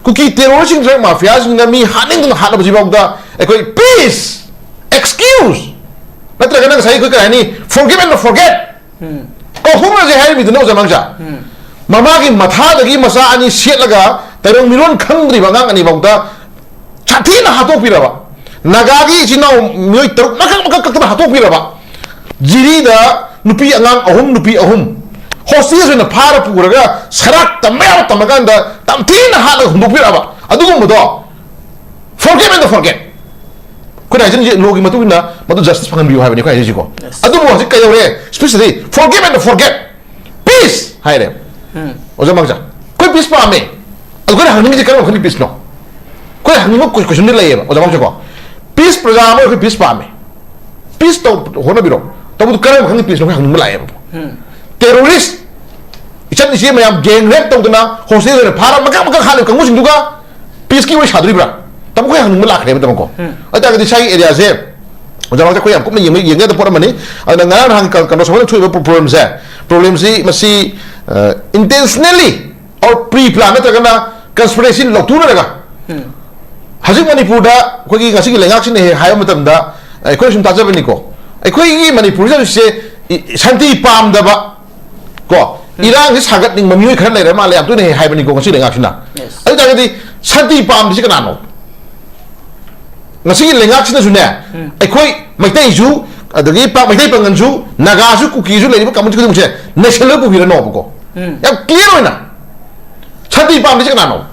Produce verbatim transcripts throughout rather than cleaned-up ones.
ꯀꯨꯀꯤ ꯇꯦꯔꯣꯔꯤꯁꯁꯤꯡ, drug ꯃꯥꯐꯤꯌꯥꯁꯤꯡꯅ ꯃꯤ ꯍꯥꯠꯅꯤꯡꯗꯅ ꯍꯥꯠꯅꯕꯁꯤꯐꯥꯎꯗ ꯑꯩꯈꯣꯏ piece, excuse, ꯅꯠꯇ꯭ꯔꯒꯅ ꯉꯁꯥꯏ ꯑꯩꯈꯣꯏ ꯀꯔꯤ ꯍꯥꯏꯅꯤ, ꯐꯣꯔꯒꯤꯞ ꯑꯦꯟ ꯐꯣꯔꯒꯦꯠ, ꯀꯧꯍꯧꯔꯁꯦ ꯍꯥꯏꯔꯤꯕꯗꯨꯅ ꯑꯣꯖꯥ ꯃꯥꯡꯖꯥ꯫ ꯃꯃꯥꯒꯤ ꯃꯊꯥꯗꯒꯤ ꯃꯆꯥ ꯑꯅꯤ ꯁꯦꯠꯂꯒ ꯇꯥꯏꯕꯪ ꯃꯤꯔꯣꯟ ꯈꯪꯗ꯭ꯔꯤꯕ ꯑꯉꯥꯡ ꯑꯅꯤꯐꯥꯎꯗ ꯁꯥꯊꯤꯅ ꯍꯥꯠꯇꯣꯛꯄꯤꯔꯕ꯫ ꯅꯥꯒꯥꯒꯤ ꯏꯆꯤꯟ ꯏꯅꯥꯎ ꯃꯤꯑꯣꯏ ꯇꯔꯨꯛ ꯃꯀꯛ ꯃꯀꯛ ꯀꯛꯇꯅ ꯍꯥꯠꯇꯣꯛꯄꯤꯔꯕ꯫ ꯖꯤꯔꯤꯗ ꯅꯨꯄꯤ ꯑꯉꯥꯡ ꯑꯍꯨꯝ, ꯅꯨꯄꯤ ꯑꯍꯨꯝ ꯍꯣꯁꯇꯦꯖ ꯑꯣꯏꯅ ꯐꯥꯔ ꯄꯨꯔꯒ ꯁꯔꯥꯛ ꯇꯝꯕ ꯌꯥꯕ ꯇꯝꯃꯀꯥꯟꯗ ꯇꯝꯊꯤꯅ ꯍꯥꯠꯂꯒ ꯍꯨꯟꯗꯣꯛꯄꯤꯔꯛꯑꯕ꯫ ꯑꯗꯨꯒꯨꯝꯕꯗꯣ ꯐꯣꯔꯒꯤꯞ ꯑꯦꯟ ꯐꯣꯔꯒꯦꯠ꯫ ꯑꯩꯈꯣꯏꯅ ꯍꯥꯏꯖꯔꯤꯁꯦ ꯂꯣꯒꯤ ꯃꯇꯨꯡ ꯏꯟꯅ ꯃꯗꯨ ꯖꯁꯇꯤꯁ ꯐꯪꯍꯟꯕꯤꯌꯨ ꯍꯥꯏꯕꯅꯤ ꯑꯩꯈꯣꯏ ꯍꯥꯏꯖꯔꯤꯁꯤꯀꯣ꯫ ꯑꯗꯨꯕꯨ ꯍꯧꯖꯤꯛ ꯀꯩꯗꯧꯔꯦ? ꯁ꯭ꯄꯤꯁꯇꯗꯤ ꯐꯣꯔꯒꯤꯞ ꯑꯦꯟ ꯐꯣꯔꯒꯦꯠ꯫ ꯄꯤꯁ ꯍꯥꯏꯔꯦ꯫ ꯑꯣꯖꯥ ꯃꯥꯡꯖꯥ, ꯑꯩꯈꯣꯏ ꯄꯤꯁ ꯄꯥꯝꯃꯦ꯫ ꯑꯗꯨ ꯑꯩꯈꯣꯏꯅ ꯍꯪꯅꯤꯡꯉꯤꯁꯦ ꯀꯔꯝꯕ ꯃꯈꯜꯒꯤ ꯄꯤꯁꯅꯣ? ꯑꯩꯈꯣꯏ ꯍꯪꯅꯤꯡꯕ ꯀꯣꯏꯁꯟꯗꯤ ꯂꯩꯌꯦꯕ ꯑꯣꯖꯥ ꯃꯥꯡꯖꯥꯀꯣ꯫ ꯄꯤꯁ ꯄ꯭ꯔꯖꯥ ꯑꯃ ꯑꯣꯏꯅ ꯑꯩꯈꯣꯏ ꯄꯤꯁ ꯄꯥꯝꯃꯦ꯫ ꯄꯤꯁ ꯇꯧ ꯍꯣꯠꯅꯕꯤꯔꯣ꯫ ꯇꯧꯕꯗꯨ ꯀꯔꯝꯕ ꯃꯈꯜꯒꯤ ꯄꯤꯁꯅꯣ ꯑꯩꯈꯣꯏ ꯍꯪꯅꯤꯡꯕ ꯂꯥꯛꯑꯦꯕ꯫ ꯇꯦꯔꯣꯔꯤꯁ, ꯏꯆꯟ ꯏꯆꯦ ꯃꯌꯥꯝ ꯒꯦꯡ ꯔꯦꯞ ꯇꯧꯗꯅ ꯍꯣꯁꯇꯦꯜꯗ ꯐꯥꯔ ꯃꯀꯛ ꯃꯀꯛ ꯍꯥꯠꯂꯤꯕ ꯀꯥꯡꯕꯨꯁꯤꯡꯗꯨꯒ ꯄꯤꯁꯀꯤ ꯋꯥꯔꯤ ꯁꯥꯗꯣꯔꯤꯕ꯭ꯔꯥ? ꯇꯥꯃꯣ ꯑꯩꯈꯣꯏ ꯍꯪꯅꯤꯡꯕ ꯂꯥꯛꯈ꯭ꯔꯦꯕ ꯇꯥꯃꯣꯀꯣ꯫ ꯑꯗꯨ ꯑꯣꯏꯇꯥꯔꯒꯗꯤ ꯁ꯭ꯋꯥꯏꯒꯤ ꯑꯦꯔꯤꯌꯥꯁꯦ ꯑꯣꯖꯥ ꯃꯥꯡꯖꯥ ꯑꯩꯈꯣꯏ ꯌꯥꯝ ꯀꯨꯞꯅ ꯌꯦꯡꯕ ꯌꯦꯡꯒꯗꯕ ꯄꯣꯠ ꯑꯃꯅꯤ꯫ ꯑꯗꯨꯅ ꯉꯔꯥꯡ ꯅꯍꯥꯟ ꯀ- ꯀꯩꯅꯣ ꯁꯣꯝꯗ ꯊꯣꯛꯏꯕ ꯄ꯭ꯔꯣ- ꯄ꯭ꯔꯣꯕ꯭ꯂꯦꯝꯁꯦ, ꯄ꯭ꯔꯣꯕ꯭ꯂꯦꯝꯁꯤ ꯃꯁꯤ ꯏꯟꯇꯦꯟꯁꯅꯦꯜꯂꯤ ꯑꯣꯔ ꯄ꯭ꯔꯤ ꯄ꯭ꯂꯥꯟ ꯅꯠꯇ꯭ꯔꯒꯅ ꯀꯟꯁꯄꯤꯔꯦꯁꯤ ꯂꯧꯊꯣꯛꯅꯔꯒ ꯍꯧꯖꯤꯛ ꯃꯅꯤꯄꯨꯔꯗ ꯑꯩꯈꯣꯏꯒꯤ ꯉꯁꯤꯒꯤ ꯂꯩꯉꯥꯛꯁꯤꯅ ꯍꯦꯛ ꯍꯥꯏꯕ ꯃꯇꯝꯗ ꯑꯩꯈꯣꯏ ꯁꯨꯝ ꯇꯥꯖꯕꯅꯤꯀꯣ, ꯑꯩꯈꯣꯏꯒꯤ ꯃꯅꯤꯄꯨꯔꯁꯤꯗ ꯍꯧꯖꯤꯛꯁꯦ ꯏ- ꯁꯥꯟꯇꯤ ꯄꯥꯝꯗꯕ ꯀꯣ, ꯏꯔꯥꯡꯁꯤ ꯁꯥꯒꯠꯅꯤꯡꯕ ꯃꯤꯑꯣꯏ ꯈꯔ ꯂꯩꯔ ꯃꯥꯜꯂꯦ ꯌꯥꯝ ꯇꯣꯏꯅ ꯍꯦꯛ ꯍꯥꯏꯕꯅꯤꯀꯣ ꯉꯁꯤ ꯂꯩꯉꯥꯛꯁꯤꯅ꯫ ꯑꯗꯨ ꯑꯣꯏꯇꯥꯔꯒꯗꯤ ꯁꯥꯟꯇꯤ ꯄꯥꯝꯕꯁꯤ ꯀꯅꯥꯅꯣ? ꯉꯁꯤꯒꯤ ꯂꯩꯉꯥꯛꯁꯤꯅꯁꯨꯅꯦ, ꯑꯩꯈꯣꯏ ꯃꯩꯇꯩꯁꯨ, ꯑꯗꯒꯤ ꯄꯥꯛ ꯃꯩꯇꯩ ꯄꯥꯉꯜꯁꯨ, ꯅꯥꯒꯥꯁꯨ, ꯀꯨꯀꯤꯁꯨ, ꯂꯩꯔꯤꯕ ꯀꯝꯃꯨꯅꯤꯇꯤ ꯈꯨꯗꯤꯡꯃꯛꯁꯦ ꯅꯩꯁꯜꯂꯒ ꯄꯨꯕꯤꯔꯅꯣꯕꯀꯣ꯫ ꯌꯥꯝ ꯀ꯭ꯂꯤꯌꯥꯔ ꯑꯣꯏꯅ ꯁꯥꯟꯇꯤ ꯄꯥꯝꯃꯤꯁꯦ ꯀꯅꯥꯅꯣ?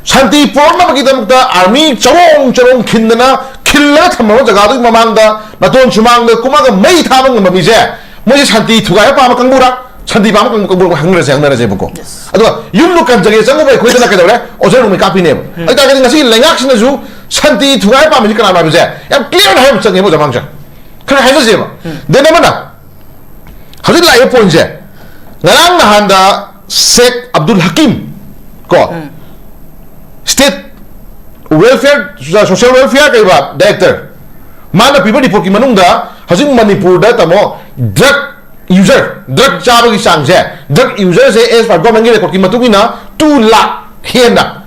ꯁꯥꯟꯇꯤ ꯄꯣꯔꯛꯅꯕꯒꯤꯗꯃꯛꯇ ꯑꯥꯔꯃꯤ ꯆꯔꯣꯡ ꯆꯔꯣꯡ ꯈꯤꯟꯗꯅ, ꯈꯤꯜꯂꯒ ꯊꯝꯃꯕ ꯖꯒꯥꯗꯨꯒꯤ ꯃꯃꯥꯡꯗ ꯃꯇꯣꯟ ꯁꯨꯃꯥꯡꯗ ꯀꯨꯝꯃꯒ ꯃꯩ ꯊꯥꯕ ꯉꯝꯕ ꯃꯤꯁꯦ, ꯃꯣꯏꯁꯦ ꯁꯥꯟꯇꯤ ꯊꯨꯒꯥꯏꯕ ꯄꯥꯝꯕ ꯀꯥꯡꯕꯨꯔꯥ, ꯁꯥꯟꯇꯤ ꯄꯥꯝꯕ ꯀꯥꯡꯕꯨ, ꯀꯥꯡꯕꯨ ꯍꯪꯅꯔꯁꯦ, ꯍꯪꯅꯔꯁꯦꯕꯀꯣ꯫ ꯑꯗꯨꯒ ꯌꯨꯝꯗꯣ ꯀꯟꯖꯒꯦ ꯆꯪꯉꯨꯕ ꯑꯩꯈꯣꯏꯗꯅ ꯀꯩꯗꯧꯔꯦ? ꯑꯣꯖꯥ ꯅꯣꯡꯃꯩ ꯀꯥꯞꯄꯤꯅꯦꯕ꯫ ꯑꯗꯨ ꯑꯣꯏꯇꯥꯔꯒꯗꯤ ꯉꯁꯤ ꯂꯩꯉꯥꯛꯁꯤꯅꯁꯨ ꯁꯥꯟꯇꯤ ꯊꯨꯒꯥꯏꯕ ꯄꯥꯝꯃꯤꯁꯦ ꯀꯅꯥꯅꯣ ꯍꯥꯏꯕꯁꯦ ꯌꯥꯝ ꯀ꯭ꯂꯤꯌꯥꯔ ꯑꯣꯏꯅ ꯍꯥꯏꯕ ꯆꯪꯉꯦꯕ ꯑꯣꯖꯥ ꯃꯥꯡꯖꯥ꯫ ꯈꯔ ꯍꯥꯏꯖꯁꯦꯕ꯫ ꯗꯦꯟ ꯑꯃꯅ ꯍꯧꯖꯤꯛ ꯂꯥꯛꯏꯕ ꯄꯣꯏꯟꯁꯦ, ꯉꯔꯥꯡ ꯅꯍꯥꯟꯗ ꯁꯦꯛ ꯑꯕꯗꯨꯜ ꯍꯀꯤꯝ ꯀꯣ, ꯁ꯭ꯇꯦꯠ ꯋꯦꯜꯐꯤꯌꯔ, ꯁꯣꯁꯤꯌꯦꯜ ꯋꯦꯜꯐꯤꯌꯔ ꯀꯩꯕ ꯗꯥꯏꯔꯦꯛꯇꯔ, ꯃꯥꯅ ꯄꯤꯕ ꯔꯤꯄꯣꯔꯠꯀꯤ ꯃꯅꯨꯡꯗ ꯍꯧꯖꯤꯛ ꯃꯅꯤꯄꯨꯔꯗ ꯇꯥꯃꯣ ꯗ꯭ꯔꯒ ꯌꯨꯖꯔ, ꯗ꯭ꯔꯒ ꯆꯥꯕꯒꯤ ꯆꯥꯡꯁꯦ, ꯗ꯭ꯔꯒ ꯌꯨꯖꯔꯁꯦ ꯑꯦꯁ ꯄꯥꯔ ꯒꯣꯔꯃꯦꯟꯒꯤ ꯔꯦꯀꯣꯔꯗꯀꯤ ꯃꯇꯨꯡ ꯏꯟꯅ ꯇꯨ ꯂꯥꯛ ꯍꯦꯟꯅ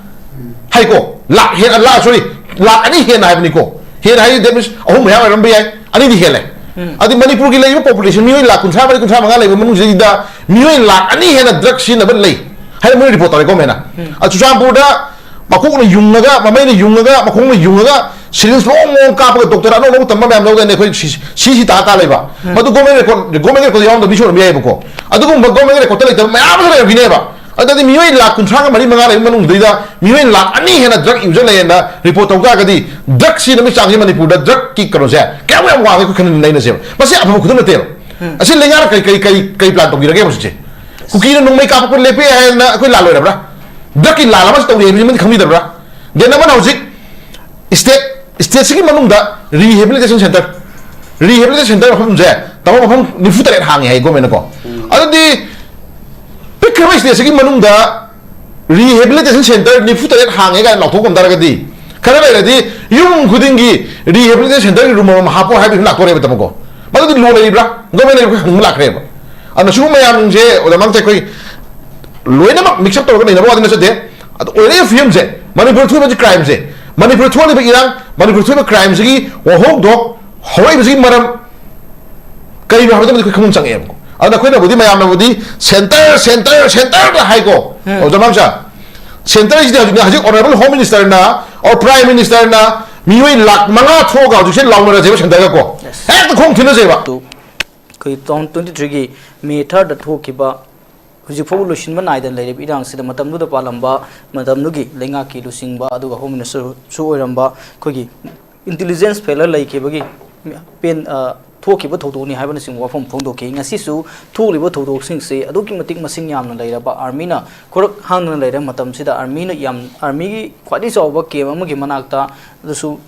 ꯍꯥꯏꯀꯣ, ꯂꯥꯛ ꯍꯦꯟꯅ, ꯂꯥꯛ, ꯁꯣꯔꯤ, ꯂꯥꯈ ꯑꯅꯤ ꯍꯦꯟꯅ ꯍꯥꯏꯕꯅꯤꯀꯣ꯫ ꯍꯦꯟꯅ ꯍꯥꯏ, that means ꯑꯍꯨꯝ ꯃꯌꯥ ꯑꯣꯏꯔꯝꯕ ꯌꯥꯏ, ꯑꯅꯤꯗꯤ ꯍꯦꯜꯂꯦ꯫ ꯑꯗꯨꯗꯤ ꯃꯅꯤꯄꯨꯔꯒꯤ ꯂꯩꯔꯤꯕ population ꯃꯤꯑꯣꯏ ꯂꯥꯈ ꯀꯨꯟꯊ꯭ꯔꯥ ꯃꯔꯤ, ꯀꯨꯟꯊ꯭ꯔꯥ ꯃꯉꯥ ꯂꯩꯕ ꯃꯅꯨꯡꯁꯤꯗꯩꯗ ꯃꯤꯑꯣꯏ ꯂꯥꯈ ꯑꯅꯤ ꯍꯦꯟꯅ drug ꯁꯤꯖꯤꯟꯅꯕ ꯂꯩ ꯍꯥꯏꯅ ꯃꯣꯏꯅ report ꯇꯧꯔꯦ government ꯅ꯫ ꯑ, ꯆꯨꯔꯆꯥꯟꯄꯨꯔꯗ ꯃꯀꯣꯛꯅ ꯌꯨꯡꯉꯒ, ꯃꯃꯩꯅ ꯌꯨꯡꯉꯒ, ꯃꯈꯣꯡꯅ ꯌꯨꯡꯉꯒ syringe ꯃꯑꯣꯡ ꯃꯑꯣꯡ ꯀꯥꯞꯄꯒ doctor ꯑꯅꯧ ꯑꯅꯧꯕ ꯇꯝꯕ ꯃꯌꯥꯝ ꯌꯥꯎꯗꯅ ꯑꯩꯈꯣꯏ ꯁꯤ, ꯁꯤ, ꯁꯤ ꯇꯥ ꯇꯥ ꯂꯩꯕ꯫ ꯃꯗꯨ government record, government record ꯇ ꯌꯥꯎꯔꯝꯗꯕ ꯃꯤꯁꯨ ꯑꯣꯏꯔꯝꯕ ꯌꯥꯏꯕꯀꯣ꯫ ꯑꯗꯨꯒꯨꯝꯕ government record ꯇ ꯂꯩꯇꯕ ꯃꯌꯥꯝ ꯑꯃꯁꯨ ꯂꯩꯔꯝꯈꯤꯅꯦꯕ꯫ ꯑꯗꯨꯗꯤ ꯃꯤꯑꯣꯏ ꯂꯥꯈ ꯀꯨꯟꯊ꯭ꯔꯥꯒ ꯃꯔꯤ ꯃꯉꯥ ꯂꯩꯕ ꯃꯅꯨꯡꯗꯨꯗꯩꯗ ꯃꯤꯑꯣꯏ ꯂꯥꯈ ꯑꯅꯤ ꯍꯦꯟꯅ drug user ꯂꯩꯌꯦꯅ report ꯇꯧ ꯇꯥꯔꯒꯗꯤ, drug ꯁꯤꯖꯤꯟꯅꯕꯒꯤ ꯆꯥꯡꯁꯤ ꯃꯅꯤꯄꯨꯔꯗ drug ꯀꯤ ꯀꯩꯅꯣꯁꯦ ꯀꯌꯥꯝ ꯌꯥꯝ ꯋꯥꯡꯉꯦ ꯑꯩꯈꯣꯏ ꯈꯟꯅ ꯅꯩꯅꯁꯦꯕ꯫ ꯃꯁꯤ ꯑꯐꯕ ꯈꯨꯗꯝ ꯅꯠꯇꯦꯕ꯫ ꯑꯁꯤ ꯂꯩꯉꯥꯛꯅ ꯀꯩ, ꯀꯩ, ꯀꯩ, ꯀꯩ plan ꯇꯧꯕꯤꯔꯒꯦ ꯍꯧꯖꯤꯛꯁꯦ? ꯀꯨꯀꯤꯅ ꯅꯣꯡꯃꯩ ꯀꯥꯞꯄꯛꯄ ꯂꯦꯞꯄꯦ ꯍꯥꯏꯅ ꯑꯩꯈꯣꯏ ꯂꯥꯜ ꯑꯣꯏꯔꯕ꯭ꯔꯥ? Drug ꯀꯤ ꯂꯥꯜ ꯑꯃꯁꯨ ꯇꯧꯔꯤ ꯍꯥꯏꯕꯁꯤ ꯃꯣꯏꯗꯤ ꯈꯪꯕꯤꯗꯕ꯭ꯔꯥ? Then ꯑꯃꯅ ꯍꯧꯖꯤꯛ state, state ꯁꯤꯒꯤ ꯃꯅꯨꯡꯗ rehabilitation center, rehabilitation center ꯃꯐꯝꯁꯦ ꯇꯥꯃꯣ ꯃꯐꯝ ꯅꯤꯐꯨ ꯇꯔꯦꯠ ꯍꯥꯡꯉꯦ ꯍꯥꯏ government ꯅꯀꯣ꯫ ꯑꯗꯨꯗꯤ ꯄꯤꯛꯈ꯭ꯔꯕ state ꯁꯤꯒꯤ ꯃꯅꯨꯡꯗ rehabilitation center ꯅꯤꯐꯨ ꯇꯔꯦꯠ ꯍꯥꯡꯉꯦ ꯀꯥꯏꯅ ꯂꯥꯎꯊꯣꯛꯄ ꯉꯝ ꯇꯥꯔꯒꯗꯤ, ꯈꯔ ꯂꯩꯔꯗꯤ ꯌꯨꯝ ꯈꯨꯗꯤꯡꯒꯤ rehabilitation center ꯒꯤ room ꯑꯃꯃꯝ ꯍꯥꯞꯄꯣ ꯍꯥꯏꯕꯒꯤ ꯂꯥꯛꯇꯣꯔꯦꯕ ꯇꯥꯃꯣꯀꯣ꯫ ꯃꯗꯨꯗꯤ law ꯂꯩꯔꯤꯕ꯭ꯔꯥ? Government ꯂꯩꯔꯤꯕ꯭ꯔꯥ? ꯍꯪꯕ ꯂꯥꯛꯈ꯭ꯔꯦꯕ꯫ ꯑꯗꯨꯅ ꯁꯤꯒꯨꯝꯕ ꯃꯌꯥꯝꯁꯦ ꯑꯣꯖꯥ ꯃꯥꯡꯁꯦ ꯑꯩꯈꯣꯏ ꯂꯣꯏꯅꯃꯛ mix up ꯇꯧꯔꯒ ꯅꯩꯅꯕ ꯋꯥꯗꯤ ꯅꯠꯆꯗꯦ꯫ ꯑꯗꯣ ꯑꯣꯏꯔꯛꯏꯕ ꯐꯤꯕꯝꯁꯦ, ꯃꯅꯤꯄꯨꯔ ꯊꯣꯛꯏꯕ crime ꯁꯦ, ꯃꯅꯤꯄꯨꯔ ꯊꯣꯛꯍꯜꯂꯤꯕ ꯏꯔꯥꯡ, ꯃꯅꯤꯄꯨꯔ ꯊꯣꯛꯏꯕ crime ꯁꯤꯒꯤ ꯋꯥꯍꯧꯗꯣꯛ, ꯍꯧꯔꯛꯏꯕꯁꯤꯒꯤ ꯃꯔꯝ ꯀꯔꯤꯅꯣ ꯍꯥꯏꯕꯗꯨꯃꯗꯤ ꯑꯩꯈꯣꯏ ꯈꯪꯐꯝ ꯆꯪꯉꯛꯑꯦꯕꯀꯣ꯫ ꯑꯗꯨꯅ ꯑꯩꯈꯣꯏꯅꯕꯨꯗꯤ ꯃꯌꯥꯝꯅꯕꯨꯗꯤ center, center, center ꯗ ꯍꯥꯏꯀꯣ, ꯑꯣꯖꯥ ꯃꯥꯡꯁꯥ꯫ Center ꯁꯤꯗꯤ ꯍꯧꯖꯤꯛ, ꯍꯧꯖꯤꯛ Honourable Home Minister ꯅ, or Prime Minister ꯅ ꯃꯤꯑꯣꯏ ꯂꯥꯈ ꯃꯉꯥ ꯊꯣꯛꯑꯒ ꯍꯧꯖꯤꯛꯁꯦ ꯂꯥꯎꯅꯔꯁꯦꯕ center ꯒ ꯀꯣ꯫ ꯍꯦꯛꯇ ꯈꯣꯡ ꯊꯤꯟꯅꯁꯦꯕ꯫ ꯑꯩꯈꯣꯏ two thousand twenty three ꯒꯤ May third ꯗ ꯊꯣꯛꯈꯤꯕ, ꯍꯧꯖꯤꯛ ꯐꯥꯎꯕ ꯂꯣꯏꯁꯤꯟꯕ ꯅꯥꯏꯗꯅ ꯂꯩꯔꯤꯕ ꯏꯔꯥꯡꯁꯤꯗ, ꯃꯇꯝꯗꯨꯗ ꯄꯥꯜꯂꯝꯕ, ꯃꯇꯝꯗꯨꯒꯤ ꯂꯩꯉꯥꯛꯀꯤ ꯂꯨꯆꯤꯡꯕ, ꯑꯗꯨꯒ Home Minister ꯁꯨ ꯑꯣꯏꯔꯝꯕ ꯑꯩꯈꯣꯏꯒꯤ intelligence failure ꯂꯩꯈꯤꯕꯒꯤ ꯄꯦꯟ-, ꯑ, ꯊꯣꯛꯈꯤꯕ ꯊꯧꯗꯣꯛꯅꯤ ꯍꯥꯏꯕꯅꯆꯤꯡꯕ ꯋꯥꯐꯝ ꯐꯣꯡꯗꯣꯛꯈꯤ꯫ ꯉꯁꯤꯁꯨ ꯊꯣꯛꯂꯤꯕ ꯊꯧꯗꯣꯛꯁꯤꯡꯁꯤ ꯑꯗꯨꯛꯀꯤ ꯃꯇꯤꯛ ꯃꯁꯤꯡ ꯌꯥꯝꯅ ꯂꯩꯔꯕ, army ꯅ ꯈꯨꯔꯛ ꯍꯥꯡꯗꯅ ꯂꯩꯔꯕ ꯃꯇꯝꯁꯤꯗ, army ꯅ ꯌꯥꯝ, army ꯒꯤ ꯈ꯭ꯋꯥꯏꯗꯒꯤ ꯆꯥꯎꯕ camp ꯑꯃꯒꯤ ꯃꯅꯥꯛꯇ, ꯑꯗꯨꯁꯨ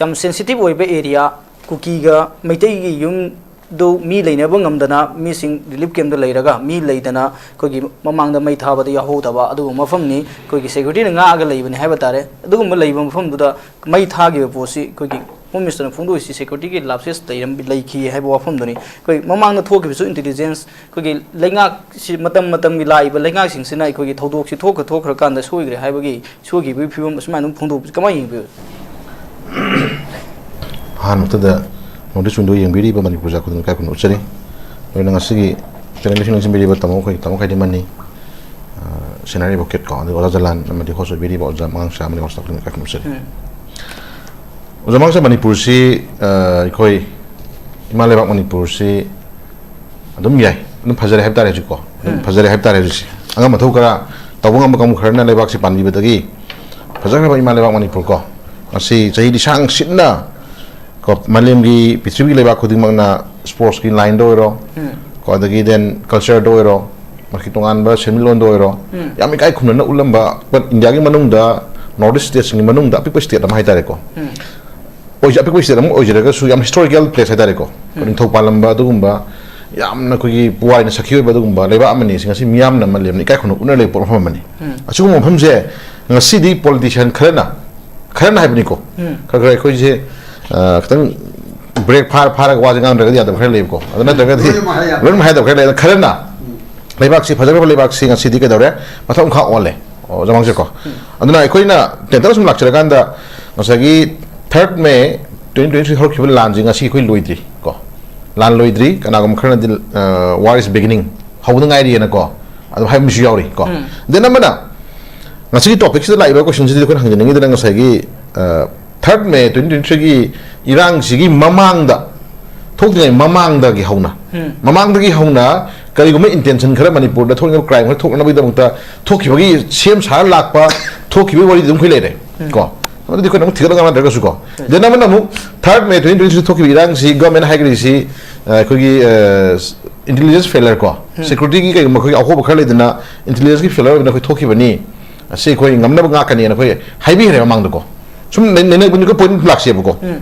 ꯌꯥꯝ sensitive ꯑꯣꯏꯕ area, ꯀꯨꯀꯤꯒ ꯃꯩꯇꯩꯒꯤ ꯌꯨꯝꯗꯨ ꯃꯤ ꯂꯩꯅꯕ ꯉꯝꯗꯅ ꯃꯤꯁꯤꯡ relief camp ꯇ ꯂꯩꯔꯒ ꯃꯤ ꯂꯩꯗꯅ ꯑꯩꯈꯣꯏꯒꯤ ꯃꯃꯥꯡꯗ ꯃꯩ ꯊꯥꯕꯗ ꯌꯥꯎꯍꯧꯗꯕ ꯑꯗꯨꯒꯨꯝꯕ ꯃꯐꯝꯅꯤ꯫ ꯑꯩꯈꯣꯏꯒꯤ security ꯅ ꯉꯥꯛꯑꯒ ꯂꯩꯕꯅꯤ ꯍꯥꯏꯕ ꯇꯥꯔꯦ꯫ ꯑꯗꯨꯒꯨꯝꯕ ꯂꯩꯕ ꯃꯐꯝꯗꯨꯗ ꯃꯩ ꯊꯥꯈꯤꯕ ꯄꯣꯠꯁꯤ ꯑꯩꯈꯣꯏꯒꯤ ꯍꯣꯝ ꯃꯤꯅꯤꯁꯇꯔꯅ ꯐꯣꯡꯗꯣꯛꯏꯁꯤ ꯁꯦꯀ꯭ꯌꯨꯔꯤꯇꯤꯒꯤ ꯂꯥꯞꯁꯦꯁ ꯂꯩꯔꯝ-, ꯂꯩꯈꯤ ꯍꯥꯏꯕ ꯋꯥꯐꯝꯗꯨꯅꯤ꯫ ꯑꯩꯈꯣꯏ ꯃꯃꯥꯡꯗ ꯊꯣꯛꯈꯤꯕꯁꯨ ꯏꯟꯇꯦꯂꯤꯖꯦꯟꯁ, ꯑꯩꯈꯣꯏꯒꯤ ꯂꯩꯉꯥꯛꯁꯤ, ꯃꯇꯝ ꯃꯇꯝꯒꯤ ꯂꯥꯛꯏꯕ ꯂꯩꯉꯥꯛꯁꯤꯡꯁꯤꯅ ꯑꯩꯈꯣꯏꯒꯤ ꯊꯧꯗꯣꯛꯁꯤ ꯊꯣꯛꯈ꯭ꯔ ꯊꯣꯛꯈ꯭ꯔꯀꯥꯟꯗ ꯁꯣꯏꯈ꯭ꯔꯦ ꯍꯥꯏꯕꯒꯤ, ꯁꯣꯏꯈꯤꯕꯒꯤ ꯐꯤꯕꯝ ꯑꯁꯨꯃꯥꯏꯅ ꯑꯗꯨꯝ ꯐꯣꯡꯗꯣꯛꯄꯁꯤ ꯀꯃꯥꯏꯅ ꯌꯦꯡꯕꯤꯕ? ꯑꯍꯥꯟꯕꯗ ꯅꯣꯔꯠ ꯏꯁ ꯋꯤꯟꯗꯣ ꯌꯦꯡꯕꯤꯔꯤꯕ ꯃꯅꯤꯄꯨꯔ ꯖꯥꯠ ꯈꯨꯗꯤꯡꯃꯛ ꯏꯀꯥꯏ ꯈꯨꯝꯅꯕ ꯎꯠꯆꯔꯤ꯫ ꯂꯣꯏꯅ ꯉꯁꯤꯒꯤ ꯆꯦꯅꯦꯜ ꯑꯁꯤ ꯂꯦꯡꯁꯤꯟꯕꯤꯔꯤꯕ ꯇꯥꯃꯣ ꯑꯩꯈꯣꯏ, ꯇꯥꯃꯣ ꯈꯥꯏꯗꯦꯝꯃꯅꯤ, ꯑ, ꯁꯦꯅꯥꯔ ꯑꯦꯗꯚꯣꯀꯦꯠ ꯀꯣ, ꯑꯗꯨꯒ ꯑꯣꯖꯥ ꯖꯂꯥꯟ ꯑꯃꯗꯤ ꯍꯣꯁ ꯑꯣꯏꯕꯤꯔꯤꯕ ꯑꯣꯖꯥ ꯃꯉꯥꯡꯁꯥ ꯑꯃꯗꯤ ꯍꯣꯁ ꯇꯧꯕꯤꯔꯤꯕ ꯏꯀꯥꯏ ꯈꯨꯝꯅꯕ ꯎꯠꯆꯔꯤ꯫ ꯎꯝ꯫ ꯑꯣꯖꯥ ꯃꯉꯥꯡꯁꯥ, ꯃꯅꯤꯄꯨꯔꯁꯤ, ꯑ, ꯑꯩꯈꯣꯏ ꯏꯃꯥ ꯂꯩꯕꯥꯛ ꯃꯅꯤꯄꯨꯔꯁꯤ ꯑꯗꯨꯝ ꯌꯥꯏ, ꯑꯗꯨꯝ ꯐꯖꯔꯦ ꯍꯥꯏꯕ ꯇꯥꯔꯦ ꯍꯧꯖꯤꯛꯀꯣ꯫ ꯑꯗꯨꯝ ꯎꯝ꯫ ꯐꯖꯔꯦ ꯍꯥꯏꯕ ꯇꯥꯔꯦ ꯍꯧꯖꯤꯛꯁꯦ꯫ ꯑꯉꯝ ꯑꯊꯧ ꯈꯔ ꯇꯧꯕ ꯉꯝꯕ ꯀꯥꯡꯕꯨ ꯈꯔꯅ ꯂꯩꯕꯥꯛꯁꯤ ꯄꯥꯟꯕꯤꯕꯗꯒꯤ ꯐꯖꯈ꯭ꯔꯕ ꯏꯃꯥ ꯂꯩꯕꯥꯛ ꯃꯅꯤꯄꯨꯔ ꯀꯣ, ꯉꯁꯤ ꯆꯍꯤ ꯂꯤꯁꯥꯡ ꯁꯤꯠꯅ ꯀꯣ, ꯃꯥꯂꯦꯝꯒꯤ ꯄ꯭ꯔꯤꯊꯤꯕꯤꯒꯤ ꯂꯩꯕꯥꯛ ꯈꯨꯗꯤꯡꯃꯛꯅ ꯁ꯭ꯄꯣꯔꯠꯁꯀꯤ ꯂꯥꯏꯟꯗ ꯑꯣꯏꯔꯣ, ꯎꯝ꯫ ꯀꯣ, ꯑꯗꯒꯤ then ꯀꯜꯆꯔꯗ ꯑꯣꯏꯔꯣ, ꯃꯁꯤ ꯇꯣꯉꯥꯟꯕ ꯁꯦꯟꯃꯤꯠꯂꯣꯟꯗ ꯑꯣꯏꯔꯣ, ꯎꯝ꯫ ꯌꯥꯝ ꯏꯀꯥꯏ ꯈꯨꯝꯅꯅ ꯎꯠꯂꯝꯕ, but ꯏꯟꯗꯤꯌꯥꯒꯤ ꯃꯅꯨꯡꯗ, ꯅꯣꯔꯠ ꯏꯁ ꯁ꯭ꯇꯦꯠꯁꯤꯡꯒꯤ ꯃꯅꯨꯡꯗ ꯑꯄꯤꯛꯄ ꯁ꯭ꯇꯦꯠ ꯑꯃ ꯍꯥꯏꯇꯥꯔꯦꯀꯣ꯫ ꯎꯝ꯫ ꯑꯣꯏꯖ-, ꯑꯄꯤꯛꯄ ꯁ꯭ꯇꯦꯠ ꯑꯃ ꯑꯣꯏꯖꯔꯒꯁꯨ ꯌꯥꯝ ꯍꯤꯁꯇꯣꯔꯤꯀꯦꯜ ꯄ꯭ꯂꯦꯁ ꯍꯥꯏꯇꯥꯔꯦꯀꯣ꯫ ꯎꯝ꯫ ꯅꯤꯡꯊꯧ ꯄꯥꯜꯂꯝꯕ ꯑꯗꯨꯒꯨꯝꯕ, ꯌꯥꯝꯅ ꯑꯩꯈꯣꯏꯒꯤ ꯄꯨꯋꯥꯔꯤꯅ ꯁꯛꯈꯤ ꯑꯣꯏꯕ ꯑꯗꯨꯒꯨꯝꯕ ꯂꯩꯕꯥꯛ ꯑꯃꯅꯤ꯫ ꯁꯤ ꯉꯁꯤ ꯃꯤꯌꯥꯝꯅ ꯃꯥꯂꯦꯝꯅ ꯏꯀꯥꯏ ꯈꯨꯝꯅꯅ ꯎꯠꯅ ꯂꯩꯕ ꯄꯣꯠ ꯃꯐꯝ ꯑꯃꯅꯤ꯫ ꯎꯝ꯫ ꯑꯁꯤꯒꯨꯝꯕ ꯃꯐꯝꯁꯦ ꯉꯁꯤꯗꯤ ꯄꯣꯂꯤꯇꯤꯁꯤꯌꯥꯟ ꯈꯔꯅ, ꯈꯔꯅ ꯍꯥꯏꯕꯅꯤꯀꯣ, ꯎꯝ꯫ ꯈꯔ ꯈꯔ ꯑꯩꯈꯣꯏꯁꯦ, ꯑ, ꯈꯤꯇꯪ ꯕ꯭ꯔꯦꯛ ꯐꯥꯔ-, ꯐꯥꯔꯒ ꯋꯥꯁꯦ ꯉꯥꯡꯗ꯭ꯔꯒꯗꯤ ꯌꯥꯗꯕ ꯈꯔ ꯂꯩꯕꯀꯣ꯫ ꯑꯗꯨ ꯅꯠꯇ꯭ꯔꯒꯗꯤ ꯂꯣꯏꯅꯃꯛ ꯍꯥꯏ ꯌꯥꯗꯕ꯫ ꯂꯣꯏꯅꯃꯛ ꯍꯥꯏ ꯌꯥꯗꯕ ꯈꯔ ꯂꯩ꯫ ꯑꯗꯨ ꯈꯔꯅ ꯎꯝ꯫ ꯂꯩꯕꯥꯛꯁꯤ, ꯐꯖꯈ꯭ꯔꯕ ꯂꯩꯕꯥꯛꯁꯤ ꯉꯁꯤꯗꯤ ꯀꯩꯗꯧꯔꯦ? ꯃꯊꯛ ꯃꯈꯥ ꯑꯣꯜꯂꯦ꯫ ꯑꯣ, ꯑꯣꯖꯥ ꯃꯥꯡꯁꯦꯀꯣ꯫ ꯎꯝ꯫ ꯑꯗꯨꯅ ꯑꯩꯈꯣꯏꯅ ꯇꯦꯟꯇꯔ ꯁꯨꯝ ꯂꯥꯛꯆꯔꯀꯥꯟꯗ ꯉꯁꯥꯏꯒꯤ third May twenty twenty-three ꯍꯧꯔꯛꯈꯤꯕ ꯂꯥꯟꯁꯦ ꯉꯁꯤ ꯑꯩꯈꯣꯏ ꯂꯣꯏꯗ꯭ꯔꯤ ꯀꯣ꯫ ꯂꯥꯟ ꯂꯣꯏꯗ꯭ꯔꯤ꯫ ꯀꯅꯥꯒꯨꯝꯕ ꯈꯔꯅꯗꯤ, ꯑ, "War is beginning", ꯍꯧꯕꯗ ꯉꯥꯏꯔꯤꯑꯅꯀꯣ ꯑꯗꯨꯝ ꯍꯥꯏꯕ ꯃꯤꯁꯨ ꯌꯥꯎꯔꯤ ꯀꯣ꯫ ꯎꯝ꯫ Then ꯑꯃꯅ ꯉꯁꯤꯒꯤ ꯇꯣꯄꯤꯛꯁꯤꯗ ꯂꯥꯛꯏꯕ ꯀꯣꯏꯁꯟꯁꯤꯗꯤ ꯑꯩꯈꯣꯏꯅ ꯍꯪꯖꯅꯤꯡꯉꯤꯗꯅ ꯉꯁꯥꯏꯒꯤ, ꯑ, third May twenty twenty-threeꯒꯤ ꯏꯔꯥꯡꯁꯤꯒꯤ ꯃꯃꯥꯡꯗ, ꯊꯣꯛꯇ꯭ꯔꯤꯉꯩ ꯃꯃꯥꯡꯗꯒꯤ ꯍꯧꯅ, ꯎꯝ꯫ ꯃꯃꯥꯡꯗꯒꯤ ꯍꯧꯅ ꯀꯔꯤꯒꯨꯝꯕ ꯏꯟꯇꯦꯟꯁꯟ ꯈꯔ ꯃꯅꯤꯄꯨꯔꯗ ꯊꯣꯛꯅꯕ, ꯀ꯭ꯔꯥꯏꯝ ꯈꯔ ꯊꯣꯛꯅꯕꯒꯤꯗꯃꯛꯇ ꯊꯣꯛꯈꯤꯕꯒꯤ ꯁꯦꯝ ꯁꯥꯔ ꯂꯥꯛꯄ, ꯊꯣꯛꯈꯤꯕꯒꯤ ꯋꯥꯔꯤꯗꯤ ꯑꯗꯨꯝ ꯑꯩꯈꯣꯏ ꯂꯩꯔꯦ ꯎꯝ꯫ ꯀꯣ꯫ ꯑꯗꯨꯗꯤ ꯑꯩꯈꯣꯏꯅ ꯑꯃꯨꯛ ꯊꯤꯒꯠꯂꯒ ꯅꯠꯇ꯭ꯔꯒꯁꯨ ꯀꯣ꯫ ꯎꯝ꯫ Then ꯑꯃꯅ ꯑꯃꯨꯛ third May twenty twenty-three ꯊꯣꯛꯈꯤꯕ ꯏꯔꯥꯡꯁꯤ ꯒꯚꯔꯟꯃꯦꯟꯠ ꯍꯥꯏꯈ꯭ꯔꯤꯁꯤ, ꯑ, ꯑꯩꯈꯣꯏꯒꯤ, ꯑ, ꯏꯟꯇꯦꯂꯤꯖꯦꯟꯁ ꯐꯦꯂꯔ ꯀꯣ, ꯎꯝ꯫ ꯁꯦꯀ꯭ꯌꯨꯔꯤꯇꯤꯒꯤ ꯀꯩꯒꯨꯝꯕ ꯑꯩꯈꯣꯏꯒꯤ ꯑꯍꯣꯕ ꯈꯔ ꯂꯩꯗꯅ ꯏꯟꯇꯦꯂꯤꯖꯦꯟꯁꯀꯤ ꯐꯦꯂꯔ ꯑꯣꯏꯅ ꯑꯩꯈꯣꯏ ꯊꯣꯛꯈꯤꯕꯅꯤ꯫ ꯑꯁꯤ ꯑꯩꯈꯣꯏ ꯉꯝꯅꯕ ꯉꯥꯛꯀꯅꯤꯅ ꯑꯩꯈꯣꯏ ꯍꯥꯏꯕꯤꯈ꯭ꯔꯦ ꯃꯃꯥꯡꯗꯀꯣ꯫ ꯁꯨꯝ ꯅꯩ-, ꯅꯩꯅꯕꯅꯤꯀꯣ, ꯄꯣꯏꯟꯠ ꯂꯥꯛꯁꯦꯕꯀꯣ꯫ ꯎꯝ꯫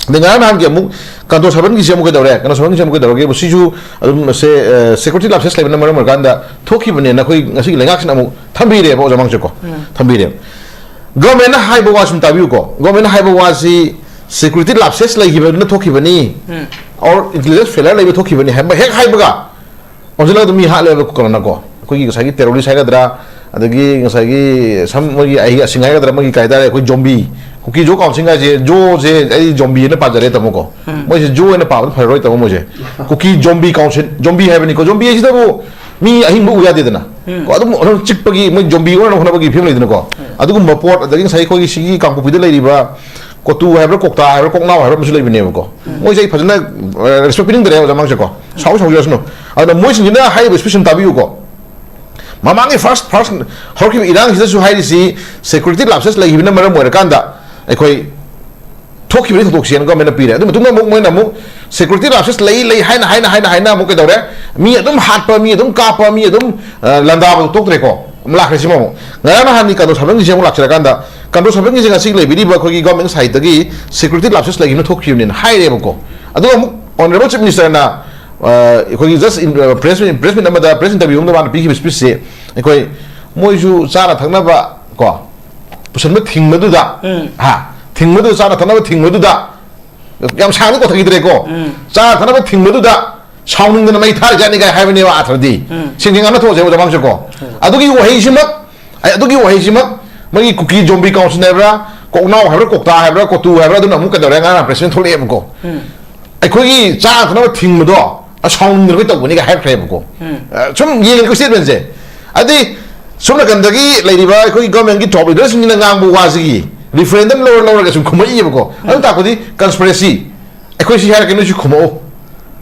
ꯑꯗꯩ ꯉꯔꯥꯡ ꯅꯍꯥꯟꯒꯤ ꯑꯃꯨꯛ ꯀꯥꯟꯇꯣ ꯁꯥꯕꯟꯒꯤꯁꯦ ꯑꯃꯨꯛ ꯀꯩꯗꯧꯔꯦ? ꯀꯥꯟꯇꯣ ꯁꯥꯕꯟꯒꯤꯁꯦ ꯑꯃꯨꯛ ꯀꯩꯗꯧꯔꯒꯦꯕꯨ? ꯁꯤꯁꯨ ꯑꯗꯨꯝ ꯁꯦ-, ꯑ, ꯁꯦꯀ꯭ꯌꯨꯔꯤꯇꯤ ꯂꯥꯞꯁꯦꯁ ꯂꯩꯕꯅ ꯃꯔꯝ ꯑꯣꯏꯔꯀꯥꯟꯗ ꯊꯣꯛꯈꯤꯕꯅꯦꯅ ꯑꯩꯈꯣꯏ ꯉꯁꯤꯒꯤ ꯂꯩꯉꯥꯛꯁꯤꯅ ꯑꯃꯨꯛ ꯊꯝꯕꯤꯔꯦꯕ, ꯑꯣꯖꯥ ꯃꯥꯡꯁꯦꯀꯣ꯫ ꯎꯝ꯫ ꯊꯝꯕꯤꯔꯦꯕ꯫ ꯒꯚꯔꯟꯃꯦꯟꯠꯅ ꯍꯥꯏꯕ ꯋꯥ ꯁꯨꯝ ꯇꯥꯕꯤꯌꯨꯀꯣ꯫ ꯒꯚꯔꯟꯃꯦꯟꯠꯅ ꯍꯥꯏꯕ ꯋꯥꯁꯤ ꯁꯦꯀ꯭ꯌꯨꯔꯤꯇꯤ ꯂꯥꯞꯁꯦꯁ ꯂꯩꯈꯤꯕꯅ ꯊꯣꯛꯈꯤꯕꯅꯤ, ꯑꯣꯔ ꯏꯟꯇꯦꯂꯤꯖꯦꯟꯁ ꯐꯦꯂꯔ ꯂꯩꯕ ꯊꯣꯛꯈꯤꯕꯅꯤ ꯍꯥꯏꯕ ꯍꯦꯛ ꯍꯥꯏꯕꯒ ꯑꯣꯟꯁꯤꯜꯂꯒ ꯑꯗꯨꯝ ꯃꯤ ꯍꯥꯠꯂꯦꯕ ꯀꯣꯔꯣꯅꯥꯀꯣ꯫ ꯑꯩꯈꯣꯏꯒꯤ ꯉꯁꯥꯏꯒꯤ ꯇꯦꯔꯣꯔꯤꯁ ꯍꯥꯏꯒꯗ꯭ꯔꯥ, ꯑꯗꯒꯤ ꯉꯁꯥꯏꯒꯤ ꯁꯝ ꯃꯣꯏꯒꯤ ꯑꯍꯤꯡ ꯑꯁꯤꯡ ꯍꯥꯏꯒꯗ꯭ꯔꯥ, ꯃꯣꯏꯒꯤ ꯀꯩ ꯍꯥꯏꯇꯥꯔꯦ, ꯑꯩꯈꯣꯏ ꯖꯣꯝꯕꯤ, ꯀꯨꯀꯤ ꯖꯣ ꯀꯥꯎꯟꯁꯤꯜ ꯍꯥꯏꯁꯦ, ꯖꯣꯁꯦ ꯑꯩ ꯖꯣꯝꯕꯤ ꯍꯥꯏꯅ ꯄꯥꯖꯔꯦ ꯇꯥꯃꯣꯀꯣ꯫ ꯃꯣꯏꯁꯦ ꯖꯣ ꯑꯣꯏꯅ ꯄꯥꯕꯗ ꯐꯔꯔꯣꯏ ꯇꯥꯃꯣ꯫ ꯃꯣꯏꯁꯦ ꯀꯨꯀꯤ ꯖꯣꯝꯕꯤ ꯀꯥꯎꯟꯁꯤꯜ, ꯖꯣꯝꯕꯤ ꯍꯥꯏꯕꯅꯤꯀꯣ꯫ ꯖꯣꯝꯕꯤ ꯍꯥꯏꯁꯤꯗꯕꯨ ꯃꯤ ꯑꯍꯤꯡꯕ ꯎ ꯌꯥꯗꯦꯗꯅ꯫ ꯀꯣ, ꯑꯗꯨꯝ ꯑꯗꯨꯝ ꯆꯤꯛꯄꯒꯤ ꯃꯣꯏ ꯖꯣꯝꯕꯤ ꯑꯣꯏꯅꯕ ꯍꯣꯠꯅꯕꯒꯤ ꯐꯤꯕꯝ ꯂꯩꯗꯅꯀꯣ꯫ ꯑꯗꯨꯒꯨꯝꯕ ꯄꯣꯠ, ꯑꯗꯒꯤ ꯉꯁꯥꯏ ꯑꯩꯈꯣꯏꯒꯤ ꯁꯤꯒꯤ ꯀꯥꯡꯄꯣꯛꯄꯤꯗ ꯂꯩꯔꯤꯕ ꯀꯣꯇꯨ ꯍꯥꯏꯕ꯭ꯔꯥ, ꯀꯣꯛꯇꯥ ꯍꯥꯏꯕ꯭ꯔꯥ, ꯀꯣꯛꯅꯥꯎ ꯍꯥꯏꯕ꯭ꯔꯥ ꯑꯃꯁꯨ ꯂꯩꯕꯅꯦꯕꯀꯣ꯫ ꯃꯣꯏꯁꯦ ꯑꯩ ꯐꯖꯅ ꯔꯦꯁꯄꯦꯛ ꯄꯤꯅꯤꯡꯗ꯭ꯔꯦ ꯑꯣꯖꯥ ꯃꯥꯡꯁꯦꯀꯣ꯫ ꯁꯥꯎ ꯁꯥꯎꯖꯔꯁꯅꯨ꯫ ꯑꯗꯨꯅ ꯃꯣꯏꯁꯤꯡꯁꯤꯅ ꯍꯥꯏꯔꯤꯕ ꯁ꯭ꯄꯤꯆ ꯑꯃ ꯇꯥꯕꯤꯌꯨꯀꯣ꯫ ꯃꯃꯥꯡꯒꯤ ꯐꯥꯔꯁ ꯐꯥꯔꯁ ꯍꯧꯔꯛꯈꯤꯕ ꯏꯔꯥꯡꯁꯤꯗꯁꯨ ꯍꯥꯏꯔꯤꯁꯤ ꯁꯦꯀ꯭ꯌꯨꯔꯤꯇꯤ ꯂꯥꯞꯁꯦꯁ ꯂꯩꯈꯤꯕꯅ ꯃꯔꯝ ꯑꯣꯏꯔꯀꯥꯟꯗ ꯑꯩꯈꯣꯏ ꯊꯣꯛꯈꯤꯕꯅꯤ ꯊꯧꯗꯣꯛꯁꯦꯅ ꯒꯣꯔꯃꯦꯟꯅ ꯄꯤꯔꯦ꯫ ꯑꯗꯨ ꯃꯇꯨꯡꯗ ꯑꯃꯨꯛ ꯃꯣꯏꯅ ꯑꯃꯨꯛ ꯁꯦꯀ꯭ꯌꯨꯔꯤꯇꯤ ꯂꯥꯞꯁꯦꯁ ꯂꯩ ꯂꯩ ꯍꯥꯏꯅ ꯍꯥꯏꯅ ꯍꯥꯏꯅ ꯍꯥꯏꯅ ꯑꯃꯨꯛ ꯀꯩꯗꯧꯔꯦ? ꯃꯤ ꯑꯗꯨꯝ ꯍꯥꯠꯄ, ꯃꯤ ꯑꯗꯨꯝ ꯀꯥꯞꯄ, ꯃꯤ ꯑꯗꯨꯝ ꯑ, ꯂꯥꯟꯗꯥꯕꯗꯨ ꯇꯣꯛꯇ꯭ꯔꯦꯀꯣ꯫ ꯑꯃꯨꯛ ꯂꯥꯛꯈ꯭ꯔꯦ ꯁꯤꯃ ꯑꯃꯨꯛ꯫ ꯉꯔꯥꯡ ꯅꯍꯥꯟꯒꯤ ꯀꯟꯗꯣ ꯁꯥꯕꯟꯒꯤꯁꯦ ꯑꯃꯨꯛ ꯂꯥꯛꯆꯔꯀꯥꯟꯗ, ꯀꯟꯗꯣ ꯁꯥꯕꯟꯒꯤꯁꯦ ꯉꯁꯤ ꯂꯩꯕꯤꯔꯤꯕ ꯑꯩꯈꯣꯏꯒꯤ ꯒꯣꯔꯃꯦꯟ ꯁꯥꯏꯠꯇꯒꯤ ꯁꯦꯀ꯭ꯌꯨꯔꯤꯇꯤ ꯂꯥꯞꯁꯦꯁ ꯂꯩꯈꯤꯕꯅ ꯊꯣꯛꯈꯤꯕꯅꯦꯅ ꯍꯥꯏꯔꯦꯕꯀꯣ꯫ ꯑꯗꯨꯒ ꯑꯃꯨꯛ ꯑꯣꯅꯔꯦꯕꯜ ꯆꯤꯐ ꯃꯤꯅꯤꯁꯇꯔꯅ, ꯑ, ꯑꯩꯈꯣꯏꯒꯤ ꯖꯁ ꯏꯟ-, ꯑ, ꯄ꯭ꯔꯦꯁ ꯃꯤꯠ, ꯄ꯭ꯔꯦꯁ ꯃꯤꯠ ꯑꯃꯗ, ꯄ꯭ꯔꯦꯁ ꯏꯟꯇꯔꯚ꯭ꯌꯨ ꯑꯃꯗ ꯃꯥꯅ ꯄꯤꯈꯤꯕ ꯁ꯭ꯄꯤꯆꯁꯦ ꯑꯩꯈꯣꯏ ꯃꯣꯏꯁꯨ ꯆꯥꯅ ꯊꯛꯅꯕ ꯀꯣ ꯄꯨꯁꯟꯕ ꯊꯤꯡꯕꯗꯨꯗ, ꯎꯝ꯫ ꯍꯥ, ꯊꯤꯡꯕꯗꯨ, ꯆꯥꯅ ꯊꯛꯅꯕ ꯊꯤꯡꯕꯗꯨꯗ, ꯌꯥꯝ ꯁꯥꯡꯅ ꯀꯣꯊꯈꯤꯗ꯭ꯔꯦꯀꯣ꯫ ꯎꯝ꯫ ꯆꯥꯅ ꯊꯛꯅꯕ ꯊꯤꯡꯕꯗꯨꯗ ꯁꯥꯎꯅꯤꯡꯗꯅ ꯃꯩ ꯊꯥꯔꯤꯖꯥꯠꯅꯤ ꯀꯥꯏ ꯍꯥꯏꯕꯅꯦꯕ ꯑꯥꯔꯊꯗꯤ꯫ ꯎꯝ꯫ ꯁꯦꯡ ꯁꯦꯡ ꯉꯥꯡꯅ ꯊꯣꯛꯑꯁꯦ ꯑꯣꯖꯥ ꯃꯥꯡꯁꯦꯀꯣ꯫ ꯎꯝ꯫ ꯑꯗꯨꯒꯤ ꯋꯥꯍꯩꯁꯤꯃꯛ, ꯑꯩ ꯑꯗꯨꯒꯤ ꯋꯥꯍꯩꯁꯤꯃꯛ ꯃꯣꯏꯒꯤ ꯀꯨꯀꯤ ꯖꯣꯝꯕꯤ ꯀꯥꯎꯟꯁꯤꯜ ꯍꯥꯏꯕ꯭ꯔꯥ, ꯀꯣꯛꯅꯥꯎ ꯍꯥꯏꯕ꯭ꯔꯥ, ꯀꯣꯛꯇꯥ ꯍꯥꯏꯕ꯭ꯔꯥ, ꯀꯣꯇꯨ ꯍꯥꯏꯕ꯭ꯔꯥ, ꯑꯗꯨꯅ ꯑꯃꯨꯛ ꯀꯩꯗꯧꯔꯦ, ꯉꯔꯥꯡ ꯄ꯭ꯔꯦꯁ ꯃꯤꯠ ꯊꯣꯛꯂꯛꯑꯦꯕꯀꯣ꯫ ꯎꯝ꯫ ꯑꯩꯈꯣꯏꯒꯤ ꯆꯥꯅ ꯊꯛꯅꯕ ꯊꯤꯡꯕꯗꯣ ꯑꯁꯥꯎꯅꯤꯡꯗꯅ ꯇꯧꯕꯅꯤꯒ ꯍꯥꯏꯈ꯭ꯔꯦꯕꯀꯣ꯫ ꯎꯝ꯫ ꯑ, ꯁꯨꯝ ꯌꯦꯡꯉꯦꯀꯣ ꯁ꯭ꯇꯦꯠꯃꯦꯟꯁꯦ꯫ ꯑꯗꯩ ꯁꯣꯝ ꯅꯥꯀꯟꯗꯒꯤ ꯂꯩꯔꯤꯕ ꯑꯩꯈꯣꯏꯒꯤ ꯒꯣꯔꯃꯦꯟꯒꯤ ꯇꯣꯞ ꯂꯤꯗꯔꯁꯤꯡꯁꯤꯅ ꯉꯥꯡꯕ ꯋꯥꯁꯤꯒꯤ ꯔꯤꯐꯔꯦꯟꯗꯝ ꯂꯧꯔ ꯂꯧꯔꯒ ꯁꯨꯝ ꯈꯨꯝꯃꯛꯏꯕꯀꯣ꯫ ꯑꯗꯨ ꯎꯝ꯫ ꯇꯥꯛꯄꯗꯤ ꯀꯟꯁꯄꯤꯔꯦꯁꯤ꯫ ꯑꯩꯈꯣꯏ ꯁꯤ ꯍꯥꯏꯔꯛꯀꯦ, ꯅꯣꯏ ꯁꯤ ꯈꯨꯝꯃꯛꯎ꯫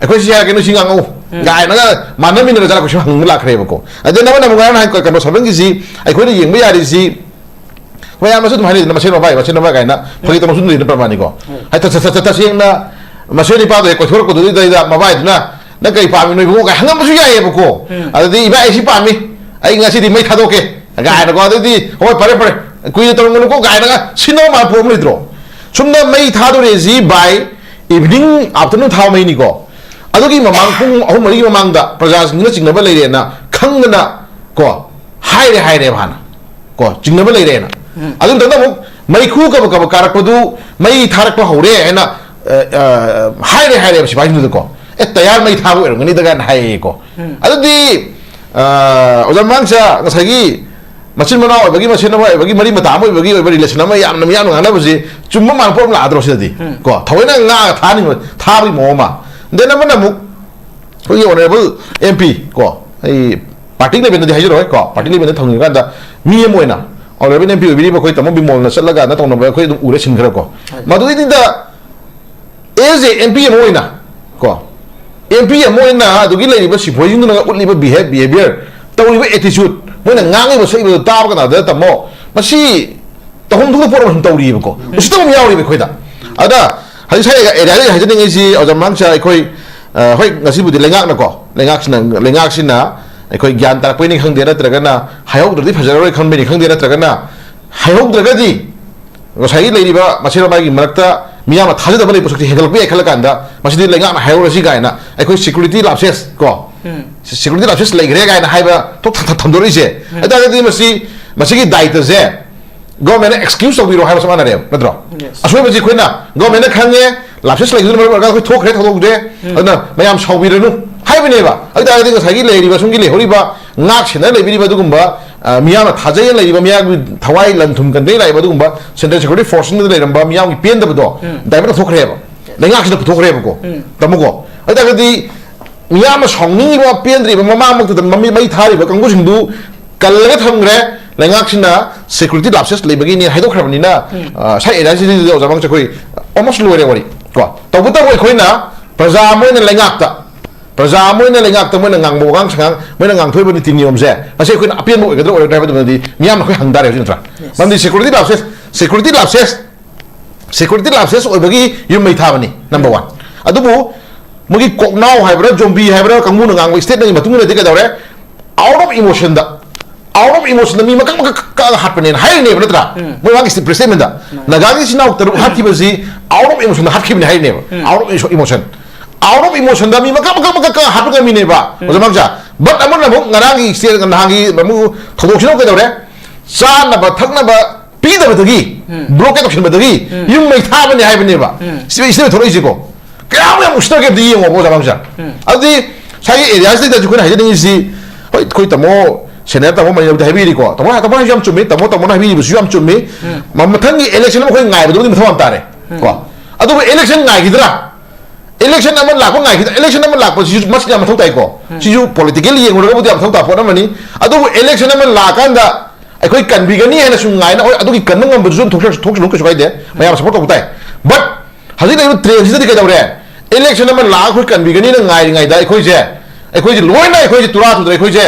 ꯑꯩꯈꯣꯏ ꯁꯤ ꯍꯥꯏꯔꯛꯀꯦ, ꯅꯣꯏ ꯁꯤ ꯉꯥꯡꯉꯛꯎ꯫ ꯎꯝ꯫ ꯀꯥꯏꯅꯒ ꯃꯥꯟꯅꯃꯤꯟꯅꯔ ꯖꯥꯠꯂ ꯑꯩꯈꯣꯏ ꯁꯨꯝ ꯍꯪꯕ ꯂꯥꯛꯈ꯭ꯔꯦꯕꯀꯣ꯫ ꯑꯗꯩ ꯅꯃ ꯅꯃ ꯉꯔꯥꯡ ꯅꯍꯥꯟ ꯀꯩꯅꯣ ꯁꯥꯕꯟꯒꯤꯁꯤ ꯑꯩꯈꯣꯏꯅ ꯌꯦꯡꯕ ꯌꯥꯔꯤꯁꯤ ꯃꯌꯥꯝꯅꯁꯨ ꯑꯗꯨꯝ ꯍꯥꯏꯅꯩꯗꯅ, "ꯃꯁꯦꯟ ꯃꯕꯥꯏ, ꯃꯁꯦꯟ ꯃꯕꯥꯏ" ꯀꯥꯏꯅ ꯐꯥꯒꯤ ꯇꯧꯅꯁꯨ ꯂꯩꯅ ꯄ꯭ꯔꯃꯥꯅꯤꯀꯣ꯫ ꯎꯝ꯫ ꯍꯥꯏ, ꯇ-, ꯇ-, ꯇ-, ꯇꯁꯦꯡꯅ ꯃꯁꯦꯟ ꯅꯤꯄꯥꯗꯣ ꯍꯦꯛ ꯀꯣꯏꯊꯣꯔꯛꯄꯗꯨꯗꯩꯗ ꯃꯕꯥꯏꯗꯨꯅ, "ꯅꯪ ꯀꯩ ꯄꯥꯝꯃꯤꯅꯣ ꯏꯕꯨꯡꯉꯣ?" ꯀꯥꯏ ꯍꯪꯉꯝꯕꯁꯨ ꯌꯥꯏꯌꯦꯕꯀꯣ꯫ ꯎꯝ꯫ ꯑꯗꯨꯗꯤ, "ꯏꯕꯥꯏ, ꯑꯩ ꯁꯤ ꯄꯥꯝꯃꯤ, ꯑꯩ ꯉꯁꯤꯗꯤ ꯃꯩ ꯊꯥꯗꯣꯛꯀꯦ" ꯀꯥꯏꯅꯀꯣ꯫ ꯑꯗꯨꯗꯤ, "ꯍꯣꯏ, ꯐꯔꯦ, ꯐꯔꯦ, ꯀꯨꯏꯅ ꯇꯧꯔꯝꯒꯅꯨꯀꯣ" ꯀꯥꯏꯅꯒ ꯁꯤꯟꯅꯕ ꯃꯥꯟꯕ ꯄꯣꯠ ꯑꯃ ꯂꯩꯇ꯭ꯔꯣ? ꯁꯨꯝꯅ ꯃꯩ ꯊꯥꯗꯣꯔꯛꯏꯁꯤ by evening, afternoon ꯊꯥꯕ ꯃꯩꯅꯤꯀꯣ꯫ ꯑꯗꯨꯒꯤ ꯃꯃꯥꯡ, ꯄꯨꯡ ꯑꯍꯨꯝ ꯃꯔꯤꯒꯤ ꯃꯃꯥꯡꯗ ꯄ꯭ꯔꯖꯥꯁꯤꯡꯁꯤꯅ ꯆꯤꯡꯅꯕ ꯂꯩꯔꯦꯅ ꯈꯪꯗꯅ ꯀꯣ, ꯍꯥꯏꯔꯦ, ꯍꯥꯏꯔꯦꯕ ꯍꯥꯟꯅ꯫ ꯀꯣ, ꯆꯤꯡꯅꯕ ꯂꯩꯔꯦꯅ꯫ ꯎꯝ꯫ ꯑꯗꯨ ꯃꯇꯝꯗ ꯑꯃꯨꯛ ꯃꯩꯈꯨ ꯀꯕ ꯀꯕ ꯀꯥꯔꯛꯄꯗꯨ ꯃꯩ ꯊꯥꯔꯛꯄ ꯍꯧꯔꯦ ꯍꯥꯏꯅ, ꯑ, ꯑ, ꯍꯥꯏꯔꯦ ꯍꯥꯏꯔꯦꯕ ꯁꯤꯐꯥꯏꯁꯤꯡꯗꯨꯗꯀꯣ꯫ "ꯑꯦ, ꯇꯌꯥꯔ ꯃꯩ ꯊꯥꯕ ꯑꯣꯏꯔꯝꯒꯅꯤꯗ" ꯀꯥꯏꯅ ꯍꯥꯏꯌꯦꯀꯣ꯫ ꯎꯝ꯫ ꯑꯗꯨꯗꯤ, ꯑ, ꯑꯣꯖꯥ ꯃꯃꯥꯡꯁꯦ ꯉꯁꯥꯏꯒꯤ ꯃꯆꯤꯟ ꯃꯅꯥꯎ ꯑꯣꯏꯕꯒꯤ, ꯃꯆꯤꯟ ꯑꯃ ꯑꯣꯏꯕꯒꯤ, ꯃꯔꯤ ꯃꯇꯥ ꯑꯃ ꯑꯣꯏꯕꯒꯤ ꯑꯣꯏꯕ relation ꯑꯃ ꯌꯥꯝꯅ ꯃꯤꯌꯥꯝꯅ ꯉꯥꯡꯅꯕꯁꯤ ꯆꯨꯝꯕ ꯃꯥꯟꯕ ꯄꯣꯠ ꯑꯃ ꯂꯥꯛꯑꯗ꯭ꯔꯣ ꯁꯤꯗꯗꯤ? ꯎꯝ꯫ ꯀꯣ, ꯊꯑꯣꯏꯅ ꯉꯥꯒ ꯊꯥꯅꯤꯡꯕ, ꯊꯥꯕꯒꯤ ꯃꯑꯣꯡ ꯑꯃ꯫ Then ꯑꯃꯅ ꯑꯃꯨꯛ ꯑꯩꯈꯣꯏꯒꯤ honourable M P ꯀꯣ, ꯑꯩ party levelꯗꯗꯤ ꯍꯥꯏꯖꯔꯣꯏ ꯀꯣ, party levelꯗ ꯊꯝꯈꯤꯕ ꯀꯥꯟꯗ ꯃꯤ ꯑꯃ ꯑꯣꯏꯅ honourable M P ꯑꯣꯏꯕꯤꯔꯤꯕ ꯑꯩꯈꯣꯏ ꯇꯥꯃꯣ ꯕꯤꯃꯣꯜꯅ ꯆꯠꯂꯒ ꯅ ꯇꯧꯅꯕ ꯑꯩꯈꯣꯏ ꯑꯗꯨꯝ ꯎꯔꯦ, ꯁꯤꯟꯈ꯭ꯔꯦꯀꯣ꯫ ꯍꯣꯏ꯫ ꯃꯗꯨꯗꯩꯗꯨꯗ as a M P ꯑꯃ ꯑꯣꯏꯅ ꯀꯣ, M P ꯑꯃ ꯑꯣꯏꯅ ꯑꯗꯨꯒꯤ ꯂꯩꯔꯤꯕ ꯁꯤꯐꯥꯏꯁꯤꯡꯗꯨꯅ ꯎꯠꯂꯤꯕ behave, behavior, ꯇꯧꯔꯤꯕ attitude, ꯃꯣꯏꯅ ꯉꯥꯡꯉꯤꯕ ꯁꯛꯏꯕꯗꯣ ꯇꯥꯕ ꯀꯥꯟꯗ ꯇꯥꯃꯣ, ꯃꯁꯤ ꯇꯧꯐꯝ ꯊꯣꯛꯄ ꯄꯣꯠ ꯑꯃ ꯁꯨꯝ ꯇꯧꯔꯤꯕꯀꯣ꯫ ꯎꯁꯤꯠꯇꯕ ꯑꯃ ꯌꯥꯎꯔꯤꯕ ꯑꯩꯈꯣꯏꯗ꯫ ꯑꯗ ꯍꯧꯖꯤꯛ ꯁ꯭ꯋꯥꯏ area ꯁꯤꯗ ꯍꯥꯏꯖꯅꯤꯡꯉꯤꯁꯤ ꯑꯣꯖꯥ ꯃꯃꯥꯡꯁꯥ ꯑꯩꯈꯣꯏ, ꯑ, ꯍꯣꯏ, ꯉꯁꯤꯕꯨꯗꯤ ꯂꯩꯉꯥꯛꯅꯀꯣ, ꯂꯩꯉꯥꯛꯁꯤꯅ, ꯂꯩꯉꯥꯛꯁꯤꯅ ꯑꯩꯈꯣꯏ ꯒ꯭ꯌꯥꯟ ꯇꯥꯔꯛꯄꯩꯅꯤ ꯈꯪꯗꯦ, ꯅꯠꯇ꯭ꯔꯒꯅ ꯍꯥꯏꯍꯧꯗ꯭ꯔꯗꯤ ꯐꯖꯔꯔꯣꯏ ꯈꯟꯕꯩꯅꯤ ꯈꯪꯗꯦ, ꯅꯠꯇ꯭ꯔꯒꯅ ꯍꯥꯏꯍꯧꯗ꯭ꯔꯒꯗꯤ ꯉꯁꯥꯏꯒꯤ ꯂꯩꯔꯤꯕ ꯃꯆꯤꯟ ꯃꯅꯥꯎꯒꯤ ꯃꯔꯛꯇ ꯃꯤꯌꯥꯝꯅ ꯊꯥꯖꯗꯕ ꯂꯩꯕ ꯄꯣꯠꯁꯛꯁꯦ ꯍꯦꯟꯒꯠꯂꯛꯄ ꯌꯥꯏ ꯈꯜꯂ ꯀꯥꯟꯗ ꯃꯁꯤꯗꯤ ꯂꯩꯉꯥꯛꯅ ꯍꯥꯏꯍꯧꯔꯁꯤ ꯀꯥꯏꯅ ꯑꯩꯈꯣꯏ security lapses ꯀꯣ, ꯎꯝ꯫ Security lapses ꯂꯩꯈ꯭ꯔꯦ ꯀꯥꯏꯅ ꯍꯥꯏꯕ ꯊꯣꯛ ꯊ-, ꯊ-, ꯊꯝꯗꯣꯔꯛꯏꯁꯦ꯫ ꯎꯝ꯫ ꯑꯗꯨ ꯇꯥꯔꯒꯗꯤ ꯃꯁꯤ, ꯃꯁꯤꯒꯤ ꯗꯥꯏꯇꯁꯦ governmentꯅ excuse ꯇꯧꯕꯤꯔꯣ ꯍꯥꯏꯕ ꯆꯞ ꯃꯥꯟꯅꯔꯦꯕ, ꯅꯠꯇ꯭ꯔꯣ? Yes꯫ ꯑꯁꯣꯏꯕꯁꯤ ꯑꯩꯈꯣꯏꯅ, governmentꯅ ꯈꯪꯉꯦ, lapses ꯂꯩꯈꯤꯕꯗꯨꯅ ꯃꯔꯝ ꯑꯣꯏꯔꯒ ꯑꯩꯈꯣꯏ ꯊꯣꯛꯈ꯭ꯔꯦ, ꯊꯧꯗꯣꯛꯁꯦ, ꯎꯝ꯫ ꯑꯗꯨꯅ ꯃꯌꯥꯝ ꯁꯥꯎꯕꯤꯔꯅꯨ ꯍꯥꯏꯕꯅꯦꯕ꯫ ꯑꯗꯨ ꯇꯥꯔꯒꯗꯤ ꯉꯁꯥꯏꯒꯤ ꯂꯩꯔꯤꯕ, ꯁꯨꯝꯒꯤ ꯂꯩꯍꯧꯔꯤꯕ, ꯉꯥꯛ ꯁꯦꯟꯅ ꯂꯩꯕꯤꯔꯤꯕ ꯑꯗꯨꯒꯨꯝꯕ, ꯑ, ꯃꯤꯌꯥꯝꯅ ꯊꯥꯖꯩꯅ ꯂꯩꯔꯤꯕ, ꯃꯤꯌꯥꯝꯒꯤ ꯊꯋꯥꯏ ꯂꯟ ꯊꯨꯝ ꯀꯟꯕꯩ ꯂꯥꯛꯏꯕ ꯑꯗꯨꯒꯨꯝꯕ central security forceꯁꯤꯡꯗ ꯂꯩꯔꯝꯕ ꯃꯤꯌꯥꯝꯒꯤ ꯄꯦꯟꯗꯕꯗꯣ ꯎꯝ꯫ Divert ꯇꯧꯊꯣꯛꯈ꯭ꯔꯦꯕ꯫ ꯂꯩꯉꯥꯛꯁꯤꯅ ꯄꯨꯊꯣꯛꯈ꯭ꯔꯦꯕꯀꯣ꯫ ꯎꯝ꯫ ꯇꯥꯃꯣꯀꯣ꯫ ꯑꯗꯨ ꯇꯥꯔꯒꯗꯤ ꯃꯤꯌꯥꯝꯅ ꯁꯥꯎꯅꯤꯡꯉꯤꯕ, ꯄꯦꯟꯗ꯭ꯔꯤꯕ, ꯃꯃꯥꯡꯃꯛꯇꯗ ꯃꯃꯤ-, ꯃꯩ ꯊꯥꯔꯤꯕ ꯀꯥꯡꯕꯨꯁꯤꯡꯗꯨ ꯀꯜꯂꯒ ꯊꯝꯈ꯭ꯔꯦ꯫ ꯂꯩꯉꯥꯛꯁꯤꯅ security lapses ꯂꯩꯕꯒꯤꯅꯤ ꯍꯥꯏꯗꯣꯛꯈ꯭ꯔꯕꯅꯤꯅ, ꯎꯝ꯫ ꯑ, ꯁꯥꯏ area ꯁꯤꯗꯤ ꯑꯣꯖꯥ ꯃꯃꯥꯡꯁꯥ ꯑꯩꯈꯣꯏ almost ꯂꯣꯏꯔꯦ ꯋꯥꯔꯤ꯫ ꯀꯣ, ꯇꯧꯕꯇꯕꯨ ꯑꯩꯈꯣꯏꯅ ꯄ꯭ꯔꯖꯥ ꯑꯃ ꯑꯣꯏꯅ ꯂꯩꯉꯥꯛꯇ, ꯄ꯭ꯔꯖꯥ ꯑꯃ ꯑꯣꯏꯅ ꯂꯩꯉꯥꯛꯇ ꯃꯣꯏꯅ ꯉꯥꯡꯕ ꯋꯥꯉꯥꯡ ꯁꯉꯥꯡ, ꯃꯣꯏꯅ ꯉꯥꯡꯊꯣꯛꯏꯕ ꯅꯤꯇꯤ ꯅꯤꯌꯣꯝꯁꯦ, ꯃꯁꯤ ꯑꯩꯈꯣꯏꯅ ꯑꯄꯦꯟꯕ ꯑꯣꯏꯒꯗ꯭ꯔꯥ ꯑꯣꯏꯔꯣꯏꯗ꯭ꯔꯥ ꯍꯥꯏꯕꯗꯨꯃꯗꯤ ꯃꯤꯌꯥꯝꯅ ꯑꯩꯈꯣꯏ ꯍꯪ ꯇꯥꯔꯦ ꯍꯧꯖꯤꯛ, ꯅꯠꯇ꯭ꯔꯥ? Yes꯫ ꯃꯔꯝꯗꯤ security lapses, security lapses, security lapses ꯑꯣꯏꯕꯒꯤ ꯌꯨꯝ ꯃꯩ ꯊꯥꯕꯅꯤ, number one꯫ ꯑꯗꯨꯕꯨ ꯃꯣꯏꯒꯤ ꯀꯣꯛꯅꯥꯎ ꯍꯥꯏꯕ꯭ꯔꯥ, ꯖꯣꯝꯕꯤ ꯍꯥꯏꯕ꯭ꯔꯥ, ꯀꯥꯡꯕꯨꯅ ꯉꯥꯡꯕ statementꯀꯤ ꯃꯇꯨꯡ ꯏꯟꯅꯗꯤ ꯀꯩꯗꯧꯔꯦ? Out of emotionꯗ, out of emotionꯗ ꯃꯤ ꯃꯀꯛ ꯃꯀꯛ ꯀꯛꯑꯒ ꯍꯥꯠꯄꯅꯦꯅ ꯍꯥꯏꯔꯤꯅꯦꯕ, ꯅꯠꯇ꯭ꯔꯥ? ꯎꯝ꯫ ꯃꯣꯏ ꯃꯥꯒꯤ statementꯗ꯫ ꯎꯝ꯫ ꯅꯥꯒꯥꯒꯤ ꯏꯆꯤꯟ ꯏꯅꯥꯎ ꯇꯔꯨꯛ ꯍꯥꯠꯈꯤꯕꯁꯤ out of emotionꯗ ꯍꯥꯠꯈꯤꯕꯅꯤ ꯍꯥꯏꯔꯤꯅꯦꯕ꯫ Um. Out of emotion꯫ Out of emotionꯗ ꯃꯤ ꯃꯀꯛ ꯃꯀꯛ ꯃꯀꯛ ꯀꯛꯑꯒ ꯍꯥꯠꯄ ꯉꯝꯃꯤꯅꯦꯕ꯫ ꯎꯝ꯫ ꯑꯣꯖꯥ ꯃꯃꯥꯡꯁꯥ꯫ But ꯑꯃꯅ ꯑꯃꯨꯛ ꯉꯔꯥꯡꯒꯤ state, ꯅꯍꯥꯟꯒꯤ ꯑꯃꯨꯛ ꯊꯧꯗꯣꯛꯁꯤꯅ ꯀꯩꯗꯧꯔꯦ? ꯆꯥꯅꯕ ꯊꯛꯅꯕ ꯄꯤꯗꯕꯗꯒꯤ, ꯕ꯭ꯂꯣꯀꯦꯠ ꯇꯧꯁꯤꯟꯕꯗꯒꯤ ꯌꯨꯝ ꯃꯩ ꯊꯥꯕꯅꯦ ꯍꯥꯏꯕꯅꯦꯕ꯫ ꯁꯤꯗ, ꯁꯤꯗ ꯊꯣꯛꯂꯛꯏꯁꯦꯀꯣ꯫ ꯀꯌꯥꯃꯨꯛ ꯌꯥꯝ ꯎꯁꯤꯠꯇꯒꯦ ꯑꯝꯇ ꯌꯦꯡꯉꯣꯕ, ꯑꯣꯖꯥ ꯃꯥꯡꯁꯥ꯫ ꯑꯗꯨꯗꯤ ꯉꯁꯥꯏꯒꯤ ꯑꯦꯔꯤꯌꯥꯁꯤꯗꯩꯗ ꯑꯩꯈꯣꯏꯅ ꯍꯥꯏꯖꯅꯤꯡꯉꯤꯁꯤ, ꯍꯣꯏ, ꯑꯩꯈꯣꯏ ꯇꯥꯃꯣ, ꯁꯦꯅꯤꯌꯔ ꯇꯥꯃꯣ ꯃꯌꯥꯝꯗꯤ ꯍꯥꯏꯕꯤꯔꯤꯀꯣ꯫ ꯇꯥꯃꯣ, ꯇꯥꯃꯣ ꯍꯥꯏꯁꯨ ꯌꯥꯝ ꯆꯨꯝꯃꯤ, ꯇꯥꯃꯣ, ꯇꯥꯃꯣꯅ ꯍꯥꯏꯕꯤꯔꯤꯕꯁꯨ ꯌꯥꯝ ꯆꯨꯝꯃꯤ꯫ ꯃ-, ꯃꯊꯪꯒꯤ ꯏꯂꯦꯛꯁꯟ ꯑꯃ ꯑꯩꯈꯣꯏ ꯉꯥꯏꯕꯗꯨꯕꯨꯗꯤ ꯃꯊꯧ ꯌꯥꯝ ꯇꯥꯔꯦ꯫ ꯀꯣ? ꯑꯗꯨꯕꯨ ꯏꯂꯦꯛꯁꯟ ꯉꯥꯏꯈꯤꯗ꯭ꯔꯥ? ꯏꯂꯦꯛꯁꯟ ꯑꯃ ꯂꯥꯛꯄ ꯉꯥꯏꯈꯤꯗ꯭ꯔꯥ? ꯏꯂꯦꯛꯁꯟ ꯑꯃ ꯂꯥꯛꯄꯁꯤꯁꯨ ꯃꯁꯤ ꯌꯥꯝ ꯃꯊꯧ ꯇꯥꯏꯀꯣ꯫ ꯁꯤꯁꯨ ꯄꯣꯂꯤꯇꯤꯀꯦꯜ ꯌꯦꯡꯉꯨꯔꯒꯕꯨꯗꯤ ꯌꯥꯝ ꯃꯊꯧ ꯇꯥꯕ ꯄꯣꯠ ꯑꯃꯅꯤ꯫ ꯑꯗꯨꯕꯨ ꯏꯂꯦꯛꯁꯟ ꯑꯃ ꯂꯥꯛꯑꯀꯥꯟꯗ ꯑꯩꯈꯣꯏ ꯀꯟꯕꯤꯒꯅꯤ ꯍꯥꯏꯅ ꯁꯨꯝ ꯉꯥꯏꯅ, ꯍꯣꯏ, ꯑꯗꯨꯒꯤ ꯀꯟꯕ ꯉꯝꯕꯗꯨꯁꯨ ꯑꯗꯨꯝ ꯊꯣꯛꯁꯅꯨ, ꯊꯣꯛꯁꯅꯨ, ꯀꯩꯁꯨ ꯀꯥꯏꯗꯦ, ꯃꯌꯥꯝ ꯁꯄꯣꯔꯠ ꯇꯧꯕ ꯇꯥꯏ꯫ ꯕꯠ ꯍꯧꯖꯤꯛ ꯂꯩꯔꯤꯕ ꯇ꯭ꯔꯦꯟꯁꯤꯗꯗꯤ ꯀꯩꯗꯧꯔꯦ? ꯏꯂꯦꯛꯁꯟ ꯑꯃ ꯂꯥꯛꯑꯒ ꯑꯩꯈꯣꯏ ꯀꯟꯕꯤꯒꯅꯤꯅ ꯉꯥꯏꯔꯤꯉꯩꯗ ꯑꯩꯈꯣꯏꯁꯦ, ꯑꯩꯈꯣꯏꯁꯦ ꯂꯣꯏꯅ, ꯑꯩꯈꯣꯏꯁꯦ ꯇꯨꯔꯥ ꯇꯨꯗ꯭ꯔꯦ, ꯑꯩꯈꯣꯏꯁꯦ,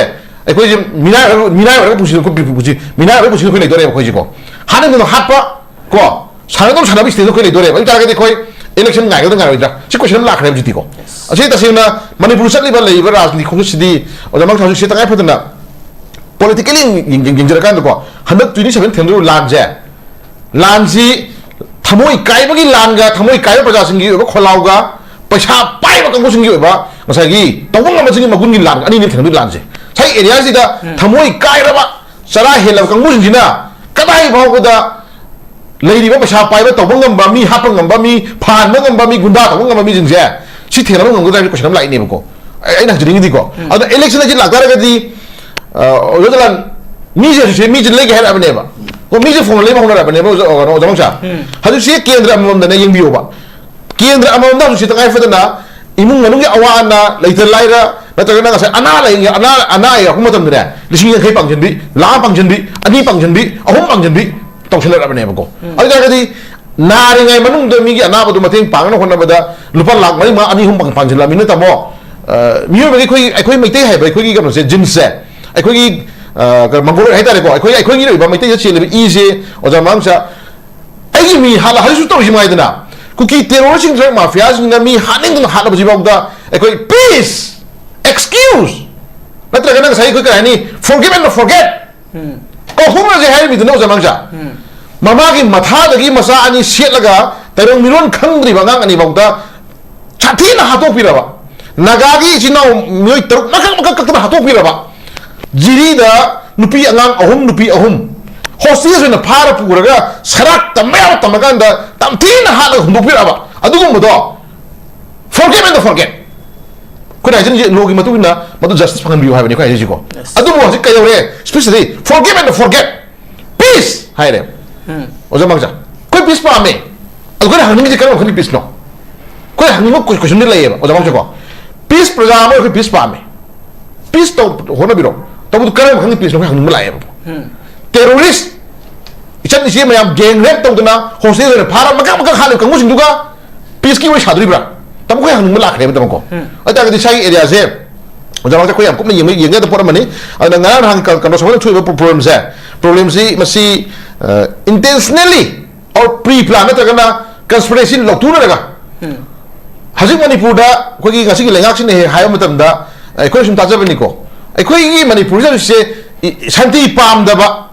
ꯑꯩꯈꯣꯏꯁꯦ ꯃꯤꯅꯥꯏ ꯑꯣꯏꯔꯒ, ꯃꯤꯅꯥꯏ ꯑꯣꯏꯔꯒ ꯄꯨꯟꯁꯤ, ꯄꯨꯟꯁꯤ, ꯃꯤꯅꯥꯏ ꯑꯣꯏꯔꯒ ꯄꯨꯟꯁꯤꯗ ꯑꯩꯈꯣꯏ ꯂꯩꯗꯣꯔꯦꯕ ꯑꯩꯈꯣꯏꯁꯦꯀꯣ꯫ ꯍꯥꯟꯅꯗꯧꯅ ꯍꯥꯠꯄ ꯀꯣ, ꯁꯥꯟꯅꯗꯧ ꯁꯥꯟꯅꯕꯒꯤ ꯁ꯭ꯇꯦꯖꯇ ꯑꯩꯈꯣꯏ ꯂꯩꯗꯣꯔꯦꯕ꯫ ꯑꯗꯨ ꯇꯥꯔꯒꯗꯤ ꯑꯩꯈꯣꯏ ꯏꯂꯦꯛꯁꯟ ꯉꯥꯏꯒꯗ꯭ꯔꯥ ꯉꯥꯏꯔꯣꯏꯗ꯭ꯔꯥ? ꯁꯤ ꯀꯣꯏꯁꯟ ꯑꯃ ꯂꯥꯛꯈ꯭ꯔꯦ ꯍꯧꯖꯤꯛꯇꯤꯀꯣ꯫ ꯑꯁꯤ ꯇꯁꯦꯡꯅ ꯃꯅꯤꯄꯨꯔ ꯆꯠꯂꯤꯕ ꯂꯩꯔꯤꯕ ꯔꯥꯖꯅꯤꯇꯤ ꯈꯣꯡꯆꯠꯁꯤꯗꯤ, ꯑꯣꯖꯥ ꯃꯥꯡꯁꯥ, ꯍꯧꯖꯤꯛꯁꯦ ꯇꯉꯥꯏ ꯐꯗꯅ ꯄꯣꯂꯤꯇꯤꯀꯦꯜꯂꯤ ꯌꯦꯡ-, ꯌꯦꯡ-, ꯌꯦꯡꯖꯔꯀꯥꯟꯗꯀꯣ, ꯍꯟꯗꯛ ꯇ꯭ꯋꯦꯟꯇꯤ ꯁꯚꯦꯟ ꯊꯦꯡꯅꯔꯤꯕ ꯂꯥꯟꯁꯦ, ꯂꯥꯟꯁꯤ ꯊꯃꯣꯏ ꯀꯥꯏꯕꯒꯤ ꯂꯥꯟꯒ, ꯊꯃꯣꯏ ꯀꯥꯏꯕ ꯄ꯭ꯔꯖꯥꯁꯤꯡꯒꯤ ꯑꯣꯏꯕ ꯈꯣꯜꯂꯥꯎꯒ, ꯄꯩꯁꯥ ꯄꯥꯏꯕ ꯀꯥꯡꯕꯨꯁꯤꯡꯒꯤ ꯑꯣꯏꯕ ꯉꯁꯥꯏꯒꯤ ꯇꯧꯕ ꯉꯝꯕꯁꯤꯡꯒꯤ ꯃꯒꯨꯟꯒꯤ ꯂꯥꯟ ꯑꯅꯤꯅꯤ ꯊꯦꯡꯅꯗꯣꯏ ꯂꯥꯟꯁꯦ꯫ ꯉꯁꯥꯏ ꯑꯦꯔꯤꯌꯥꯁꯤꯗ ꯊꯃꯣꯏ ꯀꯥꯏꯔꯕ, ꯆꯔꯥ ꯍꯦꯜꯂꯕ ꯀꯥꯡꯕꯨꯁꯤꯡꯁꯤꯅ ꯀꯗꯥꯏ ꯐꯥꯎꯕꯗ ꯂꯩꯔꯤꯕ ꯄꯩꯁꯥ ꯄꯥꯏꯕ, ꯇꯧꯕ ꯉꯝꯕ ꯃꯤ, ꯍꯥꯠꯄ ꯉꯝꯕ ꯃꯤ, ꯐꯥꯍꯟꯕ ꯉꯝꯕ ꯃꯤ, ꯒꯨꯟꯗꯥ ꯇꯧꯕ ꯉꯝꯕ ꯃꯤꯁꯤꯡꯁꯦ ꯁꯤ ꯊꯦꯡꯅꯕ ꯉꯝꯒꯗ꯭ꯔꯥ ꯍꯥꯏꯕ ꯀꯣꯏꯁꯟ ꯑꯃ ꯂꯥꯛꯏꯅꯦꯕꯀꯣ꯫ ꯑꯩ-, ꯑꯩꯅ ꯍꯥꯏꯖꯅꯤꯡꯉꯤꯗꯤꯀꯣ, ꯑꯗꯣ ꯏꯂꯦꯛꯁꯟ ꯑꯁꯤ ꯂꯥꯛꯇꯥꯔꯒꯗꯤ, ꯑ, ꯑꯣꯖꯥ ꯖꯂꯥꯟ, ꯃꯤꯁꯦ ꯍꯧꯖꯤꯛꯁꯦ ꯃꯤꯁꯦ ꯂꯩꯒꯦ ꯍꯥꯏꯔꯛꯑꯕꯅꯦꯕ꯫ ꯀꯣ, ꯃꯤꯁꯦ ꯐꯣꯟ ꯂꯩꯕ ꯍꯧꯅꯔꯕꯅꯦꯕ, ꯑꯣꯖꯥ, ꯀꯩꯅꯣ, ꯑꯣꯖꯥ ꯃꯥꯡꯁꯥ꯫ ꯍꯧꯖꯤꯛꯁꯤ ꯀꯦꯟꯗ꯭ꯔ ꯑꯃꯃꯝꯗꯅꯦ ꯌꯦꯡꯕꯤꯌꯣꯕ꯫ ꯀꯦꯟꯗ꯭ꯔ ꯑꯃꯃꯝꯗ ꯍꯧꯖꯤꯛꯁꯤ ꯇꯉꯥꯏ ꯐꯗꯅ ꯏꯃꯨꯡ ꯃꯅꯨꯡꯒꯤ ꯑꯋꯥ ꯑꯅꯥ, ꯂꯩꯇ ꯂꯥꯏꯔ, ꯅꯠꯇ꯭ꯔꯒꯅ ꯉꯁꯥꯏ ꯑꯅꯥ ꯂꯥꯏꯌꯦꯡ, ꯑꯅꯥ, ꯑꯅꯥ ꯑꯌꯦꯛ ꯌꯥꯎꯔꯛꯄ ꯃꯇꯝꯗꯅꯦ, ꯂꯤꯁꯤꯡ ꯌꯥꯡꯈꯩ ꯄꯥꯡꯁꯤꯟꯕꯤ, ꯂꯥꯈ ꯄꯥꯡꯁꯤꯟꯕꯤ, ꯑꯅꯤ ꯄꯥꯡꯁꯤꯟꯕꯤ, ꯑꯍꯨꯝ ꯄꯥꯡꯁꯤꯟꯕꯤ ꯇꯧꯁꯤꯜꯂꯛꯂꯕꯅꯦꯕꯀꯣ꯫ ꯑꯗꯨ ꯑꯣꯏꯇꯥꯔꯒꯗꯤ ꯅꯥꯔꯤꯉꯩ ꯃꯅꯨꯡꯗ ꯃꯤꯒꯤ ꯑꯅꯥꯕꯗꯨ ꯃꯇꯦꯡ ꯄꯥꯡꯅꯕ ꯍꯣꯠꯅꯕꯗ ꯂꯨꯄꯥ ꯂꯥꯈ ꯃꯔꯤ, ꯃꯉꯥ, ꯑꯅꯤ, ꯑꯍꯨꯝ ꯄꯥꯡ-, ꯄꯥꯡꯁꯤꯜꯂꯛꯑꯃꯤꯅ, ꯇꯥꯃꯣ, ꯑ, ꯃꯤꯑꯣꯏꯕꯒꯤ ꯑꯩꯈꯣꯏ, ꯑꯩꯈꯣꯏ ꯃꯩꯇꯩ ꯍꯥꯏꯕ ꯑꯩꯈꯣꯏꯒꯤ ꯀꯩꯅꯣꯁꯦ, ꯖꯤꯟꯁꯁꯦ, ꯑꯩꯈꯣꯏꯒꯤ, ꯑ, ꯀꯩꯅꯣ, ꯃꯪꯒꯣꯜ ꯍꯥꯏꯇꯥꯔꯦꯀꯣ, ꯑꯩꯈꯣꯏ, ꯑꯩꯈꯣꯏꯒꯤ ꯑꯣꯏꯕ ꯃꯩꯇꯩꯗ ꯆꯦꯜꯂꯤꯕ ꯏꯁꯦ, ꯑꯣꯖꯥ ꯃꯥꯡꯁꯥ, ꯑꯩꯒꯤ ꯃꯤ ꯍꯥꯠꯂ ꯍꯧꯖꯤꯛꯁꯨ ꯇꯧꯔꯤꯁꯤ ꯃꯉꯥꯏꯗꯅ, ꯀꯨꯀꯤ ꯇꯦꯔꯣꯔꯁꯤꯡ, ꯗ꯭ꯔꯒ ꯃꯥꯐꯤꯌꯥꯁꯤꯡꯅ ꯃꯤ ꯍꯥꯠꯅꯤꯡꯗꯅ ꯍꯥꯠꯂꯕꯁꯤꯐꯥꯎꯗ ꯑꯩꯈꯣꯏ ꯄꯤꯁ, ꯑꯦꯛꯁꯀ꯭ꯌꯨꯁ, ꯅꯠꯇ꯭ꯔꯒꯅ ꯉꯁꯥꯏ ꯑꯩꯈꯣꯏ ꯀꯔꯤ ꯍꯥꯏꯅꯤ, forgive and forget, ꯀꯧꯊꯣꯛꯅꯔꯁꯦ ꯍꯥꯏꯔꯤꯕꯗꯨꯅ, ꯑꯣꯖꯥ ꯃꯥꯡꯁꯥ꯫ ꯃꯃꯥꯒꯤ ꯃꯊꯥꯗꯒꯤ ꯃꯆꯥ ꯑꯅꯤ ꯁꯦꯠꯂꯒ ꯇꯥꯏꯕꯪ ꯃꯤꯔꯣꯟ ꯈꯪꯗ꯭ꯔꯤꯕ ꯑꯉꯥꯡ ꯑꯅꯤꯐꯥꯎꯗ ꯁꯥꯊꯤꯅ ꯍꯥꯠꯇꯣꯛꯄꯤꯔꯕ, ꯅꯥꯒꯥꯒꯤ ꯏꯆꯤꯟ ꯏꯅꯥꯎ ꯃꯤꯑꯣꯏ ꯇꯔꯨꯛ ꯃꯀꯛ ꯃꯀꯛ ꯀꯛꯇꯅ ꯍꯥꯠꯇꯣꯛꯄꯤꯔꯕ, ꯖꯤꯔꯤꯗ ꯅꯨꯄꯤ ꯑꯉꯥꯡ ꯑꯍꯨꯝ, ꯅꯨꯄꯤ ꯑꯍꯨꯝ, ꯍꯣꯁꯇꯦꯖ ꯑꯣꯏꯅ ꯐꯥꯔ ꯄꯨꯔꯒ ꯁꯔꯥꯛ ꯇꯝꯕ ꯌꯥꯕ ꯇꯝꯃꯀꯥꯟꯗ ꯇꯝꯊꯤꯅ ꯍꯥꯠꯂꯒ ꯍꯨꯟꯗꯣꯛꯄꯤꯔꯛꯑꯕ ꯑꯗꯨꯒꯨꯝꯕꯗꯣ, forgive and forget꯫ ꯑꯩꯈꯣꯏꯅ ꯍꯥꯏꯖꯅꯤꯡꯁꯦ, ꯂꯣꯒꯤ ꯃꯇꯨꯡ ꯏꯟꯅ ꯃꯗꯨ ꯖꯁꯇꯤꯁ ꯐꯪꯍꯟꯕꯤꯌꯨ ꯍꯥꯏꯕꯅꯤ ꯑꯩꯈꯣꯏ ꯍꯥꯏꯖꯔꯤꯁꯤꯀꯣ꯫ ꯑꯗꯨꯕꯨ ꯍꯧꯖꯤꯛ ꯀꯩꯗꯧꯔꯦ? ꯏꯁꯄꯤꯁꯇꯗꯤ forgive and forget, peace ꯍꯥꯏꯔꯦ꯫ ꯑꯣꯖꯥ ꯃꯥꯡꯖꯥ, ꯑꯩꯈꯣꯏ ꯄꯤꯁ ꯄꯥꯝꯃꯦ꯫ ꯑꯗꯨ ꯑꯩꯈꯣꯏꯅ ꯍꯪꯅꯤꯡꯉꯤꯁꯦ ꯀꯔꯝꯕ ꯃꯈꯜꯒꯤ ꯄꯤꯁꯅꯣ? ꯑꯩꯈꯣꯏ ꯍꯪꯅꯤꯡꯕ ꯀꯣꯏꯁꯟꯗꯤ ꯂꯩꯌꯦꯕ, ꯑꯣꯖꯥ ꯃꯥꯡꯖꯥꯀꯣ꯫ ꯄꯤꯁ, ꯄ꯭ꯔꯖꯥ ꯑꯃ ꯑꯩꯈꯣꯏ ꯄꯤꯁ ꯄꯥꯝꯃꯦ, ꯄꯤꯁ ꯇꯧ, ꯍꯣꯠꯅꯕꯤꯔꯣ꯫ ꯇꯧꯕꯗꯨ ꯀꯔꯝꯕ ꯃꯈꯜꯒꯤ ꯄꯤꯁꯅꯣ ꯑꯩꯈꯣꯏ ꯍꯪꯅꯤꯡꯕ ꯂꯥꯛꯑꯦꯕ꯫ ꯇꯦꯔꯣꯔꯤꯁ, ꯏꯆꯟ ꯏꯆꯦ ꯃꯌꯥꯝ ꯒꯦꯡ ꯔꯦꯞ ꯇꯧꯗꯅ ꯍꯣꯁꯇꯦꯜ ꯑꯣꯏꯅ ꯐꯥꯔ ꯃꯀꯛ ꯃꯀꯛ ꯍꯥꯠꯂꯤꯕ ꯀꯥꯡꯕꯨꯁꯤꯡꯗꯨꯒ ꯄꯤꯁꯀꯤ ꯋꯥꯔꯤ ꯁꯥꯗꯣꯔꯤꯕ꯭ꯔꯥ? ꯇꯥꯃꯣ, ꯑꯩꯈꯣꯏ ꯍꯪꯅꯤꯡꯕ ꯂꯥꯛꯈ꯭ꯔꯦꯕ, ꯇꯥꯃꯣꯀꯣ꯫ ꯑꯗꯨ ꯇꯥꯔꯒꯗꯤ ꯁ꯭ꯋꯥꯏꯒꯤ ꯑꯦꯔꯤꯌꯥꯁꯦ, ꯑꯣꯖꯥ ꯃꯥꯡꯖꯥ, ꯑꯩꯈꯣꯏ ꯌꯥꯝ ꯀꯨꯞꯅ ꯌꯦꯡꯕ, ꯌꯦꯡꯒꯗꯕ ꯄꯣꯠ ꯑꯃꯅꯤ꯫ ꯑꯗꯨꯅ ꯉꯔꯥꯡ ꯅꯍꯥꯟ ꯀ-, ꯀꯩꯅꯣ ꯁꯣꯝꯗ ꯊꯣꯛꯏꯕ ꯄ꯭ꯔꯣꯕ꯭ꯂꯦꯝꯁꯦ, ꯄ꯭ꯔꯣꯕ꯭ꯂꯦꯝꯁꯤ ꯃꯁꯤ, ꯑ, intentionally or pre plan ꯅꯠꯇ꯭ꯔꯒꯅ conspiracy ꯂꯧꯊꯣꯛꯅꯔꯒ ꯍꯧꯖꯤꯛ ꯃꯅꯤꯄꯨꯔꯗ ꯑꯩꯈꯣꯏꯒꯤ ꯉꯁꯤꯒꯤ ꯂꯩꯉꯥꯛꯁꯤꯅ ꯍꯦꯛ ꯍꯥꯏꯕ ꯃꯇꯝꯗ, ꯑꯩꯈꯣꯏꯅ ꯁꯨꯝ ꯇꯥꯖꯕꯅꯤꯀꯣ, ꯑꯩꯈꯣꯏꯒꯤ ꯃꯅꯤꯄꯨꯔꯁꯤꯗ ꯍꯧꯖꯤꯛꯁꯦ ꯏ-, ꯁꯥꯟꯇꯤ ꯄꯥꯝꯗꯕ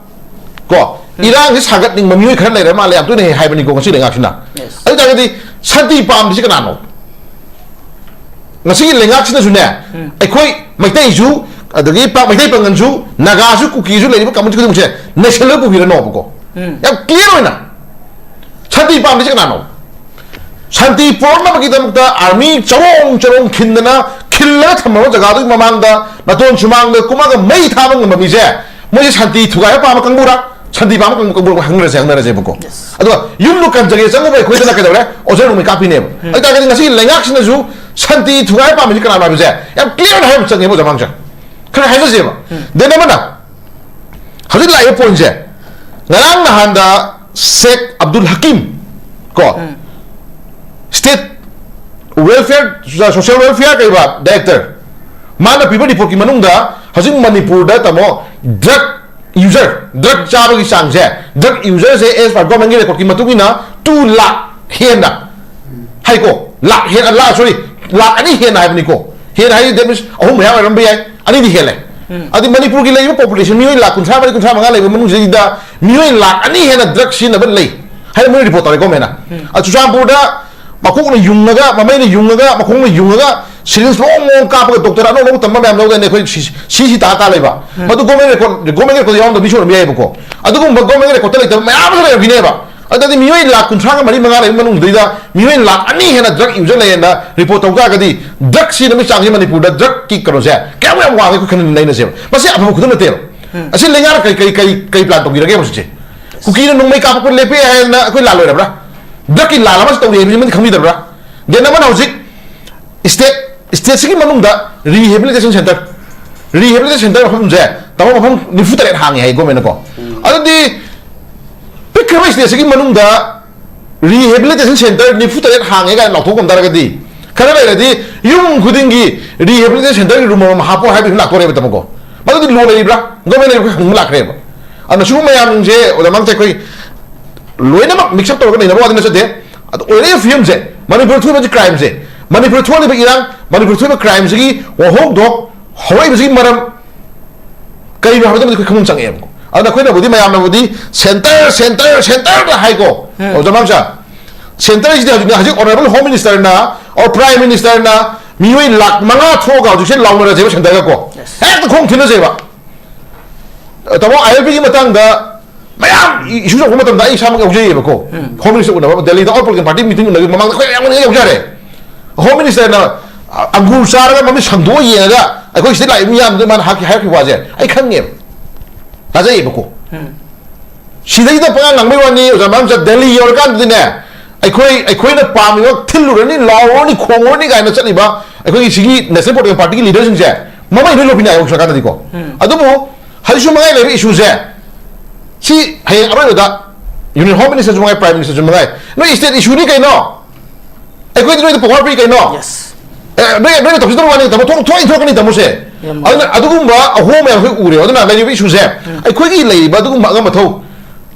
ꯀꯣ, ꯏꯔꯥꯡꯁꯤ ꯁꯥꯒꯠꯅꯤꯡꯕ ꯃꯤꯑꯣꯏ ꯈꯔ ꯂꯩꯔ ꯃꯥꯜꯂꯦ, ꯌꯥꯝ ꯇꯣꯏꯅ ꯍꯦꯛ ꯍꯥꯏꯕꯅꯤꯀꯣ ꯉꯁꯤ ꯂꯩꯉꯥꯛꯁꯤꯅ꯫ ꯑꯗꯨ ꯇꯥꯔꯒꯗꯤ ꯁꯥꯟꯇꯤ ꯄꯥꯝꯗ꯭ꯔꯤꯁꯤ ꯀꯅꯥꯅꯣ? ꯉꯁꯤꯒꯤ ꯂꯩꯉꯥꯛꯁꯤꯅꯁꯨꯅꯦ, ꯑꯩꯈꯣꯏ ꯃꯩꯇꯩꯁꯨ, ꯑꯗꯒꯤ ꯄꯥꯛ ꯃꯩꯇꯩ ꯄꯥꯉꯜꯁꯨ, ꯅꯥꯒꯥꯁꯨ, ꯀꯨꯀꯤꯁꯨ, ꯂꯩꯔꯤꯕ ꯀꯝꯃꯨꯅꯤꯇꯤ ꯈꯨꯗꯤꯡꯃꯛꯁꯦ ꯅꯩꯁꯜꯂꯒ ꯄꯨꯕꯤꯔꯅꯣꯕꯀꯣ꯫ ꯌꯥꯝ ꯀ꯭ꯂꯤꯌꯥꯔ ꯑꯣꯏꯅ ꯁꯥꯟꯇꯤ ꯄꯥꯝꯃꯤꯁꯦ ꯀꯅꯥꯅꯣ? ꯁꯥꯟꯇꯤ ꯄꯨꯔꯛꯅꯕꯒꯤꯗꯃꯛꯇ ꯑꯥꯔꯃꯤ ꯆꯔꯣꯡ ꯆꯔꯣꯡ ꯈꯤꯟꯗꯅ, ꯈꯤꯜꯂꯒ ꯊꯝꯃꯕ ꯖꯒꯥꯗꯨꯒꯤ ꯃꯃꯥꯡꯗ ꯅꯥꯇꯣꯟ ꯁꯨꯃꯥꯡꯗ ꯀꯨꯝꯃꯒ ꯃꯩ ꯊꯥꯕ ꯉꯝꯕ ꯃꯤꯁꯦ, ꯃꯣꯏꯁꯦ ꯁꯥꯟꯇꯤ ꯊꯨꯒꯥꯏꯕ ꯄꯥꯝꯕ ꯀꯥꯡꯕꯨꯔꯥ, ꯁꯥꯟꯇꯤ ꯄꯥꯝꯕ ꯀꯥꯡꯕꯨ, ꯀꯥꯡꯕꯨ ꯍꯪꯅꯔꯁꯦ, ꯍꯪꯅꯔꯁꯦꯕꯀꯣ꯫ ꯑꯗꯨꯒ ꯌꯨꯝꯗꯣ ꯀꯟꯖꯒꯦ ꯆꯪꯉꯨꯕ ꯑꯩꯈꯣꯏꯗꯅ ꯀꯩꯗꯧꯔꯦ? ꯑꯣꯖꯥ ꯅꯣꯡꯃꯩ ꯀꯥꯞꯄꯤꯅꯦꯕ꯫ ꯑꯗꯨ ꯇꯥꯔꯒꯗꯤ ꯉꯁꯤ ꯂꯩꯉꯥꯛꯁꯤꯅꯁꯨ ꯁꯥꯟꯇꯤ ꯊꯨꯒꯥꯏꯕ ꯄꯥꯝꯃꯤꯁꯦ ꯀꯅꯥꯅꯣ ꯍꯥꯏꯕꯁꯦ ꯌꯥꯝ ꯀ꯭ꯂꯤꯌꯥꯔ ꯑꯣꯏꯅ ꯍꯥꯏꯕ ꯑꯃ ꯆꯪꯉꯦꯕ, ꯑꯣꯖꯥ ꯃꯥꯡꯖꯥ꯫ ꯈꯔ ꯍꯥꯏꯖꯁꯦꯕ꯫ ꯗꯦꯟ ꯑꯃꯅ, ꯍꯧꯖꯤꯛ ꯂꯥꯛꯏꯕ ꯄꯣꯏꯟꯁꯦ, ꯉꯔꯥꯡ ꯅꯍꯥꯟꯗ ꯁꯦꯛ ꯑꯕꯗꯨꯜ ꯍꯀꯤꯝ ꯀꯣ, state welfare, social welfare ꯀꯩꯕ director, ꯃꯥꯅ ꯄꯤꯕ ꯔꯤꯄꯣꯔꯠꯀꯤ ꯃꯅꯨꯡꯗ ꯍꯧꯖꯤꯛ ꯃꯅꯤꯄꯨꯔꯗ, ꯇꯥꯃꯣ, drug user, drug ꯆꯥꯕꯒꯤ ꯆꯥꯡꯁꯦ, drug userꯁꯦ as per governmentꯀꯤ recordꯀꯤ ꯃꯇꯨꯡ ꯏꯟꯅ two lakh ꯍꯦꯟꯅ, ꯍꯥꯏꯀꯣ, ꯂꯥꯛ ꯍꯦꯟꯅ, ꯂꯥꯛ, sorry, ꯂꯥꯛ ꯑꯅꯤ ꯍꯦꯟꯅ ꯍꯥꯏꯕꯅꯤꯀꯣ꯫ ꯍꯦꯟꯅ ꯍꯥꯏꯗꯤ that means ꯑꯍꯨꯝ ꯃꯌꯥ ꯑꯣꯏꯔꯝꯕ ꯌꯥꯏ, ꯑꯅꯤꯗꯤ ꯍꯦꯜꯂꯦ꯫ ꯑꯗꯨ ꯃꯅꯤꯄꯨꯔꯒꯤ ꯂꯩꯔꯤꯕ population ꯃꯤꯑꯣꯏ ꯂꯥꯛ ꯀꯨꯟꯊ꯭ꯔꯥ ꯃꯔꯤ, ꯀꯨꯟꯊ꯭ꯔꯥ ꯃꯉꯥ ꯂꯩꯕ ꯃꯅꯨꯡꯁꯤꯗꯩꯗ ꯃꯤꯑꯣꯏ ꯂꯥꯛ ꯑꯅꯤ ꯍꯦꯟꯅ drug ꯁꯤꯖꯤꯟꯅꯕ ꯂꯩ ꯍꯥꯏꯅ ꯃꯣꯏꯅ ꯔꯤꯄꯣꯔꯠ ꯇꯧꯔꯦꯀꯣ, ꯃꯦꯅ꯫ ꯑ, ꯆꯨꯔꯆꯥꯟꯄꯨꯔꯗ ꯃꯀꯣꯛꯅ ꯌꯨꯡꯉꯒ, ꯃꯃꯩꯅ ꯌꯨꯡꯉꯒ, ꯃꯈꯣꯡꯅ ꯌꯨꯡꯉꯒ ꯁꯤꯔꯤꯟꯁ ꯃꯑꯣꯡ ꯃꯑꯣꯡ ꯀꯥꯞꯄꯒ ꯗꯣꯛꯇꯔ ꯑꯅꯧ ꯑꯅꯧꯕ ꯇꯝꯕ ꯃꯌꯥꯝ ꯂꯧꯗꯅ ꯑꯩꯈꯣꯏ ꯁꯤ ꯁꯤ ꯁꯤ ꯇꯥ ꯇꯥ ꯂꯩꯕ꯫ ꯃꯗꯨ ꯒꯣꯔꯃꯦꯟ ꯔꯦꯀꯣꯔꯗ, ꯒꯣꯔꯃꯦꯟ ꯔꯦꯀꯣꯔꯗ ꯌꯥꯎꯔꯝꯗꯕ ꯃꯤꯁꯨ ꯑꯣꯏꯔꯝꯕ ꯌꯥꯏꯕꯀꯣ꯫ ꯑꯗꯨꯒꯨꯝꯕ ꯒꯣꯔꯃꯦꯟ ꯔꯦꯀꯣꯔꯗꯇ ꯂꯩꯇꯕ ꯃꯌꯥꯝ ꯑꯃꯁꯨ ꯂꯩꯔꯝꯈꯤꯅꯦꯕ꯫ ꯑꯗꯨꯗꯤ ꯃꯤꯑꯣꯏ ꯂꯥꯈ ꯀꯨꯟꯊ꯭ꯔꯥꯒ ꯃꯔꯤ ꯃꯉꯥ ꯂꯩꯕ ꯃꯅꯨꯡꯗꯩꯗ ꯃꯤꯑꯣꯏ ꯂꯥꯈ ꯑꯅꯤ ꯍꯦꯟꯅ ꯗ꯭ꯔꯒ ꯌꯨꯖꯔ ꯂꯩꯌꯦꯅ ꯔꯤꯄꯣꯔꯠ ꯇꯧ ꯇꯥꯔꯒꯗꯤ, ꯗ꯭ꯔꯒꯁꯤ ꯅꯨꯃꯤꯠ ꯆꯥꯡꯁꯤ ꯃꯅꯤꯄꯨꯔꯗ ꯗ꯭ꯔꯒꯀꯤ ꯀꯩꯅꯣꯁꯦ ꯀꯌꯥꯝ ꯌꯥꯝ ꯋꯥꯡꯉꯦ ꯑꯩꯈꯣꯏ ꯈꯟꯅ ꯅꯩꯅꯁꯦꯕ꯫ ꯃꯁꯤ ꯑꯐꯕ ꯈꯨꯗꯝ ꯅꯠꯇꯦꯕ꯫ ꯑꯁꯤ ꯂꯩꯉꯥꯛꯅ ꯀꯩ, ꯀꯩ, ꯀꯩ, ꯀꯩ ꯄ꯭ꯂꯥꯟ ꯇꯧꯕꯤꯔꯒꯦ ꯍꯧꯖꯤꯛꯁꯦ? ꯀꯨꯀꯤꯅ ꯅꯣꯡꯃꯩ ꯀꯥꯞꯄ ꯂꯦꯞꯄꯦ ꯍꯥꯏꯅ ꯑꯩꯈꯣꯏ ꯂꯥꯜ ꯑꯣꯏꯔꯕ꯭ꯔꯥ? ꯗ꯭ꯔꯒꯀꯤ ꯂꯥꯜ ꯑꯃꯁꯨ ꯇꯧꯔꯤ ꯍꯥꯏꯕꯁꯤ ꯃꯣꯏꯗꯤ ꯈꯪꯕꯤꯗꯕ꯭ꯔꯥ? ꯗꯦꯟ ꯑꯃꯅ ꯍꯧꯖꯤꯛ ꯁ꯭ꯇꯦꯠ, ꯁ꯭ꯇꯦꯠꯁꯤꯒꯤ ꯃꯅꯨꯡꯗ ꯔꯤꯍꯦꯕꯤꯂꯤꯇꯦꯁꯟ ꯁꯦꯟꯇꯔ, ꯔꯤꯍꯦꯕꯤꯂꯤꯇꯦꯁꯟ ꯁꯦꯟꯇꯔ ꯃꯐꯝꯁꯦ, ꯇꯥꯃꯣ, ꯃꯐꯝ ꯅꯤꯐꯨ ꯇꯔꯦꯠ ꯍꯥꯡꯉꯦ ꯍꯥꯏ ꯒꯣꯔꯃꯦꯟꯅꯀꯣ꯫ ꯑꯗꯨꯗꯤ ꯄꯤꯛꯈ꯭ꯔꯕ ꯁ꯭ꯇꯦꯠꯁꯤꯒꯤ ꯃꯅꯨꯡꯗ ꯔꯤꯍꯦꯕꯤꯂꯤꯇꯦꯁꯟ ꯁꯦꯟꯇꯔ ꯅꯤꯐꯨ ꯇꯔꯦꯠ ꯍꯥꯡꯉꯦ ꯀꯥꯏꯅ ꯂꯥꯎꯊꯣꯛꯄ ꯉꯝ ꯇꯥꯔꯒꯗꯤ, ꯈꯔ ꯂꯩꯔꯗꯤ ꯌꯨꯝ ꯈꯨꯗꯤꯡꯒꯤ ꯔꯤꯍꯦꯕꯤꯂꯤꯇꯦꯁꯟ ꯁꯦꯟꯇꯔꯒꯤ ꯔꯨꯝ ꯑꯃꯃꯝ ꯍꯥꯞꯄꯣ ꯍꯥꯏꯕꯁꯨ ꯂꯥꯛꯇꯣꯔꯦꯕ, ꯇꯥꯃꯣꯀꯣ꯫ ꯃꯗꯨꯗꯤ ꯂꯣ ꯂꯩꯔꯤꯕ꯭ꯔꯥ? ꯒꯣꯔꯃꯦꯟ ꯂꯩꯔꯤꯕ꯭ꯔꯥ? ꯍꯪꯕ ꯂꯥꯛꯈ꯭ꯔꯦꯕ꯫ ꯑꯗꯨꯅ ꯁꯤꯒꯨꯝꯕ ꯃꯌꯥꯝꯁꯦ ꯑꯣꯖꯥ ꯃꯥꯡꯁꯦ ꯑꯩꯈꯣꯏ ꯂꯣꯏꯅꯃꯛ ꯃꯤꯛꯁ ꯑꯞ ꯇꯧꯔꯒ ꯅꯩꯅꯕ ꯋꯥꯗꯤ ꯅꯠꯆꯗꯦ꯫ ꯑꯗꯣ ꯑꯣꯏꯔꯛꯏꯕ ꯐꯤꯕꯝꯁꯦ, ꯃꯅꯤꯄꯨꯔꯗ ꯊꯣꯛꯏꯕ ꯀ꯭ꯔꯥꯏꯝꯁꯦ, ꯃꯅꯤꯄꯨꯔꯗ ꯊꯣꯛꯂꯤꯕ ꯏꯔꯥꯡ, ꯃꯅꯤꯄꯨꯔꯗ ꯊꯣꯛꯏꯕ ꯀ꯭ꯔꯥꯏꯝꯁꯤꯒꯤ ꯋꯥꯍꯧꯗꯣꯛ, ꯍꯧꯔꯛꯏꯕꯁꯤꯒꯤ ꯃꯔꯝ ꯀꯔꯤꯅꯣ ꯍꯥꯏꯕꯗꯨꯃꯗꯤ ꯑꯩꯈꯣꯏ ꯈꯪꯐꯝ ꯆꯪꯉꯛꯑꯦꯕꯀꯣ꯫ ꯑꯗꯨꯅ ꯑꯩꯈꯣꯏꯅꯕꯨꯗꯤ ꯃꯌꯥꯝꯅꯕꯨꯗꯤ ꯁꯦꯟꯇꯔ, ꯁꯦꯟꯇꯔ, ꯁꯦꯟꯇꯔꯗ ꯍꯥꯏꯀꯣ, ꯎꯝ꯫ ꯑꯣꯖꯥ ꯃꯥꯝꯆꯥ, ꯁꯦꯟꯇꯔꯁꯤꯗꯤ ꯍꯧꯖꯤꯛ, ꯍꯧꯖꯤꯛ ꯑꯣꯅꯔꯦꯕꯜ ꯍꯣꯝ ꯃꯤꯅꯤꯁꯇꯔꯅ, ꯑꯣꯔ ꯄ꯭ꯔꯥꯏꯝ ꯃꯤꯅꯤꯁꯇꯔꯅ ꯃꯤꯑꯣꯏ ꯂꯥꯈ ꯃꯉꯥ ꯊꯣꯛꯑꯒ ꯍꯧꯖꯤꯛꯁꯦ ꯂꯥꯎꯅꯔꯁꯦꯕ ꯁꯦꯟꯇꯔꯒꯀꯣ꯫ ꯌꯦꯁ꯫ ꯍꯦꯛꯇ ꯈꯣꯡ ꯊꯤꯜꯂꯁꯦꯕ꯫ ꯇꯥꯃꯣ, ꯑꯥꯏ ꯑꯦꯜ ꯄꯤꯒꯤ ꯃꯇꯥꯡꯗ ꯃꯌꯥꯝ ꯏ-, ꯏꯁꯨ ꯇꯧꯕ ꯃꯇꯝꯗ ꯑꯩ ꯏꯁꯥꯃꯛ ꯌꯥꯎꯖꯩꯌꯦꯕꯀꯣ꯫ ꯎꯝ꯫ ꯍꯣꯝ ꯃꯤꯅꯤꯁꯇꯔ ꯎꯅꯕ, ꯗꯦꯜꯂꯤꯗ ꯑꯣꯜ ꯄꯣꯂꯤꯇꯤꯀꯦꯜ ꯄꯥꯔꯇꯤ ꯃꯤꯇꯤꯡ ꯎꯅꯕꯒꯤ ꯃꯃꯥꯡꯗ ꯑꯩꯈꯣꯏ ꯃꯌꯥꯝ ꯌꯥꯎꯖꯔꯦ꯫ ꯍꯣꯝ ꯃꯤꯅꯤꯁꯇꯔꯅ, ꯑ, ꯑꯪꯒꯨꯔ ꯆꯥꯔꯒ ꯃꯃꯤꯠ ꯁꯪꯗꯣꯛꯑ ꯌꯦꯡꯉꯒ ꯑꯩꯈꯣꯏ ꯁꯤꯗ ꯂꯥꯛꯏꯕ ꯃꯤꯌꯥꯝꯗꯨ ꯃꯥꯅ ꯍꯥꯏꯔꯛꯈꯤ-, ꯍꯥꯏꯔꯛꯈꯤꯕ ꯋꯥꯁꯦ ꯑꯩ ꯈꯪꯉꯦꯕ, ꯇꯥꯖꯩꯌꯦꯕꯀꯣ꯫ ꯎꯝ꯫ ꯁꯤꯗꯩꯗ ꯄꯉꯥꯡ ꯉꯥꯡꯕꯩ ꯋꯥꯅꯤ, ꯑꯣꯖꯥ ꯃꯌꯥꯝ ꯆꯠ-, ꯗꯦꯜꯂꯤ ꯌꯧꯔꯀꯥꯟꯗꯗꯤꯅꯦ, ꯑꯩꯈꯣꯏ, ꯑꯩꯈꯣꯏꯅ ꯄꯥꯝꯃꯤꯕ ꯊꯤꯜꯂꯨꯔꯅꯤ, ꯂꯥꯎꯔꯅꯤ, ꯈꯣꯡꯉꯨꯔꯅꯤ ꯀꯥꯏꯅ ꯆꯠꯂꯤꯕ ꯑꯩꯈꯣꯏꯒꯤ ꯁꯤꯒꯤ ꯅꯦꯁꯅꯦꯜ ꯄꯣꯂꯤꯇꯤꯀꯦꯜ ꯄꯥꯔꯇꯤꯒꯤ ꯂꯤꯗꯔꯁꯤꯡꯁꯦ ꯃꯃꯩ ꯂꯣꯏ ꯂꯣꯠꯄꯤꯅꯦ ꯍꯥꯏꯕ ꯁꯔꯀꯥꯔꯗꯗꯤꯀꯣ꯫ ꯎꯝ꯫ ꯑꯗꯨꯕꯨ ꯍꯧꯖꯤꯛꯁꯨ ꯃꯌꯥꯏ ꯂꯩꯕ ꯏꯁꯨꯁꯦ, ꯁꯤ ꯍꯌꯦꯡ ꯑꯔꯣꯏꯕꯗ ꯌꯨꯅꯤꯌꯟ ꯍꯣꯝ ꯃꯤꯅꯤꯁꯇꯔꯁꯨ ꯃꯉꯥꯏ, ꯄ꯭ꯔꯥꯏꯝ ꯃꯤꯅꯤꯁꯇꯔꯁꯨ ꯃꯉꯥꯏ, ꯅꯣꯏ ꯏꯁꯇꯦꯠ ꯏꯁꯨꯅꯤ ꯀꯩꯅꯣ? ꯑꯩꯈꯣꯏꯗꯤ ꯅꯣꯏꯗ ꯄꯋꯥꯔ ꯄꯤ ꯀꯩꯅꯣ? ꯌꯦꯁ꯫ ꯑꯦ, ꯅꯣꯏ, ꯅꯣꯏꯅ ꯇꯧꯁꯤꯟꯗꯕ ꯋꯥꯅꯤ, ꯇꯥꯃꯣ, ꯊꯣꯛ-, ꯊꯣꯛꯏ ꯊꯣꯛꯀꯅꯤ, ꯇꯥꯃꯣꯁꯦ꯫ ꯌꯥꯝ ꯅꯨꯡꯉꯥꯏ꯫ ꯑꯗꯨꯅ ꯑꯗꯨꯒꯨꯝꯕ ꯑꯍꯣꯡꯕ ꯃꯌꯥꯝ ꯑꯩꯈꯣꯏ ꯎꯔꯦ꯫ ꯑꯗꯨꯅ ꯂꯩꯔꯤꯕ ꯏꯁꯨꯁꯦ, ꯎꯝ꯫ ꯑꯩꯈꯣꯏꯒꯤ ꯂꯩꯔꯤꯕ ꯑꯗꯨꯒꯨꯝꯕ ꯑꯉꯝ ꯑꯊꯧ,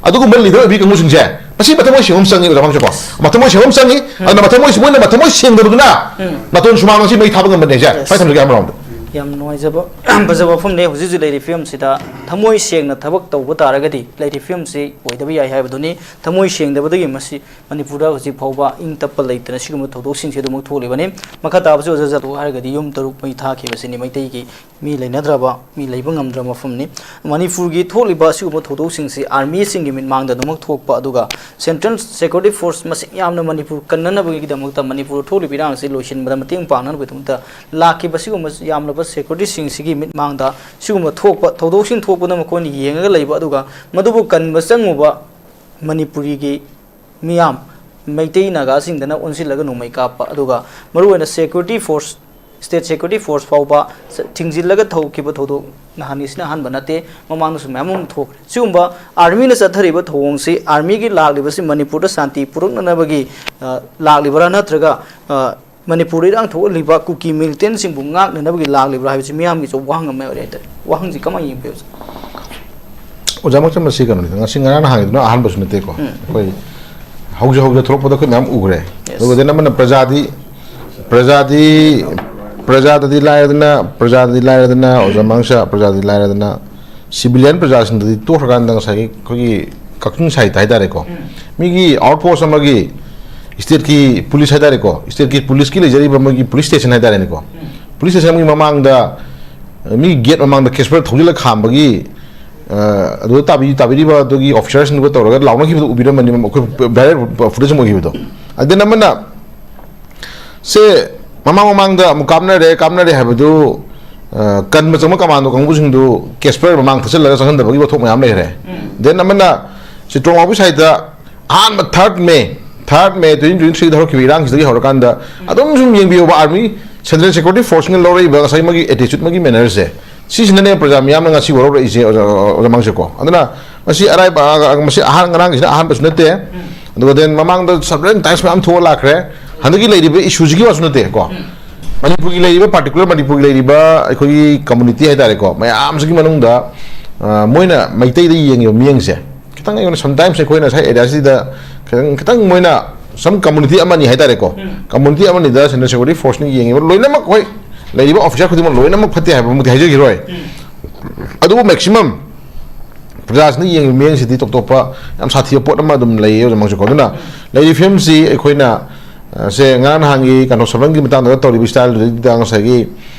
ꯑꯗꯨꯒꯨꯝꯕ ꯂꯤꯗꯔ ꯑꯣꯏꯕꯤ ꯀꯥꯡꯕꯨꯁꯤꯡꯁꯦ, ꯃꯁꯤ ꯃꯊꯃꯣꯏ ꯁꯦꯡꯕ ꯑꯃ ꯆꯪꯉꯤ, ꯑꯣꯖꯥ ꯃꯥꯡꯁꯨꯀꯣ꯫ ꯃꯊꯃꯣꯏ ꯁꯦꯡꯕ ꯑꯃ ꯆꯪꯉꯤ꯫ ꯎꯝ꯫ ꯑꯗꯨꯅ ꯃꯊꯃꯣꯏ, ꯃꯣꯏꯅ ꯃꯊꯃꯣꯏ ꯁꯦꯡꯗꯕꯗꯨꯅ ꯎꯝ꯫ ꯅꯥꯇꯣꯟ ꯁꯨꯃꯥꯡ ꯑꯁꯤ ꯃꯩ ꯊꯥꯕ ꯉꯝꯕꯅꯦꯁꯦ꯫ ꯌꯦꯁ꯫ ꯁ꯭ꯋꯥꯏ ꯊꯝꯖꯒꯦ, ꯑꯃꯔꯣꯝꯗ꯫ ꯌꯥꯝ ꯅꯨꯡꯉꯥꯏꯖꯕ, ꯐꯖꯕ ꯋꯥꯐꯝꯅꯦ꯫ ꯍꯧꯖꯤꯛ ꯍꯧꯖꯤꯛ ꯂꯩꯔꯤꯕ ꯐꯤꯕꯝꯁꯤꯗ ꯊꯃꯣꯏ ꯁꯦꯡꯅ ꯊꯕꯛ ꯇꯧꯕ ꯇꯥꯔꯒꯗꯤ ꯂꯩꯔꯤꯕ ꯐꯤꯕꯝꯁꯤ ꯑꯣꯏꯗꯕ ꯌꯥꯏ ꯍꯥꯏꯕꯗꯨꯅꯤ꯫ ꯊꯃꯣꯏ ꯁꯦꯡꯗꯕꯗꯒꯤ ꯃꯁꯤ ꯃꯅꯤꯄꯨꯔꯗ ꯍꯧꯖꯤꯛ ꯐꯥꯎꯕ ꯏꯪ ꯇꯞꯄ ꯂꯩꯇꯅ ꯁꯤꯒꯨꯝꯕ ꯊꯧꯗꯣꯛꯁꯤꯡꯁꯦ ꯑꯗꯨꯃꯛ ꯊꯣꯛꯂꯤꯕꯅꯤ꯫ ꯃꯈꯥ ꯇꯥꯕꯁꯤ ꯑꯣꯖꯥ ꯖꯥꯗꯨ ꯍꯥꯏꯔꯒꯗꯤ ꯌꯨꯝ ꯇꯔꯨꯛ ꯃꯩ ꯊꯥꯈꯤꯕꯁꯤꯅꯤ ꯃꯩꯇꯩꯒꯤ ꯃꯤ ꯂꯩꯅꯗ꯭ꯔꯕ, ꯃꯤ ꯂꯩꯕ ꯉꯝꯗ꯭ꯔꯕ ꯃꯐꯝꯅꯤ꯫ ꯃꯅꯤꯄꯨꯔꯒꯤ ꯊꯣꯛꯂꯤꯕ ꯑꯁꯤꯒꯨꯝꯕ ꯊꯧꯗꯣꯛꯁꯤꯡꯁꯤ ꯑꯥꯔꯃꯤꯁꯤꯡꯒꯤ ꯃꯤꯠꯃꯥꯡꯗ ꯑꯗꯨꯃꯛ ꯊꯣꯛꯄ, ꯑꯗꯨꯒ ꯁꯦꯟꯇ꯭ꯔꯦꯜ ꯁꯦꯀ꯭ꯌꯨꯔꯤꯇꯤ ꯐꯣꯔꯁ ꯃꯁꯤꯡ ꯌꯥꯝꯅ ꯃꯅꯤꯄꯨꯔ ꯀꯟꯅꯅꯕꯒꯤꯗꯃꯛꯇ, ꯃꯅꯤꯄꯨꯔꯗ ꯊꯣꯛꯂꯤꯕ ꯏꯔꯥꯡꯁꯤ ꯂꯣꯏꯁꯤꯟꯕꯗ ꯃꯇꯦꯡ ꯄꯥꯡꯅꯅꯕꯒꯤꯗꯃꯛꯇ ꯂꯥꯛꯈꯤꯕ ꯑꯁꯤꯒꯨꯝꯕ ꯌꯥꯝꯂꯕ ꯁꯦꯀ꯭ꯌꯨꯔꯤꯇꯤꯁꯤꯡꯁꯤꯒꯤ ꯃꯤꯠꯃꯥꯡꯗ ꯁꯤꯒꯨꯝꯕ ꯊꯣꯛꯄ ꯊꯧꯗꯣꯛꯁꯤꯡ ꯊꯣꯛꯄꯗ ꯃꯈꯣꯏꯅ ꯌꯦꯡꯉꯒ ꯂꯩꯕ, ꯑꯗꯨꯒ ꯃꯗꯨꯕꯨ ꯀꯟꯕ ꯆꯪꯉꯨꯕ ꯃꯅꯤꯄꯨꯔꯤꯒꯤ ꯃꯤꯌꯥꯝ, ꯃꯩꯇꯩ ꯅꯥꯒꯥꯁꯤꯡꯗꯅ ꯑꯣꯟꯁꯤꯜꯂꯒ ꯅꯣꯡꯃꯩ ꯀꯥꯞꯄ, ꯑꯗꯨꯒ ꯃꯔꯨꯑꯣꯏꯅ security force, state security force ꯐꯥꯎꯕ ꯊꯤꯡꯖꯤꯜꯂꯒ ꯊꯣꯛꯈꯤꯕ ꯊꯧꯗꯣꯛ ꯅꯍꯥꯟꯒꯤꯁꯤꯅ ꯑꯍꯥꯟꯕ ꯅꯠꯇꯦ, ꯃꯃꯥꯡꯗꯁꯨ ꯃꯌꯥꯝ ꯑꯃ ꯊꯣꯛꯈ꯭ꯔꯦ꯫ ꯁꯤꯒꯨꯝꯕ ꯑꯥꯔꯃꯤꯅ ꯆꯠꯊꯔꯤꯕ ꯊꯧꯑꯣꯡꯁꯤ, ꯑꯥꯔꯃꯤꯒꯤ ꯂꯥꯛꯂꯤꯕꯁꯤ ꯃꯅꯤꯄꯨꯔꯗ ꯁꯥꯟꯇꯤ ꯄꯨꯔꯛꯅꯅꯕꯒꯤ, ꯑ, ꯂꯥꯛꯂꯤꯕ꯭ꯔꯥ, ꯅꯠꯇ꯭ꯔꯒ, ꯑ, ꯃꯅꯤꯄꯨꯔꯗ ꯏꯔꯥꯡ ꯊꯣꯛꯍꯜꯂꯤꯕ ꯀꯨꯀꯤ ꯃꯤꯂꯤꯇꯦꯟꯁꯤꯡꯕꯨ ꯉꯥꯛꯅꯅꯕꯒꯤ ꯂꯥꯛꯂꯤꯕ꯭ꯔꯥ ꯍꯥꯏꯕꯁꯤ ꯃꯤꯌꯥꯝꯒꯤꯁꯨ ꯋꯥꯍꯪ ꯑꯃ ꯑꯣꯏꯔꯦ ꯍꯥꯏꯇꯥꯔꯦ꯫ ꯋꯥꯍꯪꯁꯤ ꯀꯃꯥꯏꯅ ꯌꯦꯡꯕꯤꯕꯁꯦ? ꯑꯣꯖꯥ ꯃꯆꯟ, ꯃꯁꯤ ꯀꯩꯅꯣꯅꯤꯗ, ꯉꯁꯤ ꯉꯔꯥꯡ ꯅꯍꯥꯟꯒꯤꯗꯨꯅ ꯑꯍꯥꯟꯕꯁꯨ ꯅꯠꯇꯦꯀꯣ꯫ ꯎꯝ꯫ ꯑꯩꯈꯣꯏ ꯍꯧꯖꯤꯛ ꯍꯧꯖꯤꯛ ꯊꯣꯛꯂꯛꯄꯗ ꯑꯩꯈꯣꯏ ꯃꯌꯥꯝ ꯎꯈ꯭ꯔꯦ꯫ Yes. ꯑꯗꯨꯒ then ꯑꯃꯅ ꯄ꯭ꯔꯖꯥꯗꯤ, ꯄ꯭ꯔꯖꯥꯗꯤ, ꯄ꯭ꯔꯖꯥꯗꯗꯤ ꯂꯥꯏꯔꯗꯅ, ꯄ꯭ꯔꯖꯥꯗꯗꯤ ꯂꯥꯏꯔꯗꯅ, ꯑꯣꯖꯥ ꯃꯥꯡꯁꯥ, ꯄ꯭ꯔꯖꯥꯗꯤ ꯂꯥꯏꯔꯗꯅ, ꯁꯤꯚꯤꯂꯤꯌꯟ ꯄ꯭ꯔꯖꯥꯁꯤꯡꯗꯗꯤ ꯇꯣꯛꯈ꯭ꯔꯀꯥꯟꯗ ꯉꯁꯥꯏꯒꯤ ꯑꯩꯈꯣꯏꯒꯤ ꯀꯛꯆꯤꯡ ꯁꯥꯏꯠꯇ ꯍꯥꯏꯇꯥꯔꯦꯀꯣ, ꯎꯝ꯫ ꯃꯤꯒꯤ ꯑꯥꯎꯠ ꯄꯣꯁ ꯑꯃꯒꯤ ꯁ꯭ꯇꯦꯠꯀꯤ ꯄꯨꯂꯤꯁ ꯍꯥꯏꯇꯥꯔꯦꯀꯣ, ꯁ꯭ꯇꯦꯠꯀꯤ ꯄꯨꯂꯤꯁꯀꯤ ꯂꯩꯖꯔꯤꯕ ꯃꯣꯏꯒꯤ ꯄꯨꯂꯤꯁ ꯁ꯭ꯇꯦꯁꯟ ꯍꯥꯏꯇꯥꯔꯦꯅꯦꯀꯣ, ꯎꯝ꯫ ꯄꯨꯂꯤꯁ ꯁ꯭ꯇꯦꯁꯟ ꯑꯃꯒꯤ ꯃꯃꯥꯡꯗ, ꯃꯤꯒꯤ ꯒꯦꯠ ꯃꯃꯥꯡꯗ ꯀꯦꯁꯄꯔ ꯊꯧꯖꯤꯜꯂ ꯈꯥꯝꯕꯒꯤ, ꯑ, ꯑꯗꯨꯗ ꯇꯥꯕꯤ-, ꯇꯥꯕꯤꯔꯤꯕ ꯑꯗꯨꯒꯤ ꯑꯣꯐꯤꯁꯔꯁꯤꯡꯗꯨꯒ ꯇꯧꯔꯒ ꯂꯥꯎꯅꯈꯤꯕꯗꯣ ꯎꯕꯤꯔꯝꯃꯅꯤ, ꯑꯩꯈꯣꯏ ꯚꯥꯏꯔꯦꯜ ꯐꯨꯇꯦꯖ ꯑꯃ ꯑꯣꯏꯈꯤꯕꯗꯣ꯫ ꯑꯗꯨꯅ ꯑꯃꯅ ꯁꯦ ꯃꯃꯥꯡ ꯃꯃꯥꯡꯗ ꯑꯃꯨꯛ ꯀꯥꯞꯅꯔꯦ, ꯀꯥꯞꯅꯔꯦ ꯍꯥꯏꯕꯗꯨ, ꯑ, ꯀꯟꯕ ꯆꯪꯕ ꯀꯃꯥꯟꯗꯣ ꯀꯥꯡꯕꯨꯁꯤꯡꯗꯨ ꯀꯦꯁꯄꯔ ꯃꯃꯥꯡ ꯊꯠꯆꯜꯂꯒ ꯆꯪꯍꯟꯗꯕꯒꯤ ꯋꯥꯊꯣꯛ ꯃꯌꯥꯝ ꯂꯩꯈ꯭ꯔꯦ꯫ ꯎꯝ꯫ Then ꯑꯃꯅ ꯆꯤꯇ꯭ꯔꯣꯡ ꯋꯥꯄꯤ ꯁꯥꯏꯗ ꯑꯍꯥꯟꯕ third May, third May twenty twenty-threeꯗ ꯍꯧꯔꯛꯈꯤꯕ ꯏꯔꯥꯡꯁꯤꯗꯒꯤ ꯍꯧꯔꯀꯥꯟꯗ ꯎꯝ꯫ ꯑꯗꯨꯝ ꯁꯨꯝ ꯌꯦꯡꯕꯤꯌꯣꯕ, ꯑꯥꯔꯃꯤ, ꯁꯦꯟꯇ꯭ꯔꯦꯜ ꯁꯦꯀ꯭ꯌꯨꯔꯤꯇꯤ ꯐꯣꯔꯁꯅ ꯂꯧꯔꯛꯏꯕ ꯉꯁꯥꯏ ꯃꯥꯒꯤ attitude, ꯃꯥꯒꯤ mannerꯁꯦ, ꯁꯤꯁꯤꯅꯅꯦ ꯄ꯭ꯔꯖꯥ ꯃꯤꯌꯥꯝꯅ ꯉꯁꯤ ꯋꯥꯔꯧꯔꯛꯏꯁꯦ, ꯑꯣꯖꯥ, ꯑꯣꯖꯥ ꯃꯥꯡꯁꯦꯀꯣ꯫ ꯑꯗꯨꯅ ꯃꯁꯤ ꯑꯔꯥꯏꯕ, ꯃꯁꯤ ꯑꯍꯥꯟ-, ꯉꯔꯥꯡꯒꯤꯁꯤꯅ ꯑꯍꯥꯟꯕꯁꯨ ꯅꯠꯇꯦ꯫ ꯎꯝ꯫ ꯑꯗꯨꯒ then ꯃꯃꯥꯡꯗ several times ꯃꯌꯥꯝ ꯊꯣꯛꯑ ꯂꯥꯛꯈ꯭ꯔꯦ꯫ ꯍꯟꯗꯛꯀꯤ ꯂꯩꯔꯤꯕ issueꯁꯤꯒꯤ ꯋꯥꯁꯨ ꯅꯠꯇꯦꯀꯣ꯫ ꯎꯝ꯫ ꯃꯅꯤꯄꯨꯔꯒꯤ ꯂꯩꯔꯤꯕ, particular ꯃꯅꯤꯄꯨꯔꯒꯤ ꯂꯩꯔꯤꯕ ꯑꯩꯈꯣꯏꯒꯤ community ꯍꯥꯏꯇꯥꯔꯦꯀꯣ, ꯃꯌꯥꯝꯁꯤꯒꯤ ꯃꯅꯨꯡꯗ, ꯑ, ꯃꯣꯏꯅ ꯃꯩꯇꯩꯗ ꯌꯦꯡꯉꯤꯕ ꯃꯤꯠꯌꯦꯡꯁꯦ ꯈꯤꯇꯪ, ꯑꯩꯉꯣꯟꯗ sometimes ꯑꯩꯈꯣꯏꯅ ꯉꯁꯥꯏ areaꯁꯤꯗ ꯈꯤꯇꯪ, ꯈꯤꯇꯪ ꯃꯣꯏꯅ some community ꯑꯃꯅꯤ ꯍꯥꯏꯇꯥꯔꯦꯀꯣ, ꯎꯝ꯫ Community ꯑꯃꯅꯤꯗ ꯁꯦꯟꯇ꯭ꯔꯦꯜ ꯁꯦꯀ꯭ꯌꯨꯔꯤꯇꯤ ꯐꯣꯔꯁꯅ ꯌꯦꯡꯉꯤꯕ ꯂꯣꯏꯅꯃꯛ, ꯍꯣꯏ, ꯂꯩꯔꯤꯕ ꯑꯣꯐꯤꯁꯥꯔ ꯈꯨꯗꯤꯡꯃꯛ ꯂꯣꯏꯅꯃꯛ ꯐꯠꯇꯦ ꯍꯥꯏꯕꯃꯛꯇꯤ ꯍꯥꯏꯖꯈꯤꯔꯣꯏ꯫ ꯑꯗꯨꯕꯨ ꯃꯦꯛꯁꯤꯃꯝ ꯄ꯭ꯔꯖꯥꯁꯤꯅ ꯌꯦꯡꯉꯤꯕ ꯃꯤꯠꯌꯦꯡꯁꯤꯗꯤ ꯇꯣꯞ ꯇꯣꯞꯄ ꯌꯥꯝ ꯁꯥꯊꯤꯕ ꯄꯣꯠ ꯑꯃ ꯑꯗꯨꯝ ꯂꯩꯌꯦ ꯑꯣꯖꯥ ꯃꯥꯡꯁꯨꯀꯣ꯫ ꯑꯗꯨꯅ ꯂꯩꯔꯤꯕ ꯐꯤꯕꯝꯁꯤ ꯑꯩꯈꯣꯏꯅ, ꯑ, ꯁꯦ ꯉꯔꯥꯡ ꯅꯍꯥꯟꯒꯤ ꯀꯩꯅꯣ ꯁꯣꯔꯟꯒꯤ ꯃꯇꯥꯡꯗ ꯇꯧꯔꯤꯕ ꯏꯁꯇꯥꯏꯜꯗꯨꯗ ꯉꯁꯥꯏꯒꯤ,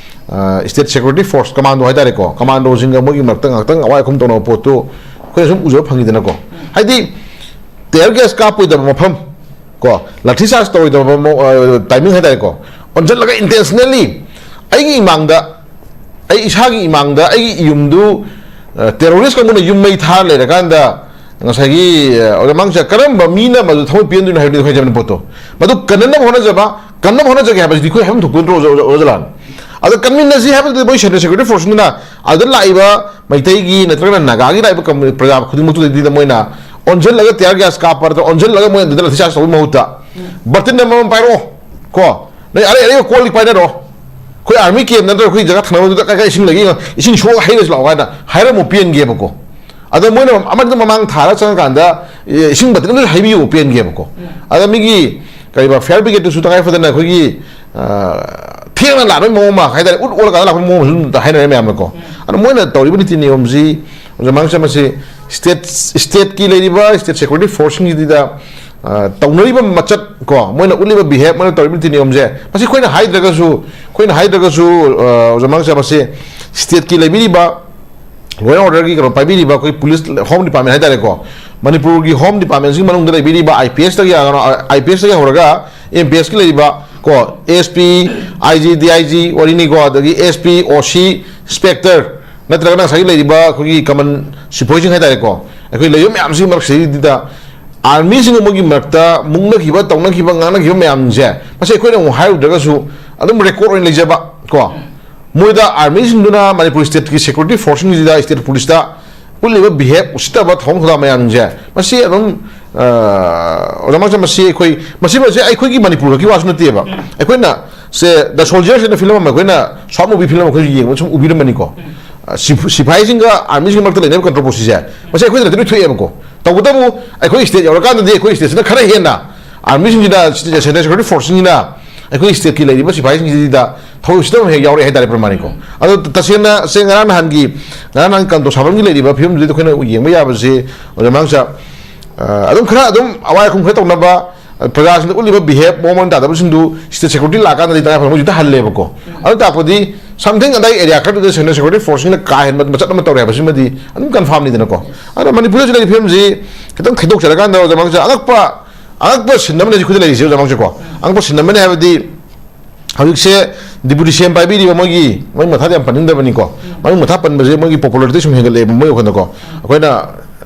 ꯑ, ꯁ꯭ꯇꯦꯠ ꯁꯦꯀ꯭ꯌꯨꯔꯤꯇꯤ ꯐꯣꯔꯁ ꯀꯃꯥꯟꯗꯣ ꯍꯥꯏꯇꯥꯔꯦꯀꯣ, ꯀꯃꯥꯟꯗꯣꯁꯤꯡꯒ ꯃꯣꯏꯒꯤ ꯃꯔꯛꯇ ꯉꯥꯏꯍꯥꯛꯇꯪ ꯑꯋꯥꯏ ꯑꯈꯨꯝ ꯇꯧꯅꯕ ꯄꯣꯠꯇꯨ ꯑꯩꯈꯣꯏꯅ ꯁꯨꯝ ꯎꯖꯕ ꯐꯪꯉꯤꯗꯅꯀꯣ꯫ ꯍꯥꯏꯗꯤ ꯇꯤꯌꯔ ꯒ꯭ꯌꯥꯁ ꯀꯥꯞꯄꯣꯏꯗꯕ ꯃꯐꯝ ꯀꯣ, ꯂꯥꯊꯤ ꯆꯥꯔꯖ ꯇꯧꯔꯣꯏꯗꯕ ꯃꯑꯣ-, ꯑ, ꯇꯥꯏꯃꯤꯡ ꯍꯥꯏꯇꯥꯔꯦꯀꯣ, ꯑꯣꯟꯁꯤꯜꯂꯒ ꯏꯟꯇꯦꯟꯁꯅꯦꯜꯂꯤ ꯑꯩꯒꯤ ꯏꯃꯥꯡꯗ, ꯑꯩ ꯏꯁꯥꯒꯤ ꯏꯃꯥꯡꯗ ꯑꯩꯒꯤ ꯌꯨꯝꯗꯨ, ꯑ, ꯇꯦꯔꯣꯔꯤꯁ ꯀꯥꯡꯕꯨꯅ ꯌꯨꯝ ꯃꯩ ꯊꯥꯔ ꯂꯩꯔꯀꯥꯟꯗ ꯉꯁꯥꯏꯒꯤ, ꯑ, ꯑꯣꯖꯥ ꯃꯥꯡꯁꯦ ꯀꯔꯝꯕ ꯃꯤꯅ ꯃꯗꯨ ꯊꯃꯣꯏ ꯄꯦꯟꯗꯣꯏꯅꯣ ꯍꯥꯏꯕꯗꯨ ꯑꯩꯈꯣꯏ ꯍꯥꯏꯖꯕꯅꯤ ꯄꯣꯠꯇꯣ꯫ ꯃꯗꯨ ꯀꯟꯅꯅꯕ ꯍꯣꯠꯅꯖꯕ, ꯀꯟꯅꯕ ꯍꯣꯠꯅꯖꯒꯦ ꯍꯥꯏꯕꯁꯤꯗꯤ ꯑꯩꯈꯣꯏ ꯍꯥꯏꯐꯝ ꯊꯣꯛꯄ ꯅꯠꯇ꯭ꯔꯣ, ꯑꯣꯖꯥ, ꯑꯣꯖꯥ ꯂꯥꯟ? ꯑꯗ ꯀꯟꯃꯤꯟꯅꯁꯤ ꯍꯥꯏꯕꯗꯨꯗꯤ ꯃꯣꯏ ꯁꯦꯟꯇ꯭ꯔꯦꯜ ꯁꯦꯀ꯭ꯌꯨꯔꯤꯇꯤ ꯐꯣꯔꯁꯁꯤꯡꯗꯨꯅ ꯑꯗꯨꯗ ꯂꯥꯛꯏꯕ ꯃꯩꯇꯩꯒꯤ ꯅꯠꯇ꯭ꯔꯒꯅ ꯅꯥꯒꯥꯒꯤ ꯂꯥꯛꯏꯕ ꯀꯝꯃꯨ-, ꯄ꯭ꯔꯖꯥ ꯈꯨꯗꯤꯡꯃꯛꯇꯨꯗꯗꯤ ꯃꯣꯏꯅ ꯑꯣꯟꯁꯤꯜꯂꯒ ꯇꯤꯌꯔ ꯒ꯭ꯌꯥꯁ ꯀꯥꯞꯄ ꯅꯠꯇ꯭ꯔꯒ ꯑꯣꯟꯁꯤꯜꯂꯒ ꯃꯣꯏ ꯑꯗꯨꯗ ꯂꯥꯊꯤ ꯆꯥꯔꯖ ꯇꯧꯕꯒꯤ ꯃꯍꯨꯠꯇ ꯕꯇꯟ ꯑꯃꯃꯝ ꯄꯥꯏꯔꯛꯑꯣ ꯀꯣ, ꯅꯣꯏ ꯑꯔꯩ ꯑꯔꯩꯕ ꯀꯣꯜ ꯂꯤꯛ ꯄꯥꯏꯅꯔꯣ, ꯑꯩꯈꯣꯏ ꯑꯥꯔꯃꯤ ꯀꯦꯝ ꯅꯠꯇ꯭ꯔꯒ ꯑꯩꯈꯣꯏ ꯖꯒꯥ ꯊꯪꯅꯕꯗꯨꯗ ꯀꯥꯏ ꯀꯥꯏ ꯏꯁꯤꯡ ꯂꯩꯒꯦ ꯌꯦꯡꯉꯣ, ꯏꯁꯤꯡ ꯁꯣꯛꯑꯒ ꯍꯩꯔꯁꯤ ꯂꯥꯛꯑꯣ ꯍꯥꯏꯅ ꯍꯥꯏꯔꯝꯃꯨ ꯄꯦꯟꯒꯦꯕꯀꯣ꯫ ꯑꯗꯣ ꯃꯣꯏꯅ ꯑꯃꯗ ꯃꯃꯥꯡ ꯊꯥꯔ ꯆꯪꯉꯀꯥꯟꯗ, ꯑꯦ, ꯏꯁꯤꯡ ꯕꯇꯟ ꯑꯃꯁꯨ ꯍꯩꯕꯤꯌꯨ ꯄꯦꯟꯒꯦꯕꯀꯣ꯫ ꯑꯗ ꯃꯤꯒꯤ ꯀꯔꯤꯕ ꯐꯥꯌꯔ ꯕ꯭ꯔꯤꯒꯦꯗꯇꯨꯁꯨ ꯇꯉꯥꯏ ꯐꯗꯅ ꯑꯩꯈꯣꯏꯒꯤ, ꯑ, ꯊꯦꯡꯅ ꯂꯥꯛꯄꯒꯤ ꯃꯑꯣꯡ ꯑꯃ ꯍꯥꯏꯇꯥꯔꯦ, ꯎꯠ ꯑꯣꯜꯂꯀꯥꯟꯗ ꯂꯥꯛꯄꯒꯤ ꯃꯑꯣꯡ ꯑꯃꯁꯨ ꯑꯗꯨꯝ ꯍꯥꯏꯅꯔꯦ ꯃꯌꯥꯝꯅꯀꯣ꯫ ꯑꯗꯣ ꯃꯣꯏꯅ ꯇꯧꯔꯤꯕ ꯅꯤꯇꯤ ꯅꯤꯌꯣꯝꯁꯤ ꯑꯣꯖꯥ ꯃꯥꯡꯁꯦ ꯃꯁꯤ ꯁ꯭ꯇꯦꯠ, ꯁ꯭ꯇꯦꯠꯀꯤ ꯂꯩꯔꯤꯕ ꯁ꯭ꯇꯦꯠ ꯁꯦꯀ꯭ꯌꯨꯔꯤꯇꯤ ꯐꯣꯔꯁꯁꯤꯡꯁꯤꯗ, ꯑ, ꯇꯧꯅꯔꯤꯕ ꯃꯆꯠ ꯀꯣ, ꯃꯣꯏꯅ ꯎꯠꯂꯤꯕ ꯕꯤꯍꯦꯕ, ꯃꯣꯏꯅ ꯇꯧꯔꯤꯕ ꯅꯤꯇꯤ ꯅꯤꯌꯣꯝꯁꯦ, ꯃꯁꯤ ꯑꯩꯈꯣꯏꯅ ꯍꯥꯏꯗ꯭ꯔꯒꯁꯨ, ꯑꯩꯈꯣꯏꯅ ꯍꯥꯏꯗ꯭ꯔꯒꯁꯨ, ꯑ, ꯑꯣꯖꯥ ꯃꯥꯡꯁꯦ ꯃꯁꯤ ꯁ꯭ꯇꯦꯠꯀꯤ ꯂꯩꯕꯤꯔꯤꯕ ꯂꯣ ꯑꯦꯟ ꯑꯣꯔꯗꯔꯒꯤ ꯀꯩꯅꯣ ꯄꯥꯏꯕꯤꯔꯤꯕ ꯑꯩꯈꯣꯏ ꯄꯨꯂꯤꯁ ꯍꯣꯝ ꯗꯤꯄꯥꯔꯠꯃꯦꯟ ꯍꯥꯏꯇꯥꯔꯦꯀꯣ, ꯃꯅꯤꯄꯨꯔꯒꯤ ꯍꯣꯝ ꯗꯤꯄꯥꯔꯠꯃꯦꯟꯁꯤꯒꯤ ꯃꯅꯨꯡꯗ ꯂꯩꯕꯤꯔꯤꯕ ꯑꯥꯏ ꯄꯤ ꯑꯦꯁꯇꯒꯤ, ꯑꯥꯏ ꯄꯤ ꯑꯦꯁꯇꯒꯤ ꯍꯧꯔꯒ ꯑꯦꯝ ꯄꯤ ꯑꯦꯁꯀꯤ ꯂꯩꯔꯤꯕ ꯀꯣ, S P, I G, D I G ꯋꯥꯔꯤꯅꯤꯀꯣ, ꯑꯗꯒꯤ ꯑꯦꯁ ꯄꯤ, ꯑꯣ ꯁꯤ, ꯏꯟꯁꯄꯦꯛꯇꯔ, ꯅꯠꯇ꯭ꯔꯒꯅ ꯉꯁꯥꯏꯒꯤ ꯂꯩꯔꯤꯕ ꯑꯩꯈꯣꯏꯒꯤ ꯀꯃꯟ ꯁꯤꯐꯥꯏꯁꯤꯡ ꯍꯥꯏꯇꯥꯔꯦꯀꯣ, ꯑꯩꯈꯣꯏ ꯂꯩꯔꯤꯕ ꯃꯌꯥꯝꯁꯤꯒꯤ ꯃꯔꯛꯁꯤꯗꯩꯗ ꯑꯥꯔꯃꯤꯁꯤꯡꯒ ꯃꯣꯏꯒꯤ ꯃꯔꯛꯇ ꯃꯨꯛꯅꯈꯤꯕ, ꯇꯧꯅꯈꯤꯕ, ꯉꯥꯡꯅꯈꯤꯕ ꯃꯌꯥꯝꯁꯦ, ꯃꯁꯤ ꯑꯩꯈꯣꯏꯅ ꯑꯃꯨꯛ ꯍꯥꯏꯔꯨꯗ꯭ꯔꯒꯁꯨ ꯑꯗꯨꯝ ꯔꯦꯀꯣꯔꯠ ꯑꯣꯏꯅ ꯂꯩꯖꯕ ꯀꯣ, ꯃꯣꯏꯗ ꯑꯥꯔꯃꯤꯁꯤꯡꯗꯨꯅ ꯃꯅꯤꯄꯨꯔ ꯁ꯭ꯇꯦꯠꯀꯤ ꯁꯦꯀ꯭ꯌꯨꯔꯤꯇꯤ ꯐꯣꯔꯁꯁꯤꯡꯁꯤꯗ, ꯁ꯭ꯇꯦꯠ ꯄꯨꯂꯤꯁꯇ ꯎꯠꯂꯤꯕ ꯕꯤꯍꯦꯕ, ꯎꯁꯤꯠꯇꯕ ꯊꯧꯑꯣꯡ ꯊꯧꯗꯥ ꯃꯌꯥꯝꯁꯦ, ꯃꯁꯤ ꯑꯗꯨꯝ, ꯑ, ꯑꯣꯖꯥ ꯃꯥꯡꯁꯦ ꯃꯁꯤ ꯑꯩꯈꯣꯏ, ꯃꯁꯤ, ꯃꯁꯤ ꯑꯩꯈꯣꯏꯒꯤ ꯃꯅꯤꯄꯨꯔ ꯈꯛꯀꯤ ꯋꯥꯁꯨ ꯅꯠꯇꯦꯕ꯫ ꯑꯩꯈꯣꯏꯅ ꯁꯦ ꯗ ꯁꯣꯜꯖꯔꯁ ꯍꯥꯏꯅ ꯐꯤꯂꯝ ꯑꯃ ꯑꯩꯈꯣꯏꯅ ꯁꯥꯎꯠ ꯃꯨꯚꯤ ꯐꯤꯂꯝ ꯑꯩꯈꯣꯏꯁꯨ ꯌꯦꯡꯕ ꯁꯨꯝ ꯎꯕꯤꯔꯝꯃꯅꯤꯀꯣ꯫ ꯑ, ꯁꯤꯐ-, ꯁꯤꯐꯥꯏꯁꯤꯡꯒ ꯑꯥꯔꯃꯤꯁꯤꯡꯒꯤ ꯃꯔꯛꯇ ꯂꯩꯅꯔꯤꯕ ꯀꯟꯇ꯭ꯔꯣꯚꯔꯁꯤꯁꯦ, ꯃꯁꯤ ꯑꯩꯈꯣꯏꯗ ꯅꯠꯇꯦ, ꯂꯣꯏ ꯊꯣꯛꯑꯦꯕꯀꯣ꯫ ꯇꯧꯕꯇꯕꯨ ꯑꯩꯈꯣꯏ ꯁ꯭ꯇꯦꯠ ꯌꯧꯔꯀꯥꯟꯗꯗꯤ ꯑꯩꯈꯣꯏ ꯁ꯭ꯇꯦꯠꯁꯤꯅ ꯈꯔ ꯍꯦꯟꯅ ꯑꯥꯔꯃꯤꯁꯤꯡꯁꯤꯅ, ꯁꯦꯟꯇ꯭ꯔꯦꯜ ꯁꯦꯀ꯭ꯌꯨꯔꯤꯇꯤ ꯐꯣꯔꯁꯁꯤꯡꯁꯤꯅ ꯑꯩꯈꯣꯏ ꯁ꯭ꯇꯦꯠꯀꯤ ꯂꯩꯔꯤꯕ ꯁꯤꯐꯥꯏꯁꯤꯡꯁꯤꯗ ꯊꯧꯔꯤ ꯎꯁꯤꯠꯇꯕ ꯍꯦꯛ ꯌꯥꯎꯔꯛꯑꯦ ꯍꯥꯏꯇꯥꯔꯦ ꯄ꯭ꯔꯃꯥꯅꯤꯀꯣ꯫ ꯑꯗꯣ ꯇꯁꯦꯡꯅ ꯁꯦ ꯉꯔꯥꯡ ꯅꯍꯥꯟꯒꯤ ꯉꯔꯥꯡ ꯅꯍꯥꯟ ꯀꯟꯇꯣ ꯁꯥꯕꯝꯒꯤ ꯂꯩꯔꯤꯕ ꯐꯤꯕꯝꯗꯨꯗꯤ ꯑꯩꯈꯣꯏꯅ ꯌꯦꯡꯕ ꯌꯥꯕꯁꯦ ꯑꯣꯖꯥ ꯃꯥꯡꯆꯥ, ꯑ, ꯑꯗꯨꯝ ꯈꯔ ꯑꯗꯨꯝ ꯑꯋꯥꯏ ꯑꯈꯨꯝ ꯈꯔ ꯇꯧꯅꯕ, ꯑ, ꯄ꯭ꯔꯖꯥꯁꯤꯡꯗ ꯎꯠꯂꯤꯕ ꯕꯤꯍꯦꯕ ꯃꯑꯣꯡ ꯃꯔꯤꯟ ꯇꯥꯗꯕꯁꯤꯡꯗꯨ ꯁ꯭ꯇꯦꯠ ꯁꯦꯀ꯭ꯌꯨꯔꯤꯇꯤ ꯂꯥꯛꯑꯀꯥꯟꯗꯗꯤ ꯇꯉꯥꯏ ꯐꯗꯅ ꯃꯣꯏꯁꯨ ꯍꯜꯂꯦꯕꯀꯣ꯫ ꯑꯗꯨ ꯇꯥꯛꯄꯗꯤ something ꯑꯗꯥꯏ ꯑꯦꯔꯤꯌꯥ ꯈꯔꯗꯨꯗ ꯁꯦꯟꯇ꯭ꯔꯦꯜ ꯁꯦꯀ꯭ꯌꯨꯔꯤꯇꯤ ꯐꯣꯔꯁꯁꯤꯡꯅ ꯀꯥ ꯍꯦꯟꯕ ꯃꯆꯠ ꯑꯃ ꯇꯧꯔꯦ ꯍꯥꯏꯕꯁꯤꯃꯗꯤ ꯑꯗꯨꯝ ꯀꯟꯐꯥꯔꯝꯅꯤꯗꯅꯀꯣ꯫ ꯑꯗꯣ ꯃꯅꯤꯄꯨꯔꯗ ꯍꯧꯖꯤꯛ ꯂꯩꯔꯤꯕ ꯐꯤꯕꯝꯁꯤ ꯈꯤꯇꯪ ꯈꯥꯏꯗꯣꯛꯆꯔꯀꯥꯟꯗ ꯑꯣꯖꯥ ꯃꯥꯡꯆꯥ ꯑꯉꯛꯄ, ꯑꯉꯛꯄ ꯁꯤꯟ ꯑꯃꯅꯤ ꯍꯧꯖꯤꯛ ꯑꯩꯈꯣꯏꯗ ꯂꯩꯔꯤꯁꯦ ꯑꯣꯖꯥ ꯃꯥꯡꯆꯥꯀꯣ꯫ ꯑꯉꯛꯄ ꯁꯤꯟ ꯑꯃꯅꯤ ꯍꯥꯏꯕꯗꯤ ꯍꯧꯖꯤꯛꯁꯦ ꯗꯤꯄꯨꯇꯤ ꯁꯤ ꯑꯦꯝ ꯄꯥꯏꯕꯤꯔꯤꯕ ꯃꯣꯏꯒꯤ, ꯃꯣꯏ ꯃꯊꯥꯗꯤ ꯌꯥꯝ ꯄꯟꯅꯤꯡꯗꯕꯅꯤꯀꯣ꯫ ꯃꯃꯤꯡ ꯃꯊꯥ ꯄꯟꯕꯁꯦ ꯃꯣꯏꯒꯤ ꯄꯣꯄꯨꯂꯔꯤꯇꯤ ꯁꯨꯝ ꯍꯦꯟꯒꯠꯂꯛꯑꯦꯕ ꯃꯣꯏ ꯋꯥꯈꯜꯗꯀꯣ꯫ ꯑꯩꯈꯣꯏꯅ,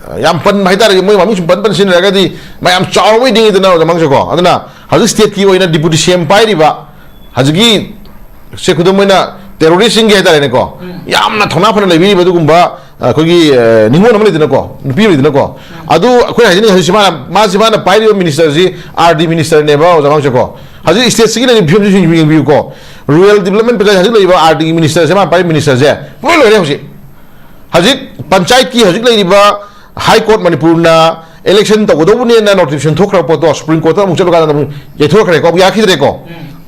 ꯑ, ꯌꯥꯝ ꯄꯟꯕ ꯍꯥꯏꯇꯥꯔꯦ, ꯃꯣꯏ ꯃꯃꯤꯡ ꯁꯨꯝ ꯄꯟ ꯄꯟ ꯁꯤꯖꯤꯟꯅꯔꯒꯗꯤ ꯃꯌꯥꯝ ꯆꯥꯎꯔꯕꯣꯏ ꯅꯤꯡꯉꯤꯗꯅ ꯑꯣꯖꯥ ꯃꯥꯡꯆꯥꯀꯣ꯫ ꯑꯗꯨꯅ ꯍꯧꯖꯤꯛ ꯁ꯭ꯇꯦꯠꯀꯤ ꯑꯣꯏꯅ ꯗꯤꯄꯨꯇꯤ ꯁꯤ ꯑꯦꯝ ꯄꯥꯏꯔꯤꯕ ꯍꯧꯖꯤꯛꯀꯤ ꯁꯦ ꯈꯨꯗꯝ ꯑꯣꯏꯅ ꯇꯦꯔꯣꯔꯤꯁꯁꯤꯡꯒꯤ ꯍꯥꯏꯇꯥꯔꯦꯅꯦꯀꯣ, ꯌꯥꯝꯅ ꯊꯧꯅꯥ ꯐꯅ ꯂꯩꯕꯤꯔꯤꯕ ꯑꯗꯨꯒꯨꯝꯕ, ꯑ, ꯑꯩꯈꯣꯏꯒꯤ, ꯑ, ꯅꯤꯉꯣꯜ ꯑꯃ ꯂꯩꯗꯅꯀꯣ, ꯅꯨꯄꯤ ꯑꯃ ꯂꯩꯗꯅꯀꯣ꯫ ꯑꯗꯨ ꯑꯩꯈꯣꯏ ꯍꯥꯏꯖꯅꯤꯡꯉꯤ ꯍꯧꯖꯤꯛ ꯃꯥꯅ, ꯃꯥꯁꯤ ꯃꯥꯅ ꯄꯥꯏꯔꯤꯕ ꯃꯤꯅꯤꯁꯇꯔꯁꯤ ꯑꯥꯔ ꯗꯤ ꯃꯤꯅꯤꯁꯇꯔꯅꯦꯕ ꯑꯣꯖꯥ ꯃꯥꯡꯆꯥꯀꯣ꯫ ꯍꯧꯖꯤꯛ ꯁ꯭ꯇꯦꯠꯁꯤꯒꯤ ꯂꯩꯔꯤꯕ ꯐꯤꯕꯝꯁꯤ ꯌꯦꯡꯕꯤꯌꯨꯀꯣ꯫ ꯔꯨꯔꯦꯜ ꯗꯤꯕꯂꯞꯃꯦꯟ ꯄ꯭ꯔꯖꯥ ꯍꯧꯖꯤꯛ ꯂꯩꯔꯤꯕ ꯑꯥꯔ ꯗꯤꯒꯤ ꯃꯤꯅꯤꯁꯇꯔꯁꯦ ꯃꯥꯅ ꯄꯥꯏꯔꯤꯕ ꯃꯤꯅꯤꯁꯇꯔꯁꯦ ꯄꯨꯡꯂꯣꯏ ꯂꯣꯏꯔꯦ ꯍꯧꯖꯤꯛ꯫ ꯍꯧꯖꯤꯛ ꯄꯟꯆꯥꯌꯠꯀꯤ ꯍꯧꯖꯤꯛ ꯂꯩꯔꯤꯕ ꯍꯥꯏ ꯀꯣꯔꯠ ꯃꯅꯤꯄꯨꯔꯅ ꯏꯂꯦꯛꯁꯟ ꯇꯧꯒꯗꯧꯕꯅꯦꯅ ꯅꯣꯇꯤꯐꯤꯀꯦꯁꯟ ꯊꯣꯛꯈ꯭ꯔ ꯄꯣꯠꯇꯣ ꯁꯨꯄ꯭ꯔꯤꯝ ꯀꯣꯔꯠꯇ ꯑꯃꯨꯛ ꯆꯠꯂꯀꯥꯟꯗ ꯑꯃꯨꯛ ꯌꯩꯊꯣꯛꯈ꯭ꯔꯦꯀꯣ, ꯑꯃꯨꯛ ꯌꯥꯈꯤꯗ꯭ꯔꯦꯀꯣ꯫